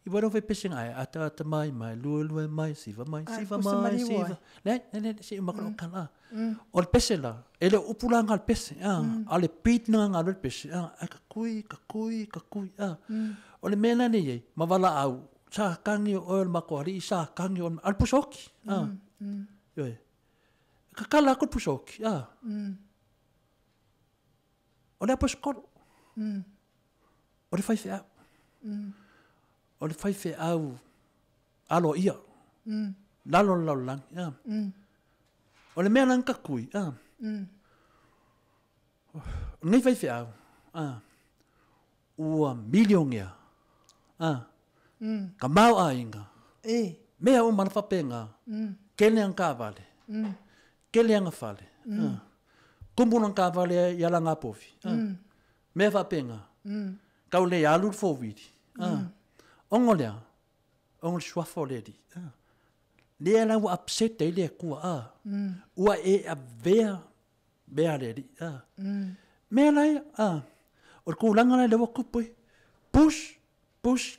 I wai rau pepese nga ai, ata ata mai, mai, lua lua mai, siva mai, siva mai, siva. Leai, leai, leai, se i uma atu lau tala, a. O le pese la, e le o upu la nga le pese, a, a o le beat lena nga alu ai le pese, a, ae tatui, tatui, tatui, a. O le mea la lea e i ai, ma valaau, sa tagi o oe o le matou alii, sa tagi o oe, a o le pusa oti, a. Ioe. E kakala atu le pusa oti, a. O le aposetolo. O le faifeau. O le faifeau aloaia. Lalo o le lalolagi, a. O le mea la na tatui, a. O lenei faifeau, a, ua milionea, a, tamaoaiga, mea uma lava faapena, tele ana taavale, tele ana fale, a, tumu lana taavale i Alagapovi, a, mea faapena, tau le alu le fowili, a, ona o le a? Ona o le suafa o le Alii, a. Lea la ua upset ai le Atua, a, ua e avea mea a le Alii, a. Mea la ia, a, o le tulaga la lea ua tupu ai, push, push,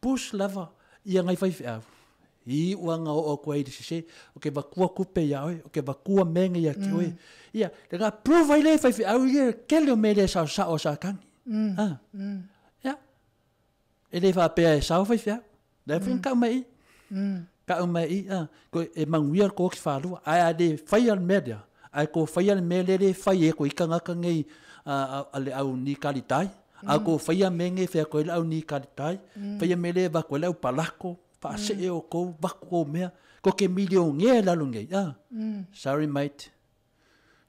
push lava ia nai faifeau, i iu lava na oo atu ai i le sese, ou te avatua tupe ia oe, ou te avatua mea nei ia te oe. Ia, le na prove ai lea e faifeau ia le tele o mea le saosao a Satani. A, ia, E le faapea e sao faifeau. Lea foi na tau mai i. Tau mai i, a, ko e manuia le koki whālua. Ae a le whaia le mea lea, ae ko whaia le mea lea le whai e ko i kangaka nei a, a, le au ni kalitai. A ko whaia me nei whea koe le au ni kalitai. Whaia me le va koe le au palako, whaasee o kou, vaku kou mea. Ko ke milionea lalo nei, a. Sorry mate.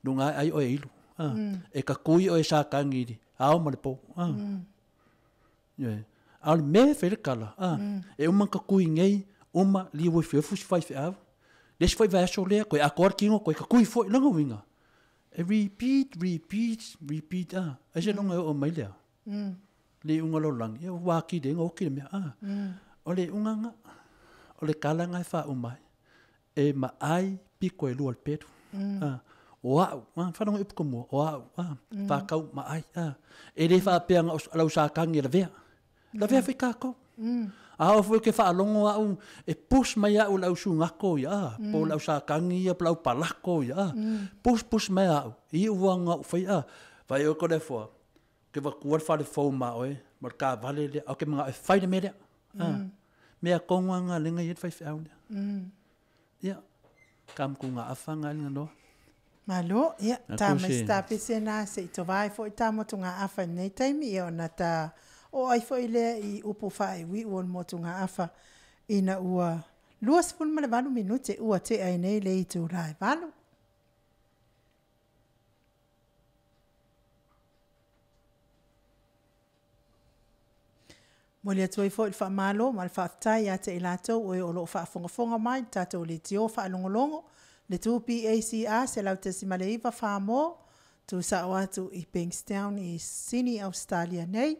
Lunga ai oe ilu. A. E ka kui oe sa kangiri. Ao ma le po. A. Ioe. A o le mea e fai le kala, a, e uma ka kui nei, uma, liu e feofu si faifeau. Le isi foi vaiaso lea, koe atoa le tino, koe kakui foi, lona uiga, e repeat, repeat, repeat, a, ai seiloga e oo mai lea, le iuga o le lalolagi, ia ua atili ai ona oti le mea, a. O le iuga lena, o le kala lena e faauma ai, e maai pito e lua o le pelu, a, o au, a, faalogo i upu tomua, o au, a, fakau maai, a, e le faapea na o lau Satani e lavea, lavea foi tatou. A oo foi ou te faalogo au e push mai au e le au sugato ia, a, po o le au Satani ia po o le au palako ia, a, push push mai au, iu lava na ou faia, a, vaai oe Toleafoa, ou te avatua le fale fou ma oe ma le taavale lea, ae ou te manao e fai le mea lea, a, mea tonu lava lena lea na i ai le faifeau lea. Ia, ka matu gaafa ga le ganoa. Malo, ia, ta mai se tapese na se i tovae foi ta motu gaafa i lenei taimi, ia ona ta oo ai foi lea i upu faaiuiu o le motu gaafa ina ua 28 minute ua tea ai nei le itula e valu. Momoli atu ai foi le faamalo ma le faafetai ia te i latou o e o lo o faafogafoga mai i le tatou leitio faalogologo, le 2BACR 100.9 Farmore, tuusao atu i Bankstown i Sydney, Ausetalia nei.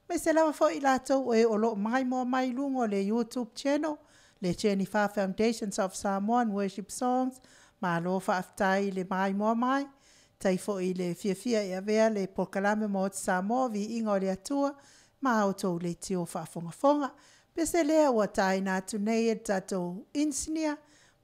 Aemaise lava foi i latou o e o lo o maimoa mai i luga o le YouTube channel, Le Jennifer Foundations of Samoan Worship Songs, malo faafetai i le maimoa mai, tai fo'i le fiafia e avea le polokalame ma Oti Samoa viiga o le Atua ma a outou leitio faafogafoga. Pese lea ua taina atu nei e le tatou inisinia,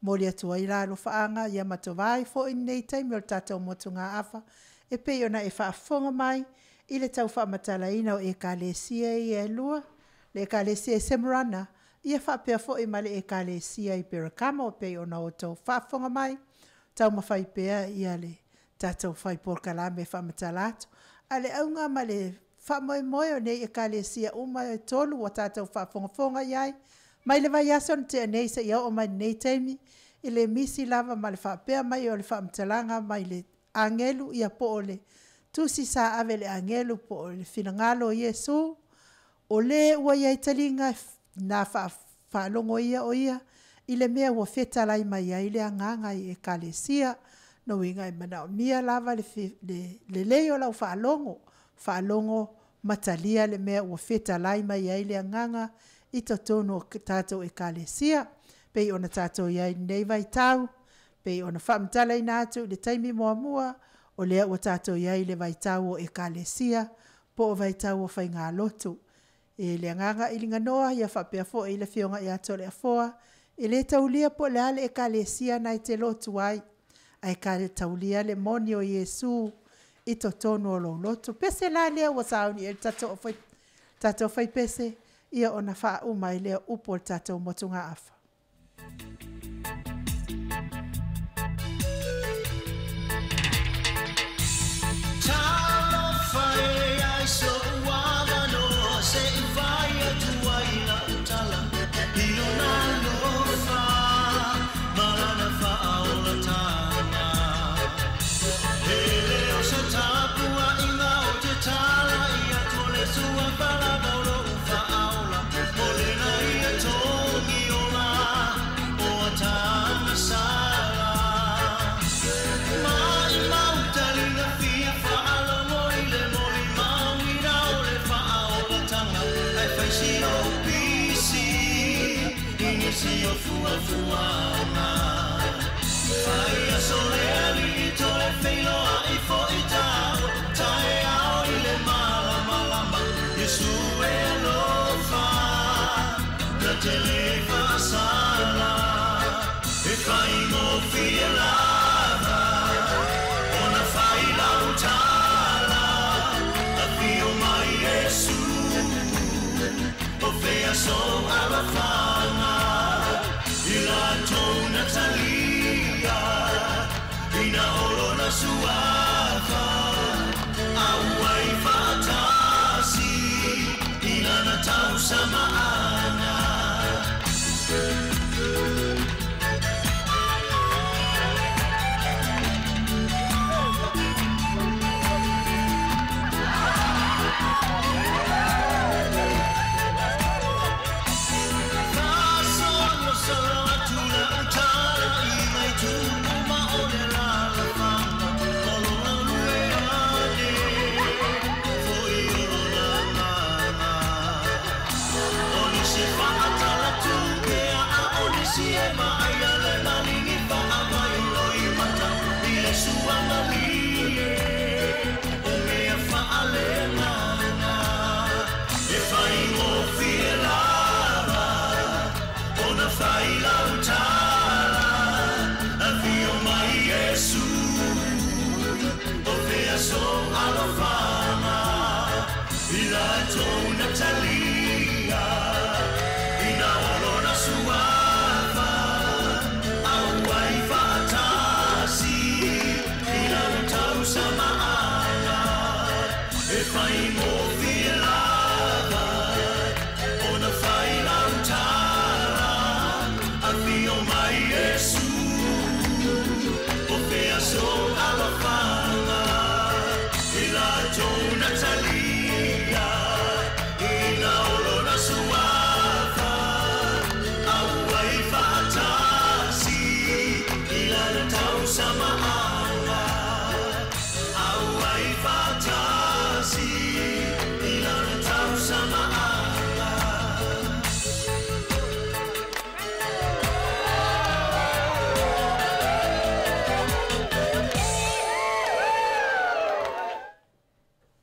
momoli atu ai la alofaaga ia matovai fo'i lenei taimi o le tatou motugaafa e pei ona e faafofoga mai i le tau faamatalaina o Ekalesia ia e lua, le Ekalesia i Semarana, ia faapea foi ma le Ekalesia i Perakamo e pei ona outou faafofoga mai, taumafai pea ia le tatou fai polokalame e faamatala atu. A o le auga ma le faamoemoe o nei Ekalesia uma e tolu ua tatou faafogafoga i ai, mai le vaiaso na tea nei seia oo mai lenei taimi, i le misi lava ma le faapea mai o le faamatalaga mai le agelu ia po o le tusi sa ave i le agelu po o le finagalo o Iesu, o le ua i ai taliga na faalogo ia o ia i le mea ua fetalai mai ai le agaga i Ekalesia. No uiga e manaomia lava le lelei o lau faalogo, faalogo ma talia le mea ua fetalai mai ai le agaga i totonu o tatou Ekalesia. Pei ona tatou i ai i lenei vaitau, pei ona faamatalaina atu i le taimi muamua, o lea ua tatou i ai i le vaitau o Ekalesia, po o vaitau o faigalotu. E le agaga i Liganoa ia faapea foi le Afioga ia Toleafoa, e le taulia po o le a le Ekalesia na e te lotu ai, ae taulia le moni o Iesu i totonu o lou loto. Pese la lea ua sauni ai le tatou faipese, ia ona faauma ai lea upu o le tatou motugaafa. Ina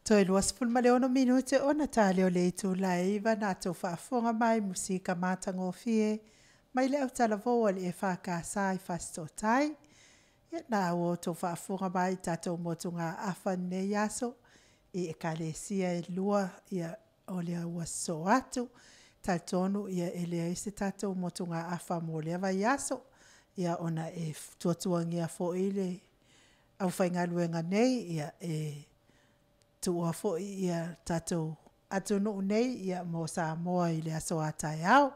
Toe 26 minute ona tale o le itula e 9 na tou faafofoga mai musika matagofie mai le autalavou a le EFKS i Fasitootai. Ia na ua outou faafofoga mai i tatou motugaafa i lenei aso i ekalesia e 2 ia o lea ua sosoo atu. Talitonu ia e leai se tatou motugaafa mo lea vaiaso, ia ona e tuatuagia foi le aufaigaluega nei ia e tuua foi ia tatou atunuu nei ia mo Samoa i le aso a taeao.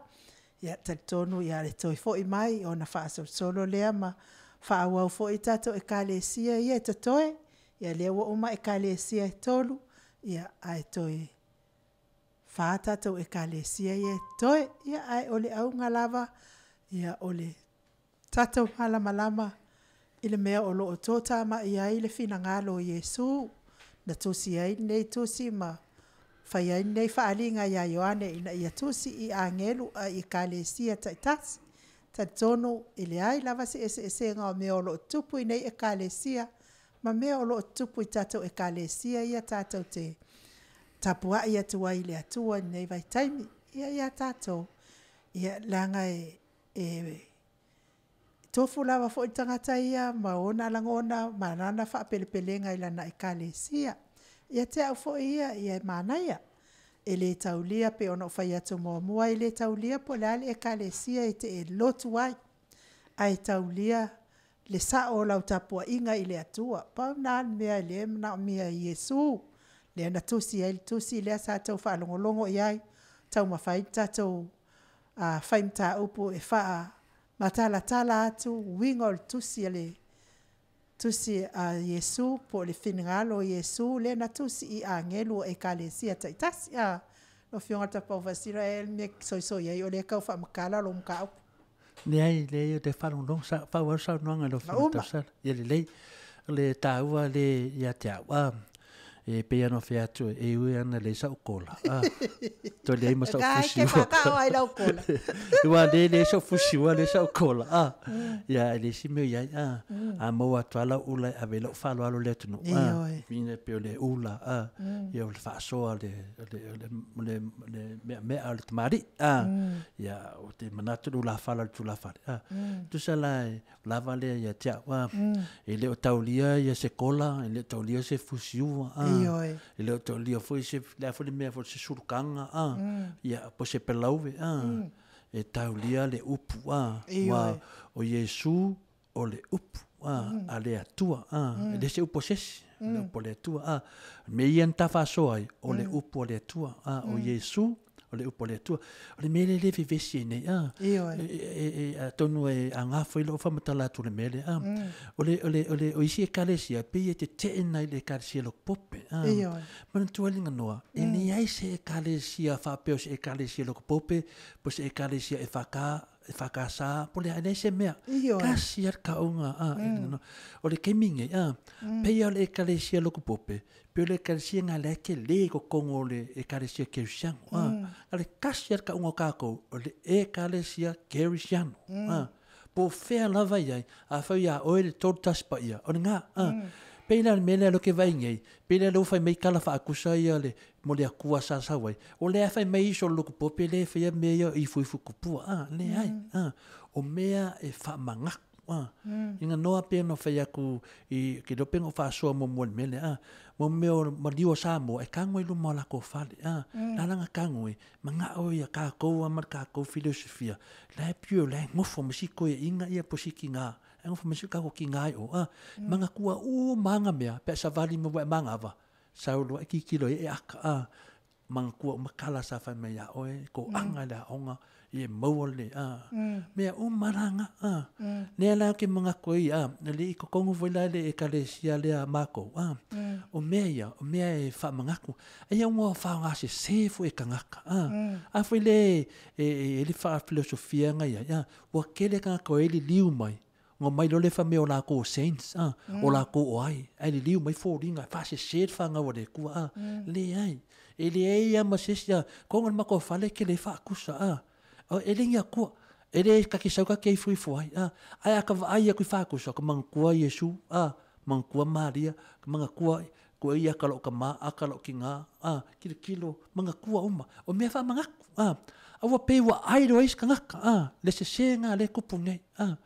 Ia talitonu ia le toe foi mai ona faasolosolo lea ma faaauau foi tatou ekalesia ia e totoe. Ia lea ua uma ekalesia e 3, ia ae toe 4 tatou ekalesia ia e totoe. Ia ae o le auga lava, ia o le tatou malamalama i le mea o lo o totamai ai le finagalo o Iesu, na tusi ai lenei tusi ma fai ai lenei faaaliga ia Ioane ina ia tusi i agelu a i ekalesia taitasi. Talitonu e leai lava se eseesega o mea o lo o tupu i nei ekalesia ma mea o lo o tupu i tatou ekalesia ia tatou te tapuai atu ai i le Atua i lenei vaitaimi. Ia ia tatou, ia leaga e tofu lava foi le tagata ia ma ona lagona ma lana faapelepelega i lana ekalesia. Ia te au foi ia, ia e manaia, e le taulia e pei ona ou fai atu muamua, e le taulia po o le a le ekalesia e te lotu ai, ae taulia le sao o lau tapuaiga i le Atua. Pau lena o le mea o lea e manaomia e Iesu, lea na tusi ai le tusi lea sa outou faalogologo i ai, taumafai le tatou fai mataupu e faamatalatala atu uiga o le tusi a le tusi a Iesu po o le finagalo o Iesu lea na tusi i agelu o ekalesia taitasi. Lau Afioga i le Tapaau Faasisina e i ai le mea e te soisoi ai o lea e tau faamatala lou mataupu. Leai, leai, ou te faalogologo, faaauau le saunoaga i lau Afioga i le Tausala. Ia lelei, o le taua lea ia te au, e pei lava ona fai atu, e ui lava ina leai sau kola, toe leai ma sau fusi. Aua o lea e leai sau fusi ua leai sau kola, ia e leai se mea o i ai, a maua atu lava lau ula e ave ai lau faaaloalo i le atunuu, uiga e pei o le ula, ia o le faasoa o le meamea o le tamalii, ia ou te manatu i le ulafala o le tulafale, tusa la e lava lea ia te au, e le o taulia ia se kola, e le o taulia se fusiua, e le o taulia foi se, le a foi le mea foi se sulukaga, ia po o se palaue, e taulia le upu, aua o Iesu o le upu a le Atua, e le se upu a se isi, o le upu a le Atua. O le mea ia na ta faasoa ai, o le upu a le Atua, o Iesu o le upu a le Atua. O le mea lea e vevesi ai nei, atonu e aoga foi lou faamatala atu i le mea lea. O le, o le, o le, o isi ekalesia, e pei e tetee nai le ekalesia loku pope. Manatua Liganoa, e leai se ekalesia faapea o se ekalesia loku pope, po o se ekalesia EFK, EFKS, po o le a, e leai se mea. Tasi lava le kauga, o le taimi lenei, pei lava o le ekalesia loku pope, pei o le ekalesia lena o la e tele i totonu o le ekalesia kerisiano. A le tasi lava le tauga o tatou, o le ekalesia kerisiano. Po o fea lava i ai, afai ia oe le Tolu Tasi Paia, o lena. Pei la o le mea lea o lea ou te vaai nei, pei la o lea ua fai mai tala faakusa ia le, mo le Atua sa sau ai, o lea e fai mai isi o le lotu pope lea e faia mea ia o ifuifu tupua, leai, o mea e faamanatu. Ina noa pei ona fai atu i, ou te iloa pei ona ou faasoa muamua i le mea lea, mo mea o maliu o Samoa e tago i luma o latou fale, la la na tago ai, manao ia tatou lava ma le tatou filosofia, la e pure, la e nofo ma si toeaiina ia po o si tina, la e nofo ma si o tatou tina i o, manatua uma lava na mea pe a savali mai ua e manava, sau loa e tilotilo i ai e aka, manatua uma tala sa fai mai ia oe, toaga i le aoga, ia e maua le, mea uma la na, lea la ou te manatu ai, e le i totonu foi la i le ekalesia lea a matou, o mea ia, o mea e faamanatu, ai ua faaaogasese foi e tagata, a foi lea e i ai le faafilosofia na i ai, ua tele tagata o e liliu mai, ona omai loa lea fai mai o latou o saints, o latou o ai, ae liliu mai foliga e faasese le fanau a le Atua, leai, e leai lava ma se isi, toga le matou fale e te le faatusa, e le ni Atua, e le ta te sau ta te ifoifo ai, ae a ta vaai atu i faatusa, ka manatua Iesu, manatua Maria, manatua. Ko ia ka lo ka ma aka lo ki ngā a kilo kilo manga kua uma o mea wha mangaku a aua pe ua ai ro is kangaka a le se se ngā le kupu nei a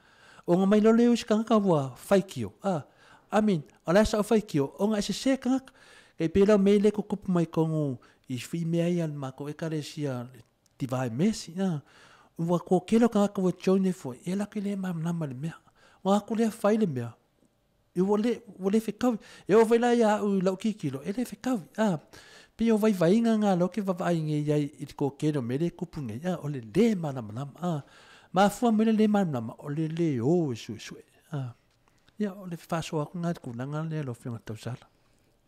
o ngā mai lole is kangaka ua whaikio a I mean o la sa whaikio o ngā se se kangaka kei pēla me le kupu mai kongu i whii mea ia ma ko e karesia tivai mesi a ua ko kelo kangaka ua join e foi e la ke le mamlama le mea o aku lea whai le mea i ua le whekawi. E o whaila ia au i lau kikilo, e le whekawi. A, pe o vai vainga ngā loke vavai nge iai i te kōkero me le kupu nge, a, o le le malamalama. A, mafua me le le malamalama, o le le o e sue sue. A, ia, o le whasoa aku ngā kunanga le lo whionga tausala.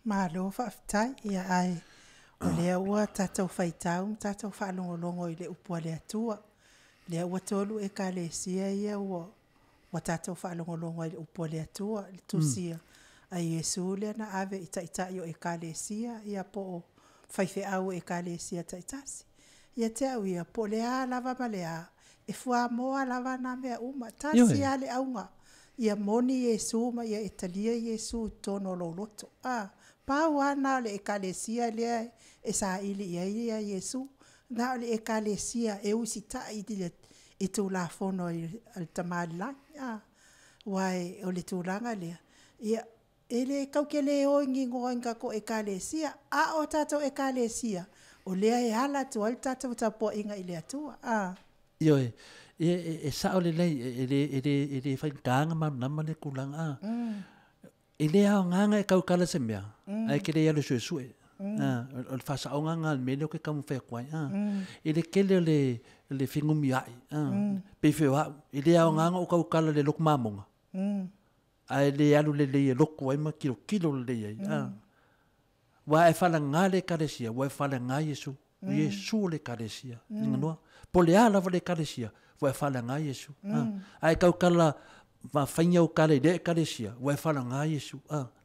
Malo whaaftai, ia ai, o lea ua tātou whaitau, tātou whaalongolongo i le upua le atua. Lea ua tolu e ka le sia ia ua wa tātou whaalongolongo i le upua le atua, le tusia. A Iesu lea na ave i taitai o e ka le sia, ia po o whaiwhe au e ka le sia taitasi. Ia te au ia, po le a lava ma le a, e fua moa lava nā mea uma, tasi a le aunga. Ia moni Iesu ma ia etalia Iesu tono lo loto. A, pau ana le e ka le sia lea e sa ili ia ia Iesu. Nā le e ka le sia e usi tai i i tū la fono i le tamali langi, a, wai o le tūlanga lea. Ia, e le kauke le o ingi ngoa inga ko e ka le sia, a o tātou e ka le sia, o lea e hala tua le tātou tapoa inga i le atua, a. Io e, e sao le lei, e le whai kānga ma nama le kulanga, a. E le ao nganga e kaukala se mea, ai ke le alu sue sue. O le whasaonga ngā mele o ke kamu whea kuai. E le kele o le whingumi ai. Pe whio au. E le ao nganga o kaukala le loku mamonga. Ai le alu le lei e loku ai ma kilo kilo le lei ai. Wa e whala ngā le karesia, wa e whala ngā Iesu. Iesu le karesia. Nganoa. Po le ala wa le karesia, wa e whala ngā Iesu. Ai kaukala ma whainga o kare le karesia, wa e whala ngā Iesu.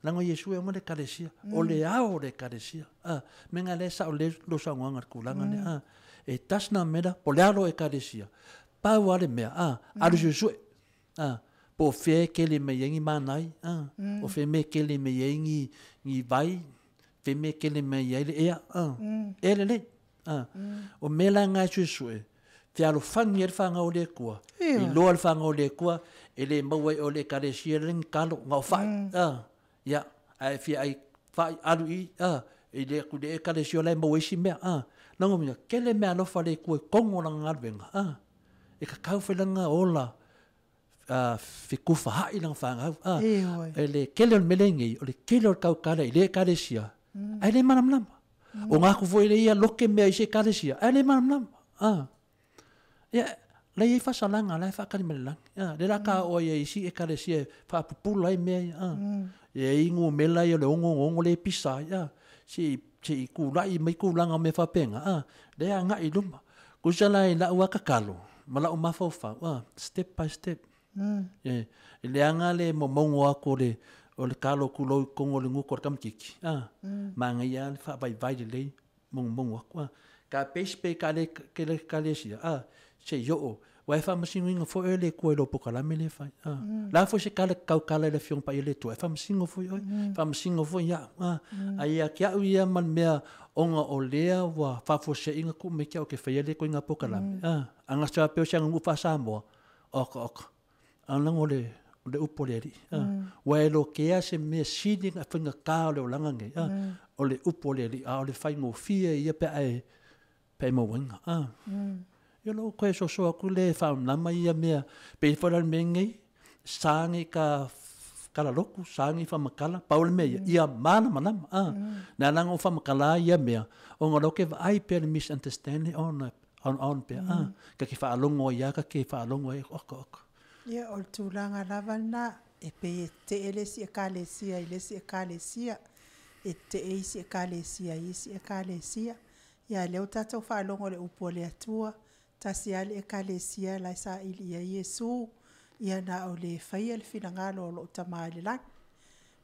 Lango Iesu e oma le karesia, o le ao le karesia. Me ngā le sa o le lo sa nganga kulanga le. E tasna mera, po le alo e karesia. Pau ale mea, alu sue. Po whea kele me iengi mānai, o whea me kele me iengi ngi vai, whea me kele me iei le ea, e le le. O mela ngā sue sue, te alo whangi e le whanga o le kua. I loa le whanga o le kua, e le maua o le karesia le ngalo, ngau whai. Ia, ai whia ai whai alu i, e le ku le karesia le maua isi mea. Nango mina, kele mea alofa le kua kongo langa ngalwenga. E ka kau whailanga ola, whikufa hai langa whangau. E le kele o le mele ngei, o le kele o le kaukara i le karesia, ai le manamlama. O ngā kufu le ia loke mea i se karesia, ai le manamlama. Ia, lei e whasalanga, lai whakari mele langi. Le raka o ia isi e karesia whaapupula i mea ia. Ia ingu mela ia le ongo ongo le pisa ia. Si i kūlai mai kūlanga me whapenga. Le a ngai luma. Kusa lai lau akakalo, ma lau mawhauwhau. Step by step. E le anga le momongo ako le o le kalo kulou kongo le nguko le kamikiki. Ma ngai ia le whaavaivai le lei mongo ako. Ka peispe ka le karesia. Se yo wa fa masingo inga fo ele ko lo pokalame le fa la fo se kala kau kala le fiong pa ile tu fa masingo fo oi fa masingo fo ya ai ya kia ia man mea onga o lea wa fa fo se inga ku me kia o ke fa ile ko inga pokalame anga sa pe o se ngu fa sa mo ok ok anga le le upo le ri wa e lo kea se me sini nga fa nga ka le o langa nge o le upo le ri a o le fa ngo fia ia pe ai pe mo wenga Ia lo koe so aku le whaunama ia mea. Pe i wharan me ngei, saangi ka kalaloku, saangi whamakala, paule mea ia, ia mana manama. Nā langa o whamakala ia mea. O ngā roke ai pea le misunderstanding on pea. Ka ke whaalongo ia, ka ke whaalongo ia, oka oka. Ia o le tūlanga lava na, e pe e te ele si e ka le sia, i le si e ka le sia, e te e si e ka le sia, i si e ka le sia. Ia leo tātou whaalongo le upo le atua, tasi ale e kalesia lai sa ili ia Iesu, ia na o le whaia le whinangalo o lo tama le langi.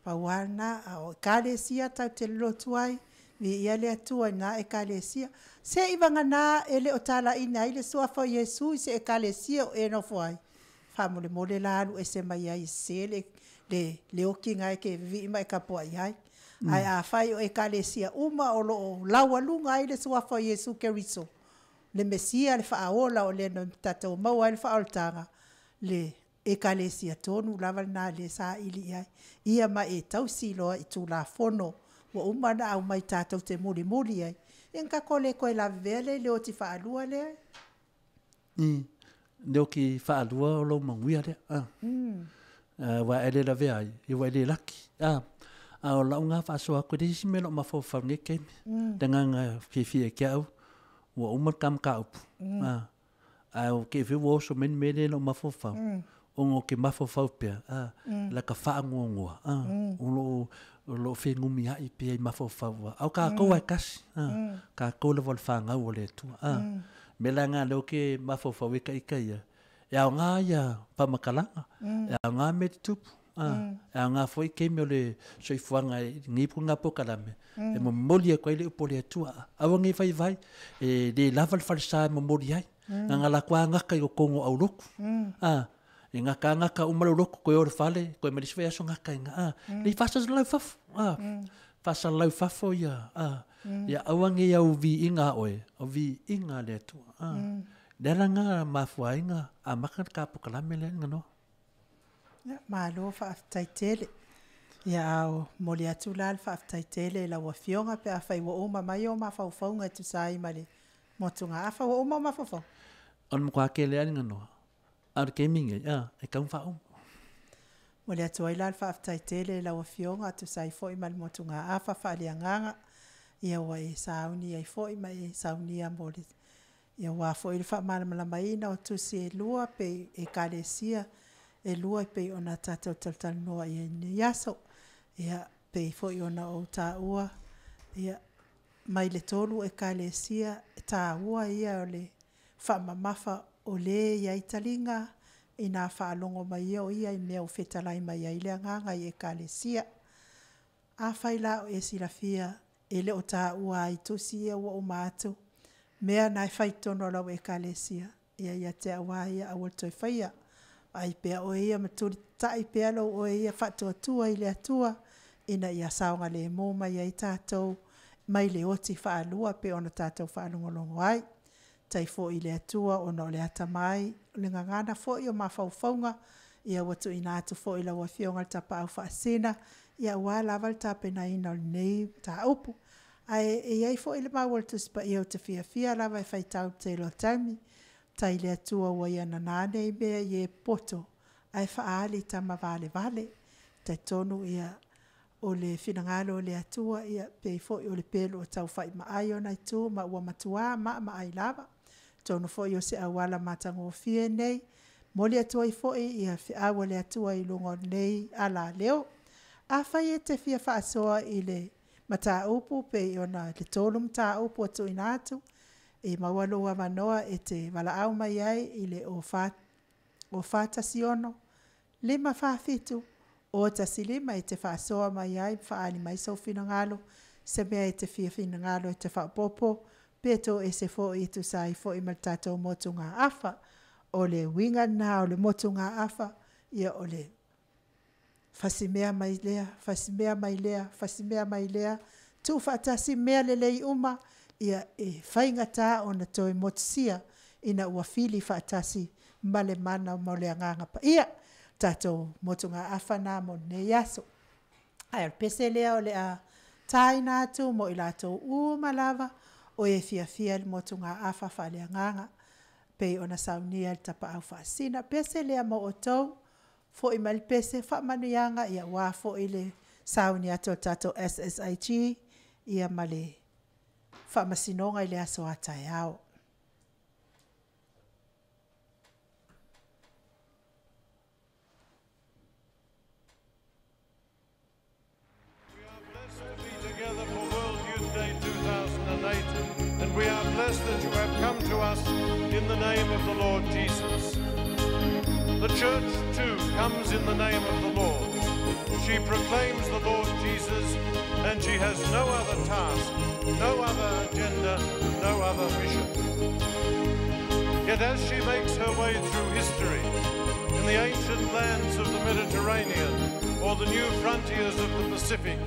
Pauana o kalesia tau te lotu ai, vi ia le atua na e kalesia. Se i wangana e le o tala ina i le suafa o Iesu i se e kalesia o e nofo ai. Whamole mole la alu e se mai ai se le oki ngai ke vivi ima e kapoa i ai. Ae afai o ekalesia uma o loo laualuga ai le suafa o Iesu Keriso, le Mesia le faaola o lea na tatou maua ai le faaolataga, le ekalesia tonu lava lena lea e saili i ai. Ia ma e tausi loa i Tulafono ua uma ona aumai tatou te mulimuli ai, ia ona tatou le toe lavevea lea i le oti faalua lea. I le oti faalua o lou manuia lea. A. Aua e le lavea ai, ia ua e le laki. A. A o lau na faasoa atu, e leai se isi mea o lou mafaufau i lenei taimi. Le agaga fiafia ia te au, ua uma le ta mataupu. A. Ae ua te i foi ua oso mai le mea lea i lou mafaufau, ona ou te mafaufau pea, a, la ta faanoanoa, a, o lo o fenumiai pea i mafaufau, a o tatou lava e tasi, a, tatou lava o le fanau a le Atua, a. O le mea la lena o lea ou te mafaufau ai ita ia, e aoga ia faamatalaga, e aoga mea e tutupu, a, e aoga foi taimi o le soifuaga i lenei foi polokalame, e momoli atu ai le upu a le Atua. Aua ne i vaivai, e le lava le falesa e momoli ai. Na ona latou gata i totonu o aulotu. A, e gata gata uma le aulotu, toe o i le fale, toe mai le isi vaiaso gata ai i ina. A, le i faasalalau i fafo. A, faasalalau i fafo ia, a, ia aua ne i au viiga a oe, o viiga a le Atua. A, le ala lena mafua ai ona amata le ta polokalame lea Ganoa. Ia, malo faafetai tele. Ia, a o momoli atu la le faafetai tele i lau Afioga pe afai ua uma mai ou mafaufauga e tusa ai ma le motugaafa. Ua uma ou mafaufauga? O le matua tele lava le Ganoa, a o le taimi lenei, a, e tatau ona faauma. Momoli atu ai la le faafetai tele i lau Afioga e tusa ai foi ma le motugaafa faaleagaga, ia ua e sauni ai foi ma e saunia mo le aua foi le faamalamalamaina o tusi e lua pe ekalesia e lua e pei ona tatou talatalanoa i ai i lenei aso. Ia, pei foi ona ou taua, ia, mai le 3 ekalesia e taua ia o le faamamafa o le i ai taliga ina faalogo mai o ia i mea ua fetalai mai ai le agaga i ekalesia. Afai la o e silafia e le o taua ai i tusi ia ua uma atu, mea na e fai i totonu o lau ekalesia, ia ia te au lava ia aua le toe faia. Vaai pea oe ia ma tulitai pea lou oe ia faatuatua i le Atua ina ia saogalemu mai ai tatou mai le oti faalua pei ona tatou faalogologo ai. Faafetai foi i le Atua ona o le atamai, o le gagana foi o mafaufauga, ia ua tuuina atu foi i lau Afioga i le Tapaau Faasisina, aua lava le tapenaina o lenei mataupu. Ae e i ai foi le mau a le Tusi Paia ou te fiafia lava e faitau i le tele o taimi, faafetai i le Atua ua ia nana nei mea i e popoto ae faaali i tama valevale. E talitonu o le finagalo o le Atua e pei foi o le pelu o taufa'ima'a ona itu ma ua matuā maamaai lava. Atonu foi o se auala matagofie lenei, momoli atu ai foi le feau a le Atua i luga o lenei alaleo. Afai e te fia faasoa i le mataupu pei ona le 3 mataupu ua tuuina atu, e maua lou avanoa e te valaau mai ai i le 0 416 547 015 e te faasoa mai ai ma faaali mai sou finagalo, se mea e te fia finagalo e te faaopoopo pe toese foi e tusa ai foi ma le tatou motugaafa. O le uiga lena o le motugaafa, ia o le fasimea mai lea, fasimea mai lea, fasimea mai lea, tuufaatasi mea lelei uma, ia e faigata ona toe motusia ina ua fili faatasi ma le mana ma le Agaga Paia. Tatou motugaafa na mo lenei aso. Ae o le pese lea o le a taina atu mo i latou uma lava o e fiafia i le motugaafa faaleagaga pei ona saunia e le Tapaau Faasisina. Pese lea mo outou, foi mai le pese, faamanuiaga aua foi le sauni atu a le tatou SSIG ia ma le faamasinoga i le aso a taeao. We are blessed to be together for World Youth Day 2008, and we are blessed that you have come to us in the name of the Lord Jesus. The church, too, comes in the name of the Lord. She proclaims the Lord Jesus, and she has no other task, no other agenda, no other mission. Yet as she makes her way through history, in the ancient lands of the Mediterranean or the new frontiers of the Pacific.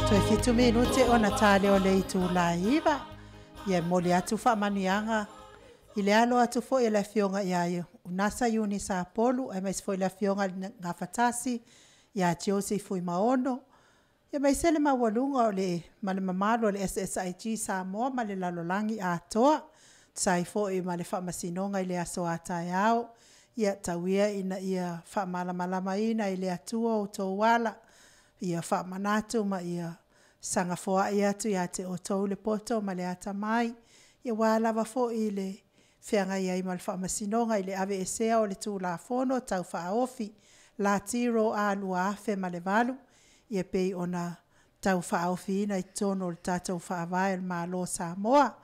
Toe 7 minute ona tale o le itula 9. Ia moli atu faamanuiaga i le alo atu foi e le afioga ia Unasa Iunisa Apolu, aemaise foi le afioga Gafatasi ia Joseph Fuimaono. Ia maise le maualuga o le ma le mamalu o le SSIG Samoa ma le lalolagi atoa. Sai foi ma le faamasinoga i le aso a taeao. Ia tauia ina ia faamalamalamaina i le Atua o outou ala. Ia faamanatu ma ia sagafoai atu ia te outou le poto ma le atamai. Ia ua lava foi le feagai ai ma le faamasinoga i le aveesea o le Tulafono Tau Faaofi Latiro A 2008, ia pei ona tau faaofiina i totonu o le tatou faavae o le Malo o Samoa.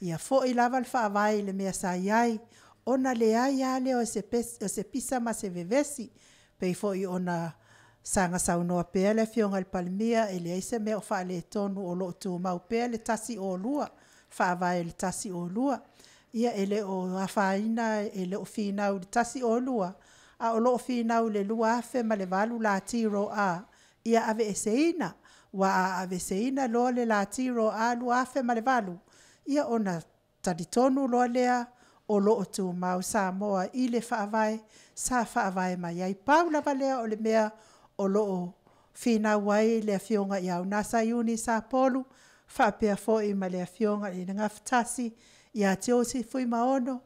Ia foi lava le faavae i le mea sa i ai, ona leai lava lea o se pisa ma se vevesi, pei foi ona saga saunoa pea le afioga i le Palemia, e leai se mea o faaletonu o lo o tumau pea le 102. faavae i le 102. Ia e le o afaina e le o finau i le 102, a o loo finau i le 2008 lati roa ia aveeseina. Ua a aveeseina loa le lati roa 2008, ia ona talitonu loa lea o loo tumau Samoa i le faavae sa faavae mai ai. Pau lava lea o le mea o loo finau ai le Afioga ia Unasa Iuni Sapolu faapea foi ma le Afioga i le Gafatasi ia Tiosi Fuimaono,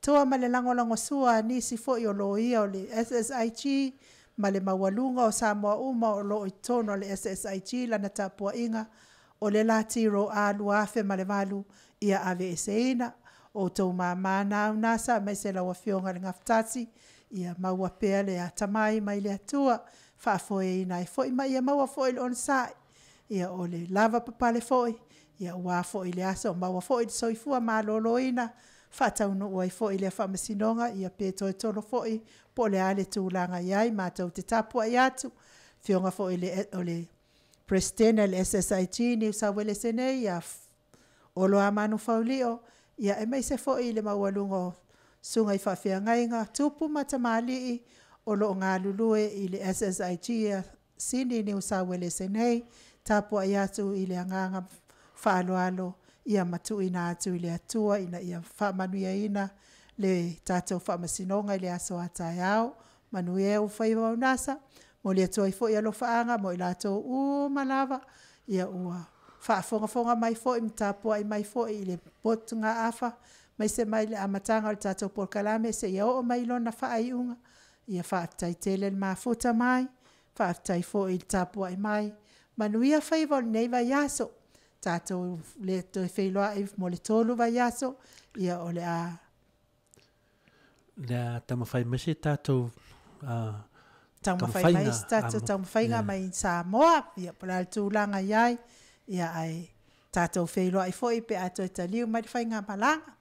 toa ma le lagolagosua a nisi foi o loia o le SSIG ma le maualuga o Samoa uma o loo i totonu o le SSIG lana tapuaiga, o le lati roa 2008 ia aveeseina. O outou mama na Unasa aemaise lau Afioga i le Gafatasi, ia maua pea le atamai mai le Atua faafoeina ai foi ma ia maua foi le onosai, ia o le lavapapale foi aua foi le aso, maua foi le soifua maloloina faataunuu ai foi lea faamasinoga, ia pe toe tolo foi po o le a le tulaga e i ai. Matou te tapuai atu, Afioga foi i le Peresetene o le SSIG Niusa Uelese nei, ia Olo Hamanu Faulio, aemaise foi le maualuga o susuga i faafeagaiga, tupu ma tamalii o loo galulue i le SSIG Sini Niusa Uelese nei. Tapuai atu i le agaga faaaloalo ia ma tuuina atu i le Atua ina ia faamanuiaina le tatou faamasinoga i le aso a taeao. Manuia ou faiva Unasa, momoli atu ai foi alofaaga mo i latou uma lava ua faafogafoga mai foi ma tapuai mai foi i le motugaafa aemaise mai le amataga o le tatou polokalame seia oo mai i lona faaiuga. Ia faafetai tele le mafuta mai, faafetai foi le tapuai mai, manuia faiva o lenei vaiaso. Tatou le toe feiloai mo le 3 vaiaso, ia o le a taumafai mai se tatou taumafai mai se tatou taumafaiga mai Samoa, ia po o le a le tulaga i ai, ia ae tatou feiloai foi pe a toe taliu mai le faigamalaga.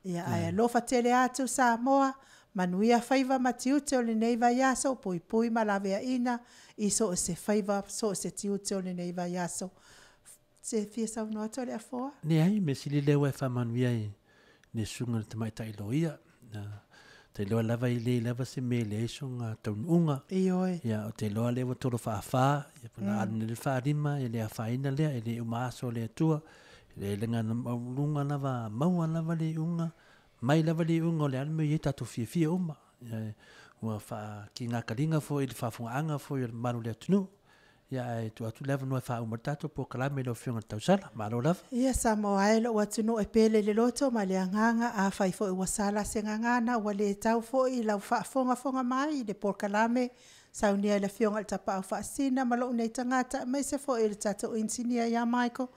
Ia ae alofa tele atu Samoa, manuia faiva ma tiute o lenei vaiaso, puipui ma laveaiina i so o se faiva, so o se tiute o lenei vaiaso. Se fia saunoa atu le afoa? Leai, mea sili lea ua e faamanuia i le susuga i le tamaitai loia. Te iloa lava e leai lava se mea e leai sona taunuuga. Ioe. Ia, o te iloa lea ua tolo faafa, ia po o le a alu nei le faalima, e le afaina lea, e le uma aso o le Atua. E leai le agaga maualuluga lava, maua lava le iuga, mai lava le iuga o le a le mea e i ai tatou fiafia uma. Ia, ua faakigakaliga foi i le faafofogaaga foi a le mamalu o le atunuu. Ia ae tuu atu le avanoa e faauma ai le tatou polokalame i lau Afioga i le Tausala. Malo lava. Ia Samoa e lou atunuu e pele i le loto ma le agaga, afai foi ua sala se gagana ua le tau foi i lau faafogafoga mai i le polokalame saunia e le Afioga i le Tapaau Faasisina ma lou nei tagata aemaise foi o le tatou inisinia ia Michael,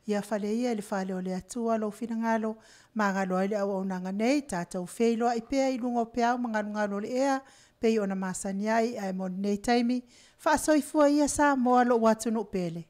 ia fale ia i le fale o le Atua lou finagalo, magalo ai le auaunaga nei, tatou feiloai pea i luga o peau ma galugalu o le ea, pei ona masani ai, ae mo lenei taimi, faasoifua ia Samoa lou atunuu pele.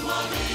Maria.